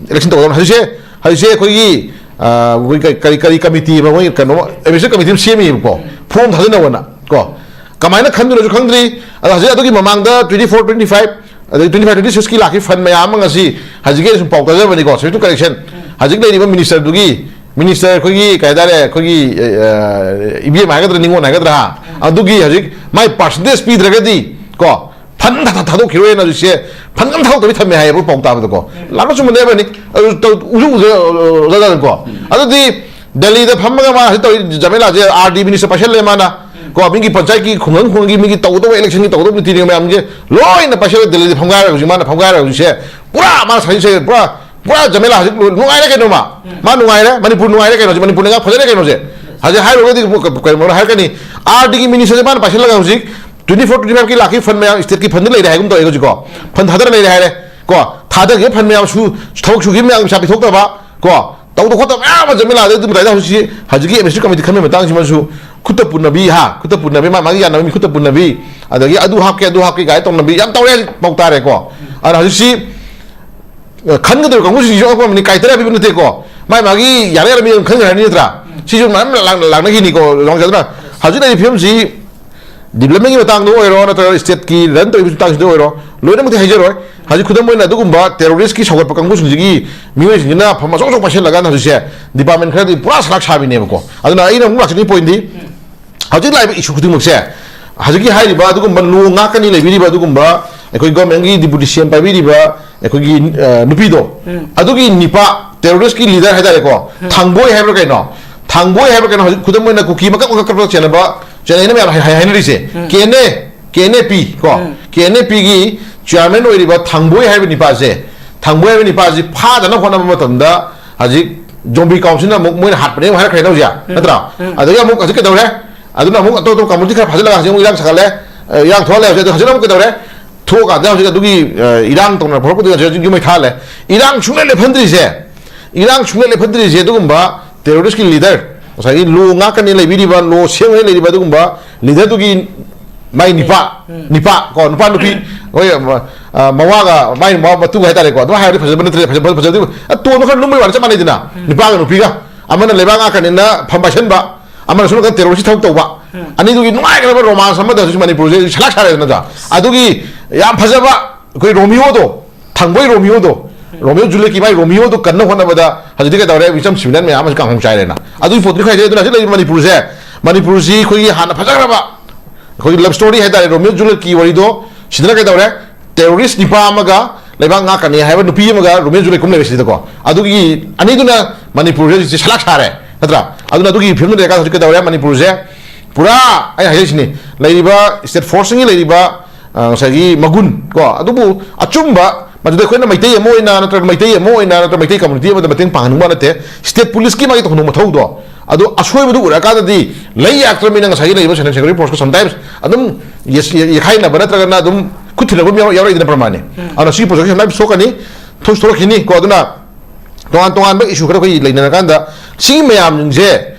ꯏꯂꯦꯛꯁꯟ ꯇꯧꯒꯗꯧꯕꯅꯤ꯫ ꯍꯧꯖꯤꯛꯁꯦ, ꯍꯧꯖꯤꯛꯁꯦ ꯑꯩꯈꯣꯏꯒꯤ, ꯑ, ꯑꯩꯈꯣꯏ ꯀꯔꯤ, ꯀꯔꯤ, ꯀꯔꯤ ꯀꯃꯤꯇꯤ ꯑꯃ, ꯃꯣꯏ ꯀꯩꯅꯣ, ꯑꯦꯗꯃꯤꯅꯤꯁꯇ꯭ꯔꯦꯇꯤꯚ ꯀꯃꯤꯇꯤ ꯑꯃ ꯁꯦꯝꯃꯤꯕꯀꯣ, ꯐꯣꯝ ꯊꯥꯖꯤꯟꯅꯕꯅ ꯀꯣ꯫ ꯀꯃꯥꯏꯅ ꯈꯟꯗꯣꯏꯅꯣꯁꯨ ꯈꯪꯗ꯭ꯔꯤ꯫ ꯑꯗꯣ ꯍꯧꯖꯤꯛ ꯑꯗꯨꯒꯤ ꯃꯃꯥꯡꯗ ꯇ꯭ꯋꯦꯟꯇꯤ ꯐꯣꯔ, ꯇ꯭ꯋꯦꯟꯇꯤ ꯐꯥꯏꯚ, ꯑꯗꯩ ꯇ꯭ꯋꯦꯟꯇꯤ ꯐꯥꯏꯚ, ꯇ꯭ꯋꯦꯟꯇꯤ ꯁꯤꯛꯁꯀꯤ ꯂꯥꯛꯈꯤꯕ ꯐꯟ ꯃꯌꯥꯝ ꯑꯃ ꯉꯁꯤ ꯍꯧꯖꯤꯛꯀꯤ ꯁꯨꯝ ꯄꯥꯎ ꯇꯥꯖꯕꯅꯤꯀꯣ, ꯁꯦꯁꯟ ꯀꯔꯦꯛꯁꯟ꯫ ꯍꯧꯖꯤꯛ ꯂꯩꯔꯤꯕ ꯃꯤꯅꯤꯁꯇꯔꯗꯨꯒꯤ, ꯃꯤꯅꯤꯁꯇꯔ ꯑꯩꯈꯣꯏꯒꯤ ꯀꯩ ꯍꯥꯏꯇꯥꯔꯦ, ꯑꯩꯈꯣꯏꯒꯤ, ꯑ, ꯏꯕꯦꯝ ꯍꯥꯏꯒꯗ꯭ꯔꯥ, ꯅꯤꯉꯣꯜ ꯍꯥꯏꯒꯗ꯭ꯔꯥ, ꯍꯥ? ꯑꯗꯨꯒꯤ ꯍꯧꯖꯤꯛ ꯃꯥꯏ ꯄꯥꯔꯁꯦꯟꯇꯦꯖ ꯄꯤꯗ꯭ꯔꯒꯗꯤ ꯀꯣ, ꯐꯟ ꯊꯥ-, ꯊꯥ-, ꯊꯥꯗꯣꯛꯈꯤꯔꯣꯏꯅ ꯍꯧꯖꯤꯛꯁꯦ ꯐꯟ ꯑꯃ ꯊꯥꯗꯣꯛꯇꯕꯤ ꯊꯝꯃꯦ ꯍꯥꯏꯌꯦꯕ ꯄꯥꯎ ꯇꯥꯕꯗꯀꯣ꯫ ꯂꯥꯟꯕ ꯆꯨꯝꯕꯅꯦꯕꯅꯤ꯫ ꯑꯗꯨ ꯇꯧ-, ꯎꯁꯨ ꯎꯗ-, ꯎꯗ-, ꯎꯗ-, ꯀꯣ꯫ ꯑꯗꯨꯗꯤ ꯗꯦꯜꯂꯤꯗ ꯐꯝꯃꯒ ꯃꯥ ꯍꯧꯖꯤꯛ ꯇꯧꯔꯤ ꯖꯃꯦꯂꯥꯁꯦ ꯑꯥꯔ ꯗꯤ ꯃꯤꯅꯤꯁꯇꯔ ꯄꯥꯏꯁꯜꯂꯦ ꯃꯥꯅ꯫ ꯀꯣ, ꯃꯤꯒꯤ ꯄꯟꯆꯥꯌꯠꯀꯤ ꯈꯨꯡꯒꯪ ꯈꯨꯡꯒꯪꯒꯤ ꯃꯤꯒꯤ ꯇꯧꯒꯗꯧꯕ ꯏꯂꯦꯛꯁꯟꯒꯤ ꯇꯧꯒꯗꯧꯕ ꯅꯤꯇꯤ ꯅꯤꯌꯣꯝ ꯃꯌꯥꯝꯁꯦ ꯂꯣꯏꯅ ꯄꯥꯏꯁꯜꯂꯦ, ꯗꯦꯜꯂꯤꯗ ꯐꯝꯒꯥꯏꯔꯒ ꯍꯧꯖꯤꯛ ꯃꯥꯅ ꯐꯝꯒꯥꯏꯔꯒ ꯍꯧꯖꯤꯛꯁꯦ ꯄꯨꯔꯥ ꯃꯥꯅ ꯁꯥꯏꯁꯦ ꯄꯨꯔꯥ, ꯄꯨꯔꯥ ꯖꯃꯦꯂꯥ ꯍꯧꯖꯤꯛ ꯅꯨꯡꯉꯥꯏꯔꯦ ꯀꯩꯅꯣ ꯃꯥ꯫ ꯃꯥ ꯅꯨꯡꯉꯥꯏꯔꯦ, ꯃꯅꯤꯄꯨꯔ ꯅꯨꯡꯉꯥꯏꯔꯦ ꯀꯩꯅꯣ ꯍꯧꯖꯤꯛ, ꯃꯅꯤꯄꯨꯔ ꯂꯩꯉꯥꯛ ꯐꯖꯔꯦ ꯀꯩꯅꯣ ꯍꯧꯖꯤꯛ꯫ ꯍꯧꯖꯤꯛ ꯍꯥꯏꯔꯨꯔꯒꯗꯤ ꯀꯩꯅꯣ ꯍꯥꯏꯔꯛꯀꯅꯤ, ꯑꯥꯔ ꯗꯤꯒꯤ ꯃꯤꯅꯤꯁꯇꯔꯁꯦ ꯃꯥꯅ ꯄꯥꯏꯁꯜꯂꯒ ꯍꯧꯖꯤꯛ ꯇ꯭ꯋꯦꯟꯇꯤ ꯐꯣꯔ, ꯇ꯭ꯋꯦꯟꯇꯤ ꯐꯥꯏꯚꯀꯤ ꯂꯥꯛꯈꯤ ꯐꯟ ꯃꯌꯥꯝ ꯁ꯭ꯇꯦꯠꯀꯤ ꯐꯟꯗ ꯂꯩꯔꯦ ꯍꯥꯏꯒꯨꯝ ꯇꯧꯋꯦ ꯍꯧꯖꯤꯛꯀꯣ꯫ ꯐꯟ ꯊꯥꯗꯔ ꯂꯩꯔꯦ ꯍꯥꯏꯔꯦ ꯀꯣ꯫ ꯊꯥꯗꯈꯤꯕ ꯐꯟ ꯃꯌꯥꯝ ꯁꯨ-, ꯊꯕꯛ ꯁꯨꯈꯤꯕ ꯃꯌꯥꯝ ꯄꯩꯁꯥ ꯄꯤꯊꯣꯛꯇꯕ ꯀꯣ꯫ ꯇꯧꯗ ꯈꯣꯠꯇꯕ ꯃꯌꯥꯝ ꯑꯃ ꯖꯃꯤꯂꯥꯗ ꯑꯗꯨꯝ ꯂꯩꯗ ꯍꯧꯖꯤꯛꯁꯤ ꯍꯧꯖꯤꯛꯀꯤ ꯑꯦꯝ ꯑꯦꯁ ꯇꯤ ꯀꯃꯤꯇꯤ ꯈꯟꯕꯒꯤ ꯃꯇꯥꯡꯁꯤꯃꯁꯨ ꯈꯨꯠꯇ ꯄꯨꯟꯅꯕꯤ ꯍꯥ, ꯈꯨꯠꯇ ꯄꯨꯟꯅꯕꯤ, ꯃꯥ ꯃꯥꯒꯤ ꯌꯥꯅꯕ ꯃꯤ ꯈꯨꯠꯇ ꯄꯨꯟꯅꯕꯤ, ꯑꯗꯒꯤ ꯑꯗꯨ ꯍꯥꯞꯀꯦ ꯑꯗꯨ ꯍꯥꯞꯀꯦ ꯀꯥꯏꯅ ꯇꯧꯅꯕꯤ ꯌꯥꯝ ꯇꯧꯔꯦ ꯍꯧꯖꯤꯛ ꯄꯥꯎ ꯇꯥꯔꯦꯀꯣ꯫ ꯑꯗꯨꯅ ꯍꯧꯖꯤꯛꯁꯤ ꯈꯟꯒꯗꯧꯔꯤꯕ ꯀꯥꯡꯕꯨꯁꯤꯡꯁꯤꯁꯨ ꯑꯉꯛꯄ ꯑꯃꯅꯤ, ꯀꯥꯏ ꯇꯔꯥ ꯄꯤꯕ ꯅꯠꯇꯦꯀꯣ, ꯃꯥꯏ ꯃꯥꯒꯤ ꯌꯥꯅ ꯌꯥꯅꯕ ꯃꯤꯗꯨ ꯈꯟꯈ꯭ꯔꯅꯤ ꯅꯠꯇ꯭ꯔꯥ? ꯁꯤꯁꯨ ꯃꯌꯥꯝ ꯂꯥꯛ-, ꯂꯥꯛꯅꯈꯤꯅꯤꯀꯣ, ꯔꯣꯡ ꯆꯥꯗꯨꯅ꯫ ꯍꯧꯖꯤꯛ ꯂꯩꯔꯤꯕ ꯐꯤꯕꯝꯁꯤ ꯗꯤꯕ꯭ꯂꯞꯃꯦꯟꯒꯤ ꯃꯇꯥꯡꯗ ꯑꯣꯏꯔꯣ, ꯅꯠꯇ꯭ꯔꯒ ꯁ꯭ꯇꯦꯠꯀꯤ ꯔꯟ ꯇꯧꯔꯤꯕ ꯃꯇꯥꯡꯁꯤꯗ ꯑꯣꯏꯔꯣ, ꯂꯣꯏꯅꯃꯛꯇꯤ ꯍꯥꯏꯖꯔꯣꯏ꯫ ꯍꯧꯖꯤꯛ ꯈꯨꯗꯝ ꯑꯣꯏꯅ ꯑꯗꯨꯒꯨꯝꯕ ꯇꯦꯔꯣꯔꯤꯁꯀꯤ ꯁꯧꯒꯠꯄ ꯀꯥꯡꯕꯨꯁꯤꯡꯁꯤꯒꯤ ꯃꯤꯑꯣꯏꯁꯤꯡꯁꯤꯅ ꯐꯝ ꯑꯆꯧ ꯑꯆꯧ ꯄꯥꯏꯁꯤꯜꯂꯀꯥꯟꯗ ꯍꯧꯖꯤꯛꯁꯦ ꯗꯤꯄꯥꯔꯠꯃꯦꯟ ꯈꯔꯗꯤ ꯄꯨꯔꯥ ꯁꯂꯥꯛ ꯁꯥꯕꯤꯅꯦꯕꯀꯣ꯫ ꯑꯗꯨꯅ ꯑꯩꯅ ꯑꯃꯨꯛ ꯂꯥꯛꯆꯅꯤꯡꯉꯤ ꯄꯣꯏꯟꯗꯤ, ꯍꯧꯖꯤꯛ ꯂꯥꯛꯏꯕ ꯏꯁꯨ ꯈꯨꯗꯤꯡꯃꯛꯁꯦ, ꯍꯧꯖꯤꯛꯀꯤ ꯍꯥꯏꯔꯤꯕ ꯑꯗꯨꯒꯨꯝꯕ ꯂꯣ ꯉꯥꯛꯀꯅꯤ ꯂꯩꯕꯤꯔꯤꯕ ꯑꯗꯨꯒꯨꯝꯕ ꯑꯩꯈꯣꯏ ꯒꯣꯔꯃꯦꯟꯒꯤ ꯗꯤꯄꯨꯇꯤ ꯁꯤ ꯑꯦꯝ ꯄꯥꯏꯕꯤꯔꯤꯕ ꯑꯩꯈꯣꯏꯒꯤ, ꯑ, ꯅꯨꯄꯤꯗꯣ, ꯎꯝ꯫ ꯑꯗꯨꯒꯤ ꯅꯤꯄꯥ, ꯇꯦꯔꯣꯔꯤꯁꯀꯤ ꯂꯤꯗꯔ ꯍꯥꯏꯇꯥꯔꯦꯀꯣ, ꯎꯝ꯫ ꯊꯥꯡꯕꯣꯏ ꯍꯥꯏꯕ꯭ꯔꯥ ꯀꯩꯅꯣ, ꯊꯥꯡꯕꯣꯏ ꯍꯥꯏꯕ꯭ꯔꯥ ꯀꯩꯅꯣ, ꯍꯧꯖꯤꯛ ꯈꯨꯗꯝ ꯑꯣꯏꯅ ꯀꯨꯀꯤ ꯃꯀꯛ ꯃꯀꯛ ꯀꯛꯄꯗ ꯆꯦꯟꯅꯕ, ꯆꯦꯟꯅꯩꯅ ꯃꯌꯥꯝ ꯍꯥꯏ-, ꯍꯥꯏꯅꯔꯤꯁꯦ, ꯎꯝ꯫ ꯀꯦ N A, K N A ꯄꯤ ꯀꯣ, ꯎꯝ꯫ ꯀꯦ ꯑꯦꯟ ꯑꯦ ꯄꯤꯒꯤ ꯆꯤꯌꯥꯔꯃꯦꯟ ꯑꯣꯏꯔꯤꯕ ꯊꯥꯡꯕꯣꯏ ꯍꯥꯏꯕ ꯅꯤꯄꯥꯁꯦ, ꯊꯥꯡꯕꯣꯏ ꯍꯥꯏꯕ ꯅꯤꯄꯥꯁꯤ ꯐꯥꯗꯅꯕ ꯍꯣꯠꯅꯕ ꯃꯇꯝꯗ ꯍꯧꯖꯤꯛ ꯖꯣꯝꯕꯤ ꯀꯥꯎꯟꯁꯤꯜꯅ ꯑꯃꯨꯛ ꯃꯣꯏꯅ ꯍꯥꯠꯄꯅꯦ ꯑꯃꯨꯛ ꯍꯥꯏꯔꯛꯈ꯭ꯔꯦ ꯍꯧꯖꯤꯛ, ꯎꯝ꯫ ꯅꯠꯇ꯭ꯔꯥ? ꯎꯝ꯫ ꯑꯗꯒꯤ ꯑꯃꯨꯛ ꯍꯧꯖꯤꯛ ꯀꯩꯗꯧꯔꯦ? ꯑꯗꯨꯅ ꯑꯃꯨꯛ ꯑꯇꯣꯞ ꯑꯇꯣꯞꯄ ꯀꯝꯃꯨꯅꯤꯇꯤ ꯈꯔ ꯐꯥꯖꯤꯜꯂꯒ ꯍꯧꯖꯤꯛ ꯑꯃꯨꯛ ꯏꯔꯥꯡ ꯁꯥꯒꯠꯂꯦ, ꯑ, ꯏꯔꯥꯡ ꯊꯣꯛꯍꯜꯂꯦ꯫ ꯍꯧꯖꯤꯛ ꯑꯗꯨ ꯍꯧꯖꯤꯛꯅ ꯑꯃꯨꯛ ꯀꯩꯗꯧꯔꯦ? ꯊꯣꯛꯑꯀꯥꯟꯗ ꯍꯧꯖꯤꯛ ꯑꯗꯨꯒꯤ, ꯑ, ꯏꯔꯥꯡ ꯇꯧꯅ ꯍꯧꯔꯛꯄꯗꯨꯗ ꯍꯧꯖꯤꯛ ꯌꯨꯝ ꯃꯩ ꯊꯥꯍꯜꯂꯦ꯫ ꯏꯔꯥꯡ ꯁꯨꯡꯂꯦꯞ ꯂꯦꯞꯍꯟꯗ꯭ꯔꯤꯁꯦ, ꯏꯔꯥꯡ ꯁꯨꯡꯂꯦꯞ ꯂꯦꯞꯍꯟꯗ꯭ꯔꯤꯁꯦ ꯑꯗꯨꯒꯨꯝꯕ ꯇꯦꯔꯣꯔꯤꯁꯀꯤ ꯂꯤꯗꯔ, ꯉꯁꯥꯏꯒꯤ ꯂꯣ ꯉꯥꯛꯀꯅꯤ ꯂꯩꯕꯤꯔꯤꯕ, ꯂꯣ ꯁꯦꯝꯒꯅꯤ ꯂꯩꯔꯤꯕ ꯑꯗꯨꯒꯨꯝꯕ ꯂꯤꯗꯔꯗꯨꯒꯤ ꯃꯥꯏ ꯅꯤꯄꯥ, ꯎꯝ꯫ ꯅꯤꯄꯥ ꯀꯣ, ꯅꯨꯄꯥ ꯅꯨꯄꯤ, ꯎꯝ꯫ ꯍꯣꯏ, ꯑ, ꯑ, ꯃꯋꯥꯒ ꯃꯥꯏ ꯃꯋꯥ ꯃꯇꯨꯒ ꯍꯥꯏꯇꯥꯔꯦꯀꯣ, ꯑꯗꯨꯝ ꯍꯥꯏꯔꯗꯤ ꯐꯖꯕ ꯅꯠꯇ꯭ꯔꯦ, ꯐꯖꯕ, ꯐꯖꯕꯗꯤ ꯑ, ꯇꯣꯟꯕ ꯈꯔ ꯂꯨꯝꯕꯩ ꯋꯥꯅꯤ, ꯆꯞ ꯃꯥꯟꯅꯩꯗꯅ, ꯎꯝ꯫ ꯅꯤꯄꯥꯒ ꯅꯨꯄꯤꯒ꯫ ꯑꯃꯅ ꯂꯩꯕꯥꯛ ꯉꯥꯛꯀꯅꯤꯅ ꯐꯝ ꯄꯥꯏꯁꯟꯕ, ꯑꯃꯅ ꯁꯣꯝ ꯅꯥꯀꯟ ꯇꯦꯔꯣꯔꯤꯁ ꯊꯕꯛ ꯇꯧꯕ꯫ ꯎꯝ꯫ ꯑꯅꯤꯗꯨꯒꯤ ꯅꯨꯡꯉꯥꯏꯈ꯭ꯔꯕ ꯔꯣꯃꯥꯟꯁ ꯑꯃꯗ ꯍꯧꯖꯤꯛ ꯃꯅꯤꯄꯨꯔꯁꯦ ꯁꯂꯥꯛ ꯁꯥꯔꯦꯗꯅ ꯅꯠꯇ꯭ꯔꯥ? ꯑꯗꯨꯒꯤ ꯌꯥꯝ ꯐꯖꯕ ꯑꯩꯈꯣꯏ ꯔꯣꯃꯤꯌꯣꯗꯣ, ꯊꯥꯡꯕꯣꯏ ꯔꯣꯃꯤꯌꯣꯗꯣ, ꯎꯝ꯫ ꯔꯣꯃꯤꯌꯣ ꯖꯨꯂꯤꯌꯠꯀꯤ ꯃꯥꯏ ꯔꯣꯃꯤꯌꯣꯗꯣ ꯀꯟꯅ ꯍꯣꯠꯅꯕꯗ ꯍꯧꯖꯤꯛꯇꯤ ꯀꯩꯗꯧꯔꯦ, ꯃꯤꯆꯝ ꯁꯤꯕꯤꯂꯤꯌꯟ ꯃꯌꯥꯝ ꯑꯃꯁꯨ ꯀꯥꯡꯍꯧ ꯆꯥꯏꯔꯦꯅ꯫ ꯑꯗꯨꯒꯤ ꯄꯣꯠꯇꯨꯗꯤ ꯈꯥꯏꯖꯩ꯫ ꯑꯗꯨꯅ ꯍꯧꯖꯤꯛ ꯂꯩꯔꯤꯕ ꯃꯅꯤꯄꯨꯔꯁꯦ, ꯃꯅꯤꯄꯨꯔꯁꯤ ꯑꯩꯈꯣꯏꯒꯤ ꯍꯥꯟꯅ ꯐꯖꯈ꯭ꯔꯕ ꯑꯩꯈꯣꯏꯒꯤ ꯂꯞ ꯁ꯭ꯇꯣꯔꯤ ꯍꯥꯏꯇꯥꯔꯦ, ꯔꯣꯃꯤꯌꯣ ꯖꯨꯂꯤꯌꯠꯀꯤ ꯋꯥꯔꯤꯗꯣ ꯁꯤꯗꯅ ꯀꯩꯗꯧꯔꯦ, ꯇꯦꯔꯣꯔꯤꯁ ꯅꯤꯄꯥ ꯑꯃꯒ ꯂꯩꯕꯥꯛ ꯉꯥꯛꯀꯅꯤ ꯍꯥꯏꯕ ꯅꯨꯄꯤ ꯑꯃꯒ ꯔꯣꯃꯤꯌꯣ ꯖꯨꯂꯤꯌꯠ ꯀꯨꯝ ꯂꯩꯔꯦ ꯁꯤꯗꯀꯣ꯫ ꯑꯗꯨꯒꯤ ꯑꯅꯤꯗꯨꯅ ꯃꯅꯤꯄꯨꯔꯁꯦ ꯍꯧꯖꯤꯛꯁꯦ ꯁꯂꯥꯛ ꯁꯥꯔꯦ, ꯅꯠꯇ꯭ꯔꯥ? ꯑꯗꯨꯅ ꯑꯗꯨꯒꯤ ꯐꯤꯕꯝꯗ ꯂꯩꯔꯀꯥꯟꯗ ꯍꯧꯖꯤꯛ ꯀꯩꯗꯧꯔꯦ, ꯃꯅꯤꯄꯨꯔꯁꯦ ꯄꯨꯔꯥ, ꯑꯩꯅ ꯍꯥꯏꯖꯔꯤꯁꯤꯅꯤ, ꯂꯩꯔꯤꯕ ꯁ꯭ꯇꯦꯠ ꯐꯣꯔꯁꯁꯤꯡꯒꯤ ꯂꯩꯔꯤꯕ, ꯑ, ꯉꯁꯥꯏꯒꯤ ꯃꯒꯨꯟ ꯀꯣ, ꯑꯗꯨꯕꯨ ꯑꯆꯨꯝꯕ, ꯃꯗꯨꯗ ꯑꯩꯈꯣꯏꯅ ꯃꯩꯇꯩ ꯑꯃ ꯑꯣꯏꯅ ꯅꯠꯇ꯭ꯔꯒ ꯃꯩꯇꯩ ꯑꯃ ꯑꯣꯏꯅ ꯅꯠꯇ꯭ꯔꯒ ꯃꯩꯇꯩ ꯀꯝꯃ꯭ꯌꯨꯅꯤꯇꯤ ꯑꯃꯗ ꯃꯇꯦꯡ ꯄꯥꯡꯍꯟꯅꯤꯡꯕ ꯅꯠꯇꯦ꯫ ꯁ꯭ꯇꯦꯠ ꯄꯨꯂꯤꯁꯀꯤ ꯃꯥꯒꯤ ꯇꯧꯍꯟꯅꯤꯡꯕ ꯃꯊꯧꯗꯣ, ꯑꯗꯣ ꯑꯁꯣꯏꯕꯗꯨ ꯎꯔꯛꯑꯀꯥꯟꯗꯗꯤ ꯂꯩ ꯌꯥꯛꯇ꯭ꯔꯕꯅꯤꯅ ꯉꯁꯥꯏꯒꯤ ꯂꯩꯔꯤꯕ ꯁꯦꯟꯇ꯭ꯔꯦꯜ ꯁꯦꯀ꯭ꯌꯨꯔꯤꯇꯤ ꯐꯣꯔꯁꯀ sometimes ꯑꯗꯨꯝ ꯌꯦ-, ꯌꯦ-, ꯌꯦꯈꯥꯏꯅꯕ ꯅꯠꯇ꯭ꯔꯒꯅ ꯑꯗꯨꯝ ꯈꯨꯠ ꯊꯤꯟꯅꯕ ꯑꯃ ꯌꯥꯎ-, ꯌꯥꯎꯔꯛꯏꯗꯅ ꯄ꯭ꯔꯃꯥꯟꯅꯦ꯫ ꯎꯝ꯫ ꯑꯗꯨꯅ ꯁꯤꯒꯤ ꯄ꯭ꯔꯣꯖꯦꯛꯁꯦ sometimes ꯊꯣꯛꯀꯅꯤ, ꯊꯣꯛꯁꯨ ꯊꯣꯛꯂꯛꯈꯤꯅꯤ ꯀꯣ꯫ ꯑꯗꯨꯅ ꯇꯣꯉꯥꯟ ꯇꯣꯉꯥꯟꯕ ꯏꯁꯨ ꯈꯔ ꯑꯩꯈꯣꯏ ꯂꯩꯅꯔꯀꯥꯟꯗ ꯁꯤꯒꯤ ꯃꯌꯥꯝꯁꯤꯡꯁꯦ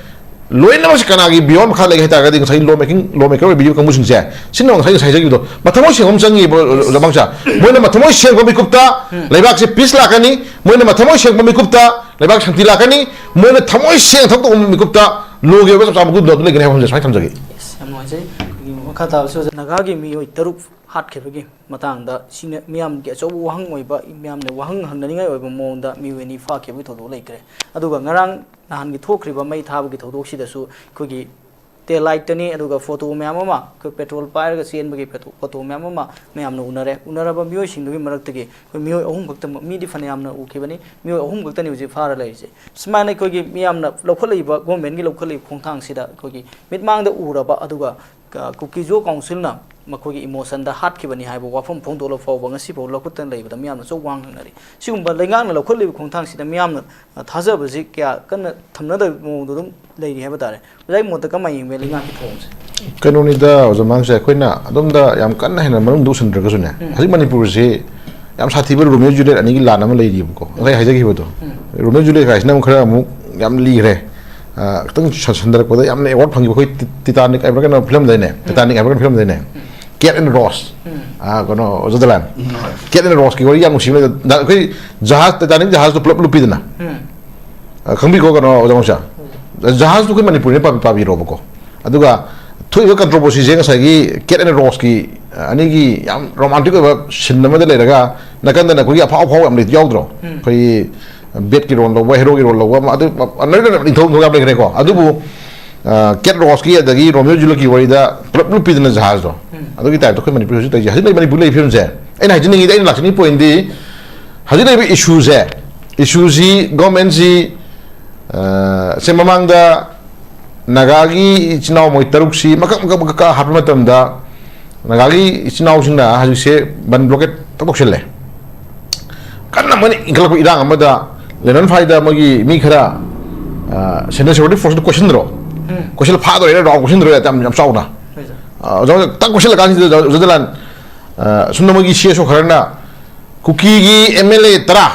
ꯂꯣꯏꯅꯃꯛꯁꯦ ꯀꯅꯥꯒꯤ beyond ꯃꯈꯥ ꯂꯩꯒꯦ ꯍꯥꯏ ꯇꯥꯔꯒꯗꯤ, ꯉꯁꯥꯏ law making, law maker ꯑꯣꯏꯕꯤꯔꯤꯕ ꯀꯥꯡꯕꯨꯁꯤꯡꯁꯦ, ꯁꯤꯅ ꯉꯁꯥꯏ, ꯉꯁꯥꯏ ꯍꯥꯏꯖꯈꯤꯕꯗꯣ, ꯃꯊꯃꯣꯏ ꯁꯦꯡꯕ ꯑꯃ ꯆꯪꯉꯤꯕ, ꯑꯣꯖꯥ ꯃꯥꯡꯁꯥ꯫ ꯃꯣꯏꯅ ꯃꯊꯃꯣꯏ ꯁꯦꯡꯕ ꯃꯤꯀꯨꯞꯇ ꯂꯩꯕꯥꯛꯁꯦ peace ꯂꯥꯛꯀꯅꯤ, ꯃꯣꯏꯅ ꯃꯊꯃꯣꯏ ꯁꯦꯡꯕ ꯃꯤꯀꯨꯞꯇ ꯂꯩꯕꯥꯛ ꯁꯥꯟꯇꯤ ꯂꯥꯛꯀꯅꯤ, ꯃꯣꯏꯅ ꯊꯃꯣꯏ ꯁꯦꯡꯅ ꯊꯕꯛ ꯇꯧꯕ ꯃꯤꯀꯨꯞꯇ lawꯒꯤ ꯑꯣꯏꯕ ꯆꯞ ꯆꯥꯕ ꯒꯨꯟꯗꯣ ꯑꯗꯨ ꯂꯩꯒꯅꯤ ꯍꯥꯏꯕ ꯋꯥꯐꯝꯁꯦ ꯁꯨꯃꯥꯏꯅ ꯊꯝꯖꯒꯦ꯫ Yes, ꯌꯥꯝ ꯅꯨꯡꯉꯥꯏꯖꯩ꯫ ꯑꯩꯈꯣꯏꯒꯤ ꯃꯈꯥ ꯇꯥꯕꯁꯨ ꯑꯣꯖꯥ ꯅꯥꯒꯥꯒꯤ ꯃꯤꯑꯣꯏ ꯇꯔꯨꯛ ꯍꯥꯠꯈꯤꯕꯒꯤ ꯃꯇꯥꯡꯗ ꯁꯤꯅ ꯃꯤꯌꯥꯝꯒꯤ ꯑꯆꯧꯕ ꯋꯥꯍꯪ ꯑꯣꯏꯕ, ꯃꯤꯌꯥꯝꯅ ꯋꯥꯍꯪ ꯍꯪꯅꯅꯤꯡꯉꯥꯏ ꯑꯣꯏꯕ ꯃꯑꯣꯡꯗ ꯃꯤꯑꯣꯏ ꯑꯅꯤ ꯐꯥꯈꯤꯕꯒꯤ ꯊꯧꯗꯣꯛ ꯂꯩꯈ꯭ꯔꯦ꯫ ꯑꯗꯨꯒ ꯉꯔꯥꯡ ꯅꯍꯥꯟꯒꯤ ꯊꯣꯛꯈ꯭ꯔꯤꯕ ꯃꯩ ꯊꯥꯕꯒꯤ ꯊꯧꯗꯣꯛꯁꯤꯗꯁꯨ ꯑꯩꯈꯣꯏꯒꯤ tail lightꯇꯅꯤ, ꯑꯗꯨꯒ photo ꯃꯌꯥꯝ ꯑꯃ, ꯑꯩꯈꯣꯏ petrol ꯄꯥꯏꯔꯒ ꯆꯦꯟꯕꯒꯤ photo, photo ꯃꯌꯥꯝ ꯑꯃ ꯃꯌꯥꯝꯅ ꯎꯅꯔꯦ꯫ ꯎꯅꯔꯕ ꯃꯤꯑꯣꯏꯁꯤꯡꯗꯨꯒꯤ ꯃꯔꯛꯇꯒꯤ ꯑꯩꯈꯣꯏ ꯃꯤꯑꯣꯏ ꯑꯍꯨꯝ ꯈꯛꯇꯃꯛ, ꯃꯤꯗꯤ ꯐꯅꯌꯥꯝꯅ ꯎꯈꯤꯕꯅꯤ, ꯃꯤꯑꯣꯏ ꯑꯍꯨꯝ ꯈꯛꯇꯅꯤ ꯍꯧꯖꯤꯛ ꯐꯥꯔ ꯂꯩꯔꯤꯁꯦ꯫ ꯁꯨꯃꯥꯏꯅ ꯑꯩꯈꯣꯏꯒꯤ ꯃꯤꯌꯥꯝꯅ ꯂꯧꯈꯠꯂꯛꯏꯕ, governmentꯀꯤ ꯂꯧꯈꯠꯂꯛꯏꯕ ꯈꯣꯡꯊꯥꯡꯁꯤꯗ ꯑꯩꯈꯣꯏꯒꯤ ꯃꯤꯠꯃꯥꯡꯗ ꯎꯔꯕ, ꯑꯗꯨꯒ ꯀ-, ꯀꯨꯀꯤ-ꯖꯣ councilꯅ ꯃꯈꯣꯏꯒꯤ emotionꯗ ꯍꯥꯠꯈꯤꯕꯅꯤ ꯍꯥꯏꯕ ꯋꯥꯐꯝ ꯐꯣꯡꯗꯣꯛꯂꯕ ꯐꯥꯎꯕ ꯉꯁꯤꯐꯥꯎ ꯂꯧꯈꯠꯇꯅ ꯂꯩꯕꯗ ꯃꯤꯌꯥꯝꯅ ꯑꯆꯧꯕ ꯋꯥꯍꯪ ꯍꯪꯅꯔꯤ꯫ ꯁꯤꯒꯨꯝꯕ ꯂꯩꯉꯥꯛꯅ ꯂꯧꯈꯠꯂꯤꯕ ꯈꯣꯡꯊꯥꯡꯁꯤꯗ ꯃꯤꯌꯥꯝꯅ, ꯑ, ꯊꯥꯖꯕꯁꯤ ꯀꯌꯥ ꯀꯟꯅ ꯊꯝꯅꯗꯕ ꯃꯑꯣꯡꯗ ꯑꯗꯨꯝ ꯂꯩꯔꯤ ꯍꯥꯏꯕ ꯇꯥꯔꯦ꯫ ꯑꯣꯖꯥꯒꯤ ꯃꯣꯠꯇ ꯀꯃꯥꯏꯅ ꯌꯦꯡꯕ ꯂꯩꯉꯥꯛꯀꯤ ꯊꯧꯑꯣꯡꯁꯦ? ꯀꯩꯅꯣꯅꯤꯗ, ꯑꯣꯖꯥ ꯃꯥꯡꯁꯦ, ꯑꯩꯈꯣꯏꯅ ꯑꯗꯣꯝꯗ ꯌꯥꯝ ꯀꯟꯅ ꯍꯦꯟꯅ ꯃꯅꯨꯡꯗ ꯎꯁꯟꯗ꯭ꯔꯒꯁꯨꯅꯦ, ꯎꯝ꯫ ꯍꯧꯖꯤꯛ ꯃꯅꯤꯄꯨꯔꯁꯤ ꯌꯥꯝ ꯁꯥꯊꯤꯕ Romeo Juliet ꯑꯅꯤꯒꯤ ꯂꯥꯟ ꯑꯃ ꯂꯩꯔꯤꯕꯀꯣ, ꯉꯁꯥꯏ ꯍꯥꯏꯖꯈꯤꯕꯗꯣ꯫ ꯎꯝ꯫ Romeo Juliet ꯍꯥꯏꯁꯤꯅ ꯑꯃꯨꯛ ꯈꯔ ꯑꯃꯨꯛ ꯌꯥꯝ ꯂꯤꯈ꯭ꯔꯦ꯫ ꯑ, ꯈꯤꯇꯪ ꯁꯟ-, ꯁꯟꯗꯔꯛꯄꯗ ꯌꯥꯝꯅ award ꯐꯪꯈꯤꯕ ꯑꯩꯈꯣꯏ ꯇꯤ-, Titanic ꯍꯥꯏꯕ꯭ꯔꯥ ꯀꯩꯅꯣ film ꯂꯩꯅꯦ, ꯎꯝ꯫ Titanic ꯍꯥꯏꯕ꯭ꯔꯥ film ꯂꯩꯅꯦ? ꯎꯝ꯫ Kate and Rose꯫ ꯎꯝ꯫ ꯑ, ꯀꯩꯅꯣ, ꯑꯣꯖꯥ ꯗꯂꯥꯟ꯫ ꯎꯝ, ꯍꯣꯏ꯫ Kate and Roseꯀꯤ ꯋꯥꯔꯤ ꯌꯥꯝ ꯅꯨꯡꯁꯤꯕ ꯂꯩꯗ꯫ ꯅ-, ꯑꯩꯈꯣꯏ ꯖꯍꯥꯖ, Titanic ꯖꯍꯥꯖꯇꯣ ꯄꯨꯂꯞ ꯂꯨꯞꯄꯤꯗꯅ꯫ ꯎꯝ꯫ ꯑ, ꯈꯪꯕꯤꯀꯣ, ꯀꯩꯅꯣ, ꯑꯣꯖꯥ ꯃꯣꯡꯁꯥ? ꯎꯝ꯫ ꯖꯍꯥꯖꯇꯣ ꯑꯩꯈꯣꯏ ꯃꯅꯤꯄꯨꯔꯅ ꯄꯥꯕꯤ-, ꯄꯥꯕꯤꯔꯣꯕꯀꯣ꯫ ꯑꯗꯨꯒ ꯊꯣꯛꯏꯕ controversyꯁꯦ ꯉꯁꯥꯏꯒꯤ Kate and Roseꯀꯤ, ꯑ, ꯑꯅꯤꯒꯤ ꯌꯥꯝ romantic ꯑꯣꯏꯕ scene ꯑꯃꯗ ꯂꯩꯔꯒ, ꯅꯥꯀꯟꯗꯅ ꯑꯩꯈꯣꯏꯒꯤ ꯑꯐꯥꯎ ꯑꯐꯥꯎꯕ ꯌꯥꯝ ꯂꯩ-, ꯌꯥꯎꯗ꯭ꯔꯣ? ꯎꯝ꯫ ꯑꯩꯈꯣꯏꯒꯤ bedꯀꯤ role ꯂꯧꯕ, heroꯒꯤ role ꯂꯧꯕ ꯑꯃ, ꯑꯗꯨ, ꯑ, ꯅꯣꯏ, ꯅꯣꯏ, ꯅꯤꯡꯊꯧ ꯌꯥꯝ ꯂꯩꯈ꯭ꯔꯦꯀꯣ꯫ ꯑꯗꯨꯕꯨ, ꯑ, Kate Roseꯀꯤ ꯑꯗꯒꯤ Romeo Julietꯀꯤ ꯋꯥꯔꯤꯗ ꯄꯨꯂꯞ ꯂꯨꯞꯄꯤꯗꯅ ꯖꯍꯥꯖꯗꯣ꯫ ꯎꯝ꯫ ꯑꯗꯨꯒꯤ typeꯇ ꯑꯩꯈꯣꯏ ꯃꯅꯤꯄꯨꯔ ꯍꯧꯖꯤꯛ ꯇꯧꯔꯤꯁꯦ꯫ ꯍꯧꯖꯤꯛ ꯂꯩ-, ꯃꯅꯤꯄꯨꯔ ꯂꯩꯔꯤꯕ field ꯁꯦ꯫ ꯑꯩꯅ ꯍꯥꯏꯖꯅꯤꯡꯉꯤꯗꯤ, ꯑꯩꯅ ꯂꯥꯛꯆꯅꯤꯡꯉꯤ pointꯗꯤ, ꯍꯧꯖꯤꯛ ꯂꯩꯔꯤꯕ issue ꯁꯦ, issue ꯁꯤ government ꯁꯤ, ꯑ, ꯁꯦ ꯃꯃꯥꯡꯗ ꯅꯥꯒꯥꯒꯤ ꯏꯆꯤꯟ ꯏꯅꯥꯎ ꯃꯣꯏ ꯇꯔꯨꯛꯁꯤ ꯃꯀꯛ ꯃꯀꯛ ꯃꯀꯛ ꯀꯛ ꯍꯥꯠꯄ ꯃꯇꯝꯗ, ꯅꯥꯒꯥꯒꯤ ꯏꯆꯤꯟ ꯏꯅꯥꯎꯁꯤꯡꯅ ꯍꯧꯖꯤꯛꯁꯦ ꯕꯟ blockade ꯇꯧꯁꯤꯜꯂꯦ꯫ ꯀꯟꯅ ꯃꯣꯏꯅ ꯏꯟꯈꯠꯂꯛꯄ ꯏꯔꯥꯡ ꯑꯃꯗ ꯂꯦꯅꯟ ꯐꯥꯏꯗ ꯃꯣꯏꯒꯤ ꯃꯤ ꯈꯔ, ꯑ, central security forceꯅ ꯀꯣꯏꯁꯤꯟꯗ꯭ꯔꯣ? ꯎꯝ꯫ ꯀꯣꯏꯁꯤꯜꯂ ꯐꯥꯗꯣꯔꯦꯅ round ꯀꯣꯏꯁꯤꯟꯗ꯭ꯔꯣ? ꯌꯥꯝ, ꯌꯥꯝ ꯆꯥꯎꯅ꯫ ꯍꯣꯏ, ꯁꯥꯔ꯫ ꯑ, ꯑꯣꯖꯥ, ꯇꯛ ꯀꯣꯏꯁꯤꯜꯂꯀꯥꯟꯁꯤꯗ, ꯑꯣꯖꯥ ꯗꯂꯥꯟ, ꯑ, ꯁꯣꯝꯗ ꯃꯣꯏꯒꯤ C S O ꯈꯔꯅ ꯀꯨꯀꯤꯒꯤ M L A ꯇꯔꯥ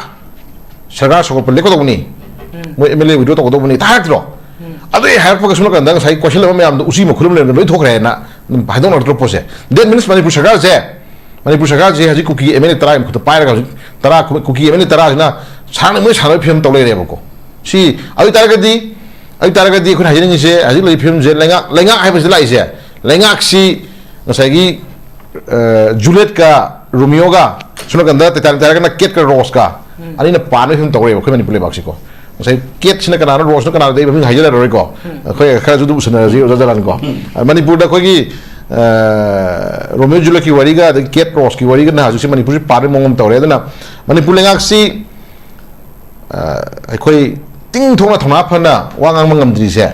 ꯁꯔꯀꯥꯔ ꯁꯧꯒꯠꯄ ꯂꯦꯞꯀꯗꯧꯕꯅꯤ, ꯎꯝ꯫ ꯃꯣꯏ M L A withdraw ꯇꯧꯒꯗꯧꯕꯅꯤ ꯍꯥꯏꯔꯛꯇ꯭ꯔꯣ? ꯎꯝ꯫ ꯑꯗꯨ ꯑꯩ ꯍꯥꯏꯔꯛꯄꯒ ꯁꯣꯝ ꯅꯥꯀꯟꯗ ꯉꯁꯥꯏ ꯀꯣꯏꯁꯜꯂꯕ ꯃꯌꯥꯝꯗꯣ ꯎꯆꯤ ꯃꯈꯨꯜ ꯑꯃ ꯂꯩꯔꯝꯗ ꯂꯣꯏ ꯊꯣꯛꯈ꯭ꯔꯦ ꯍꯥꯏꯅ ꯑꯗꯨꯝ ꯍꯥꯏꯗꯣꯛꯅꯔꯛꯇ꯭ꯔꯣ ꯄꯣꯠꯁꯦ? That means ꯃꯅꯤꯄꯨꯔ ꯁꯔꯀꯥꯔꯁꯦ, ꯃꯅꯤꯄꯨꯔ ꯁꯔꯀꯥꯔꯁꯦ ꯍꯧꯖꯤꯛ ꯀꯨꯀꯤ ꯑꯦꯝ ꯑꯦꯜ ꯑꯦ ꯇꯔꯥꯒꯤ ꯃꯈꯨꯠꯇ ꯄꯥꯏꯔꯒ ꯍꯧꯖꯤꯛ ꯇꯔꯥ ꯀꯨꯀꯤ ꯑꯦꯝ ꯑꯦꯜ ꯑꯦ ꯇꯔꯥꯁꯤꯅ ꯁꯥꯟꯅ ꯃꯣꯏ ꯁꯥꯟꯅꯕꯒꯤ ꯐꯤꯕꯝ ꯇꯧ ꯂꯩꯔꯦꯕꯀꯣ꯫ ꯁꯤ ꯑꯗꯨ ꯑꯣꯏ ꯇꯥꯔꯒꯗꯤ, ꯑꯗꯨ ꯑꯣꯏ ꯇꯥꯔꯒꯗꯤ ꯑꯩꯈꯣꯏꯅ ꯍꯥꯏꯖꯅꯤꯡꯉꯤꯁꯦ ꯍꯧꯖꯤꯛ ꯂꯩꯔꯤꯕ ꯐꯤꯕꯝꯁꯦ ꯂꯩꯉꯥꯛ, ꯂꯩꯉꯥꯛ ꯍꯥꯏꯕꯁꯤꯗ ꯂꯥꯛꯏꯁꯦ, ꯂꯩꯉꯥꯛꯁꯤ ꯉꯁꯥꯏꯒꯤ, ꯑ, ꯖꯨꯂꯤꯌꯠꯀ ꯔꯣꯃꯤꯌꯣꯒ, ꯁꯣꯝ ꯅꯥꯀꯟꯗ ꯇꯩꯇꯥꯅꯤꯛ ꯇꯥꯔꯒꯅ ꯀꯦꯠꯀ ꯔꯣꯁꯀ ꯑꯅꯤꯅ ꯄꯥꯟꯕꯒꯤ ꯐꯤꯕꯝ ꯇꯧ ꯂꯩꯔꯦꯕ ꯑꯩꯈꯣꯏ ꯃꯅꯤꯄꯨꯔ ꯂꯩꯕꯥꯛꯁꯤꯀꯣ꯫ ꯉꯁꯥꯏ ꯀꯦꯠꯁꯤꯅ ꯀꯅꯥꯅꯣ, ꯔꯣꯁꯅ ꯀꯅꯥꯅꯣ, ꯑꯩ ꯃꯃꯤꯡ ꯍꯥꯏꯖꯔꯔꯣꯏꯀꯣ꯫ ꯑꯩꯈꯣꯏ ꯈꯔꯁꯨ ꯑꯗꯨꯝ ꯎꯁꯟꯅꯔꯁꯤ ꯑꯣꯖꯥ ꯖꯂꯥꯟꯀꯣ꯫ ꯑ, ꯃꯅꯤꯄꯨꯔꯗ ꯑꯩꯈꯣꯏꯒꯤ, ꯑ, ꯔꯣꯃꯤꯌꯣ ꯖꯨꯂꯤꯌꯠꯀꯤ ꯋꯥꯔꯤꯒ ꯑꯗꯒꯤ ꯀꯦꯠ ꯔꯣꯁꯀꯤ ꯋꯥꯔꯤꯒꯅ ꯍꯧꯖꯤꯛꯁꯦ ꯃꯅꯤꯄꯨꯔꯁꯤ ꯄꯥꯟꯕꯒꯤ ꯃꯑꯣꯡ ꯑꯃ ꯇꯧꯔꯦ꯫ ꯑꯗꯨꯅ ꯃꯅꯤꯄꯨꯔ ꯂꯩꯉꯥꯛꯁꯤ, ꯑ, ꯑꯩꯈꯣꯏ ꯇꯤꯡ ꯊꯣꯛꯅ ꯊꯧꯅꯥ ꯐꯅ ꯋꯥ ꯉꯥꯡꯕ ꯉꯝꯗ꯭ꯔꯤꯁꯦ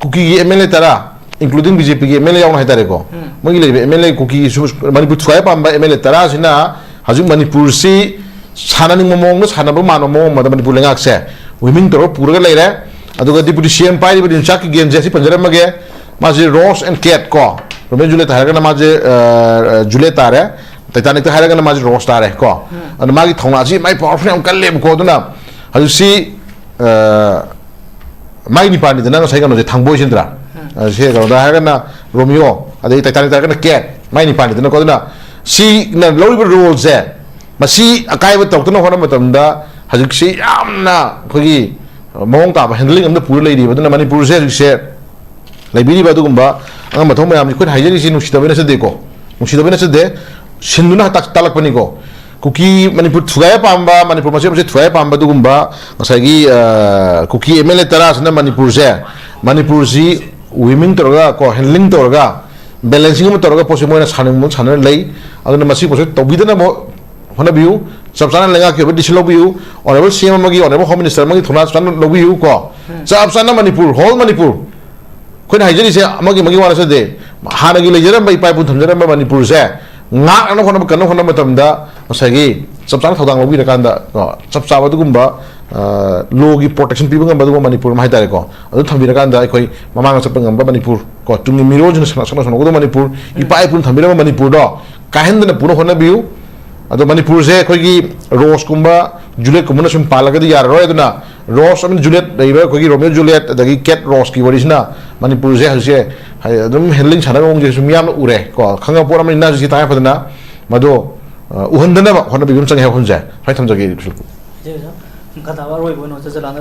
ꯀꯨꯀꯤꯒꯤ ꯑꯦꯝ ꯑꯦꯜ ꯑꯦ ꯇꯔꯥ, including ꯕꯤ ꯖꯦ ꯄꯤꯒꯤ ꯑꯦꯝ ꯑꯦꯜ ꯑꯦ ꯌꯥꯎꯅ ꯍꯥꯏꯇꯥꯔꯦꯀꯣ, ꯃꯣꯏꯒꯤ ꯂꯩꯔꯤꯕ ꯑꯦꯝ ꯑꯦꯜ ꯑꯦ ꯀꯨꯀꯤꯒꯤ ꯁꯨ-, ꯃꯅꯤꯄꯨꯔ ꯊꯨꯒꯥꯏ ꯄꯥꯝꯕ ꯑꯦꯝ ꯑꯦꯜ ꯑꯦ ꯇꯔꯥꯁꯤꯅ ꯍꯧꯖꯤꯛ ꯃꯅꯤꯄꯨꯔꯁꯤ ꯁꯥꯟꯅꯅꯤꯡꯕ ꯃꯑꯣꯡꯗ, ꯁꯥꯟꯅꯕ ꯃꯥꯟꯕ ꯃꯑꯣꯡ ꯑꯃꯗ ꯃꯅꯤꯄꯨꯔ ꯂꯩꯉꯥꯛꯁꯦ ꯋꯤꯃꯤꯡ ꯇꯧꯔꯒ ꯄꯨꯔꯒ ꯂꯩꯔꯦ꯫ ꯑꯗꯨꯒ ꯗꯤꯄꯨꯇꯤ ꯁꯤ ꯑꯦꯝ ꯄꯥꯏꯔꯤꯕ ꯔꯤꯟꯆꯥꯛ ꯀꯤꯒꯦꯟꯁꯦ ꯑꯁꯤ ꯄꯟꯖꯔꯝꯃꯒꯦ꯫ ꯃꯥꯁꯦ ꯔꯣꯁ ꯑꯦꯟ ꯀꯦꯠ ꯀꯣ, ꯔꯣꯃꯤꯌꯣ ꯖꯨꯂꯤꯌꯠ ꯍꯥꯏꯔꯒꯅ ꯃꯥꯁꯦ, ꯑ, ꯑ, ꯖꯨꯂꯤꯌꯠ ꯇꯥꯔꯦ, ꯇꯩꯇꯥꯅꯤꯛꯇ ꯍꯥꯏꯔꯒꯅ ꯃꯥꯁꯦ ꯔꯣꯁ ꯇꯥꯔꯦ ꯀꯣ꯫ ꯑꯗꯨꯅ ꯃꯥꯒꯤ ꯊꯧꯅꯥꯁꯤ ꯃꯥꯏ ꯄꯋꯥꯔꯐꯨꯜ ꯌꯥꯝ ꯀꯜꯂꯦꯕꯀꯣ꯫ ꯑꯗꯨꯅ ꯍꯧꯖꯤꯛꯁꯤ, ꯑ, ꯃꯥꯏ ꯅꯤꯄꯥꯟꯅꯤꯗꯅ ꯉꯁꯥꯏ ꯀꯩꯅꯣꯁꯦ, ꯊꯥꯡꯕꯣꯏꯁꯤꯟꯗ꯭ꯔꯥ? ꯎꯝ꯫ ꯑ, ꯁꯤ ꯀꯩꯅꯣꯗ ꯍꯥꯏꯔꯒꯅ ꯔꯣꯃꯤꯌꯣ, ꯑꯗꯩ ꯇꯩꯇꯥꯅꯤꯛꯇ ꯍꯥꯏꯔꯒꯅ ꯀꯦꯠ, ꯃꯥꯏ ꯅꯤꯄꯥꯟꯅꯤꯗꯅꯀꯣ꯫ ꯑꯗꯨꯅ ꯁꯤꯅ ꯂꯧꯔꯤꯕ ꯔꯣꯜꯁꯦ, ꯃꯁꯤ ꯑꯀꯥꯏꯕ ꯇꯧꯗꯅ ꯍꯣꯠꯅꯕ ꯃꯇꯝꯗ ꯍꯧꯖꯤꯛꯁꯤ ꯌꯥꯝꯅ ꯑꯩꯈꯣꯏꯒꯤ ꯃꯑꯣꯡ ꯇꯥꯕ ꯍꯦꯟꯗꯂꯤꯡ ꯑꯃꯗ ꯄꯨꯔ ꯂꯩꯔꯤꯕ꯫ ꯑꯗꯨꯅ ꯃꯅꯤꯄꯨꯔꯁꯦ ꯍꯧꯖꯤꯛꯁꯦ ꯂꯩꯕꯤꯔꯤꯕ ꯑꯗꯨꯒꯨꯝꯕ ꯑꯉꯝꯕ ꯊꯧ ꯃꯌꯥꯝꯁꯤ ꯑꯩꯈꯣꯏꯅ ꯍꯥꯏꯖꯔꯤꯁꯤ ꯅꯨꯡꯁꯤꯗꯕꯩ ꯅꯠꯆꯗꯦꯀꯣ, ꯅꯨꯡꯁꯤꯗꯕꯩ ꯅꯠꯆꯗꯦ, ꯁꯤꯟꯗꯨꯅ ꯇꯥꯛ-, ꯇꯥꯛꯂꯛꯄꯅꯤꯀꯣ꯫ ꯀꯨꯀꯤ ꯃꯅꯤꯄꯨꯔ ꯊꯨꯒꯥꯏ ꯄꯥꯝꯕ, ꯃꯅꯤꯄꯨꯔ ꯃꯆꯦꯠ ꯃꯆꯦꯠ ꯊꯨꯒꯥꯏ ꯄꯥꯝꯕ ꯑꯗꯨꯒꯨꯝꯕ ꯉꯁꯥꯏꯒꯤ, ꯑ, ꯀꯨꯀꯤ ꯑꯦꯝ ꯑꯦꯜ ꯑꯦ ꯇꯔꯥꯁꯤꯅ ꯃꯅꯤꯄꯨꯔꯁꯦ, ꯃꯅꯤꯄꯨꯔꯁꯤ ꯋꯤꯃꯤꯡ ꯇꯧꯔꯒ ꯀꯣ, ꯍꯦꯟꯗꯂꯤꯡ ꯇꯧꯔꯒ, ꯕꯦꯂꯦꯟꯁꯤꯡ ꯑꯃ ꯇꯧꯔꯒ ꯄꯣꯠꯁꯦ ꯃꯣꯏꯅ ꯁꯥꯟꯅꯅꯤꯡꯕ ꯁꯥꯟꯅꯔ ꯂꯩ꯫ ꯑꯗꯨꯅ ꯃꯁꯤ ꯄꯣꯠꯁꯦ ꯇꯧꯕꯤꯗꯅꯕ ꯍꯣꯠꯅꯕꯤꯌꯨ꯫ ꯆꯞ ꯆꯥꯅ ꯂꯩꯉꯥꯛꯀꯤ ꯑꯣꯏꯕ decision ꯂꯧꯕꯤꯌꯨ꯫ Honourable ꯁꯤ ꯑꯦꯝ ꯑꯃꯒꯤ, Honourable Home Minister ꯑꯃꯒꯤ ꯊꯧꯅꯥ ꯆꯞ ꯆꯥꯅ ꯂꯧꯕꯤꯌꯨ ꯀꯣ꯫ ꯆꯞ ꯆꯥꯅ ꯃꯅꯤꯄꯨꯔ, whole ꯃꯅꯤꯄꯨꯔ, ꯑꯩꯈꯣꯏꯅ ꯍꯥꯏꯖꯔꯤꯁꯦ ꯑꯃꯒꯤ ꯑꯃꯒꯤ ꯋꯥ ꯅꯠꯆꯗꯦ꯫ ꯍꯥꯟꯅꯒꯤ ꯂꯩꯖꯔꯝꯕ ꯏꯄꯥ ꯏꯄꯨꯅ ꯊꯝꯖꯔꯝꯕ ꯃꯅꯤꯄꯨꯔꯁꯦ ꯉꯥꯛꯅꯕ ꯍꯣꯠꯅꯕ, ꯀꯟꯅꯕ ꯍꯣꯠꯅꯕ ꯃꯇꯝꯗ ꯉꯁꯥꯏꯒꯤ ꯆꯞ ꯆꯥꯅ ꯊꯧꯗꯥꯡ ꯂꯧꯕꯤꯔꯀꯥꯟꯗ, ꯀꯣ, ꯆꯞ ꯆꯥꯕ ꯑꯗꯨꯒꯨꯝꯕ, ꯑ, ꯂꯣꯒꯤ ꯄ꯭ꯔꯣꯇꯦꯛꯁꯟ ꯄꯤꯕ ꯉꯝꯕ ꯑꯗꯨꯒꯨꯝꯕ ꯃꯅꯤꯄꯨꯔ ꯑꯃ ꯍꯥꯏꯇꯥꯔꯦꯀꯣ, ꯑꯗꯨ ꯊꯝꯕꯤꯔꯀꯥꯟꯗ ꯑꯩꯈꯣꯏ ꯃꯃꯥꯡꯗ ꯆꯠꯄ ꯉꯝꯕ ꯃꯅꯤꯄꯨꯔ, ꯀꯣ, ꯇꯨꯡꯒꯤ ꯃꯤꯔꯣꯜꯁꯤꯡꯅ ꯁꯛꯅ-, ꯁꯛꯅ ꯁꯣꯟꯅꯒꯗꯕ ꯃꯅꯤꯄꯨꯔ, ꯏꯄꯥ ꯏꯄꯨꯅ ꯊꯝꯕꯤꯔꯝꯕ ꯃꯅꯤꯄꯨꯔꯗꯣ ꯀꯥꯏꯍꯟꯗꯅ ꯄꯨꯅ ꯍꯣꯠꯅꯕꯤꯌꯨ꯫ ꯑꯗꯣ ꯃꯅꯤꯄꯨꯔꯁꯦ ꯑꯩꯈꯣꯏꯒꯤ ꯔꯣꯁꯀꯨꯝꯕ ꯖꯨꯂꯤꯌꯦꯠꯀꯨꯝꯕꯅ ꯁꯨꯝ ꯄꯥꯜꯂꯒꯗꯤ ꯌꯥꯔꯔꯣꯏ꯫ ꯑꯗꯨꯅ ꯔꯣꯁ ꯑꯃꯗꯤ ꯖꯨꯂꯤꯌꯦꯠ ꯂꯩꯔꯤꯕ ꯑꯩꯈꯣꯏꯒꯤ ꯔꯣꯃꯤꯌꯣ ꯖꯨꯂꯤꯌꯦꯠ ꯑꯗꯒꯤ ꯀꯦꯠ ꯔꯣꯁꯀꯤ ꯋꯥꯔꯤꯁꯤꯅ ꯃꯅꯤꯄꯨꯔꯁꯦ ꯍꯧꯖꯤꯛꯁꯦ ꯍꯥꯏ-, ꯑꯗꯨꯝ ꯍꯦꯟꯗꯂꯤꯡ ꯁꯥꯟꯅꯕ ꯃꯑꯣꯡꯁꯦ ꯁꯨꯝ ꯌꯥꯝꯅ ꯎꯔꯦ ꯀꯣ꯫ ꯈꯪꯉꯕ ꯄꯣꯠ ꯑꯃꯅꯤꯅ ꯍꯧꯖꯤꯛꯁꯤ ꯇꯉꯥꯏ ꯐꯗꯅ ꯃꯗꯨ, ꯑ, ꯎꯍꯟꯗꯅꯕ ꯍꯣꯠꯅꯕꯤꯕ ꯑꯃ ꯆꯪꯉꯦ ꯍꯥꯏꯕ ꯋꯥꯐꯝꯁꯦ ꯁꯨꯃꯥꯏꯅ ꯊꯝꯖꯒꯦ꯫ ꯏꯆꯦ ꯑꯣꯖꯥ, ꯃꯈꯥ ꯇꯥꯕ ꯑꯔꯣꯏꯕ ꯑꯣꯏꯅ ꯑꯣꯖꯥ ꯖꯂꯥꯟ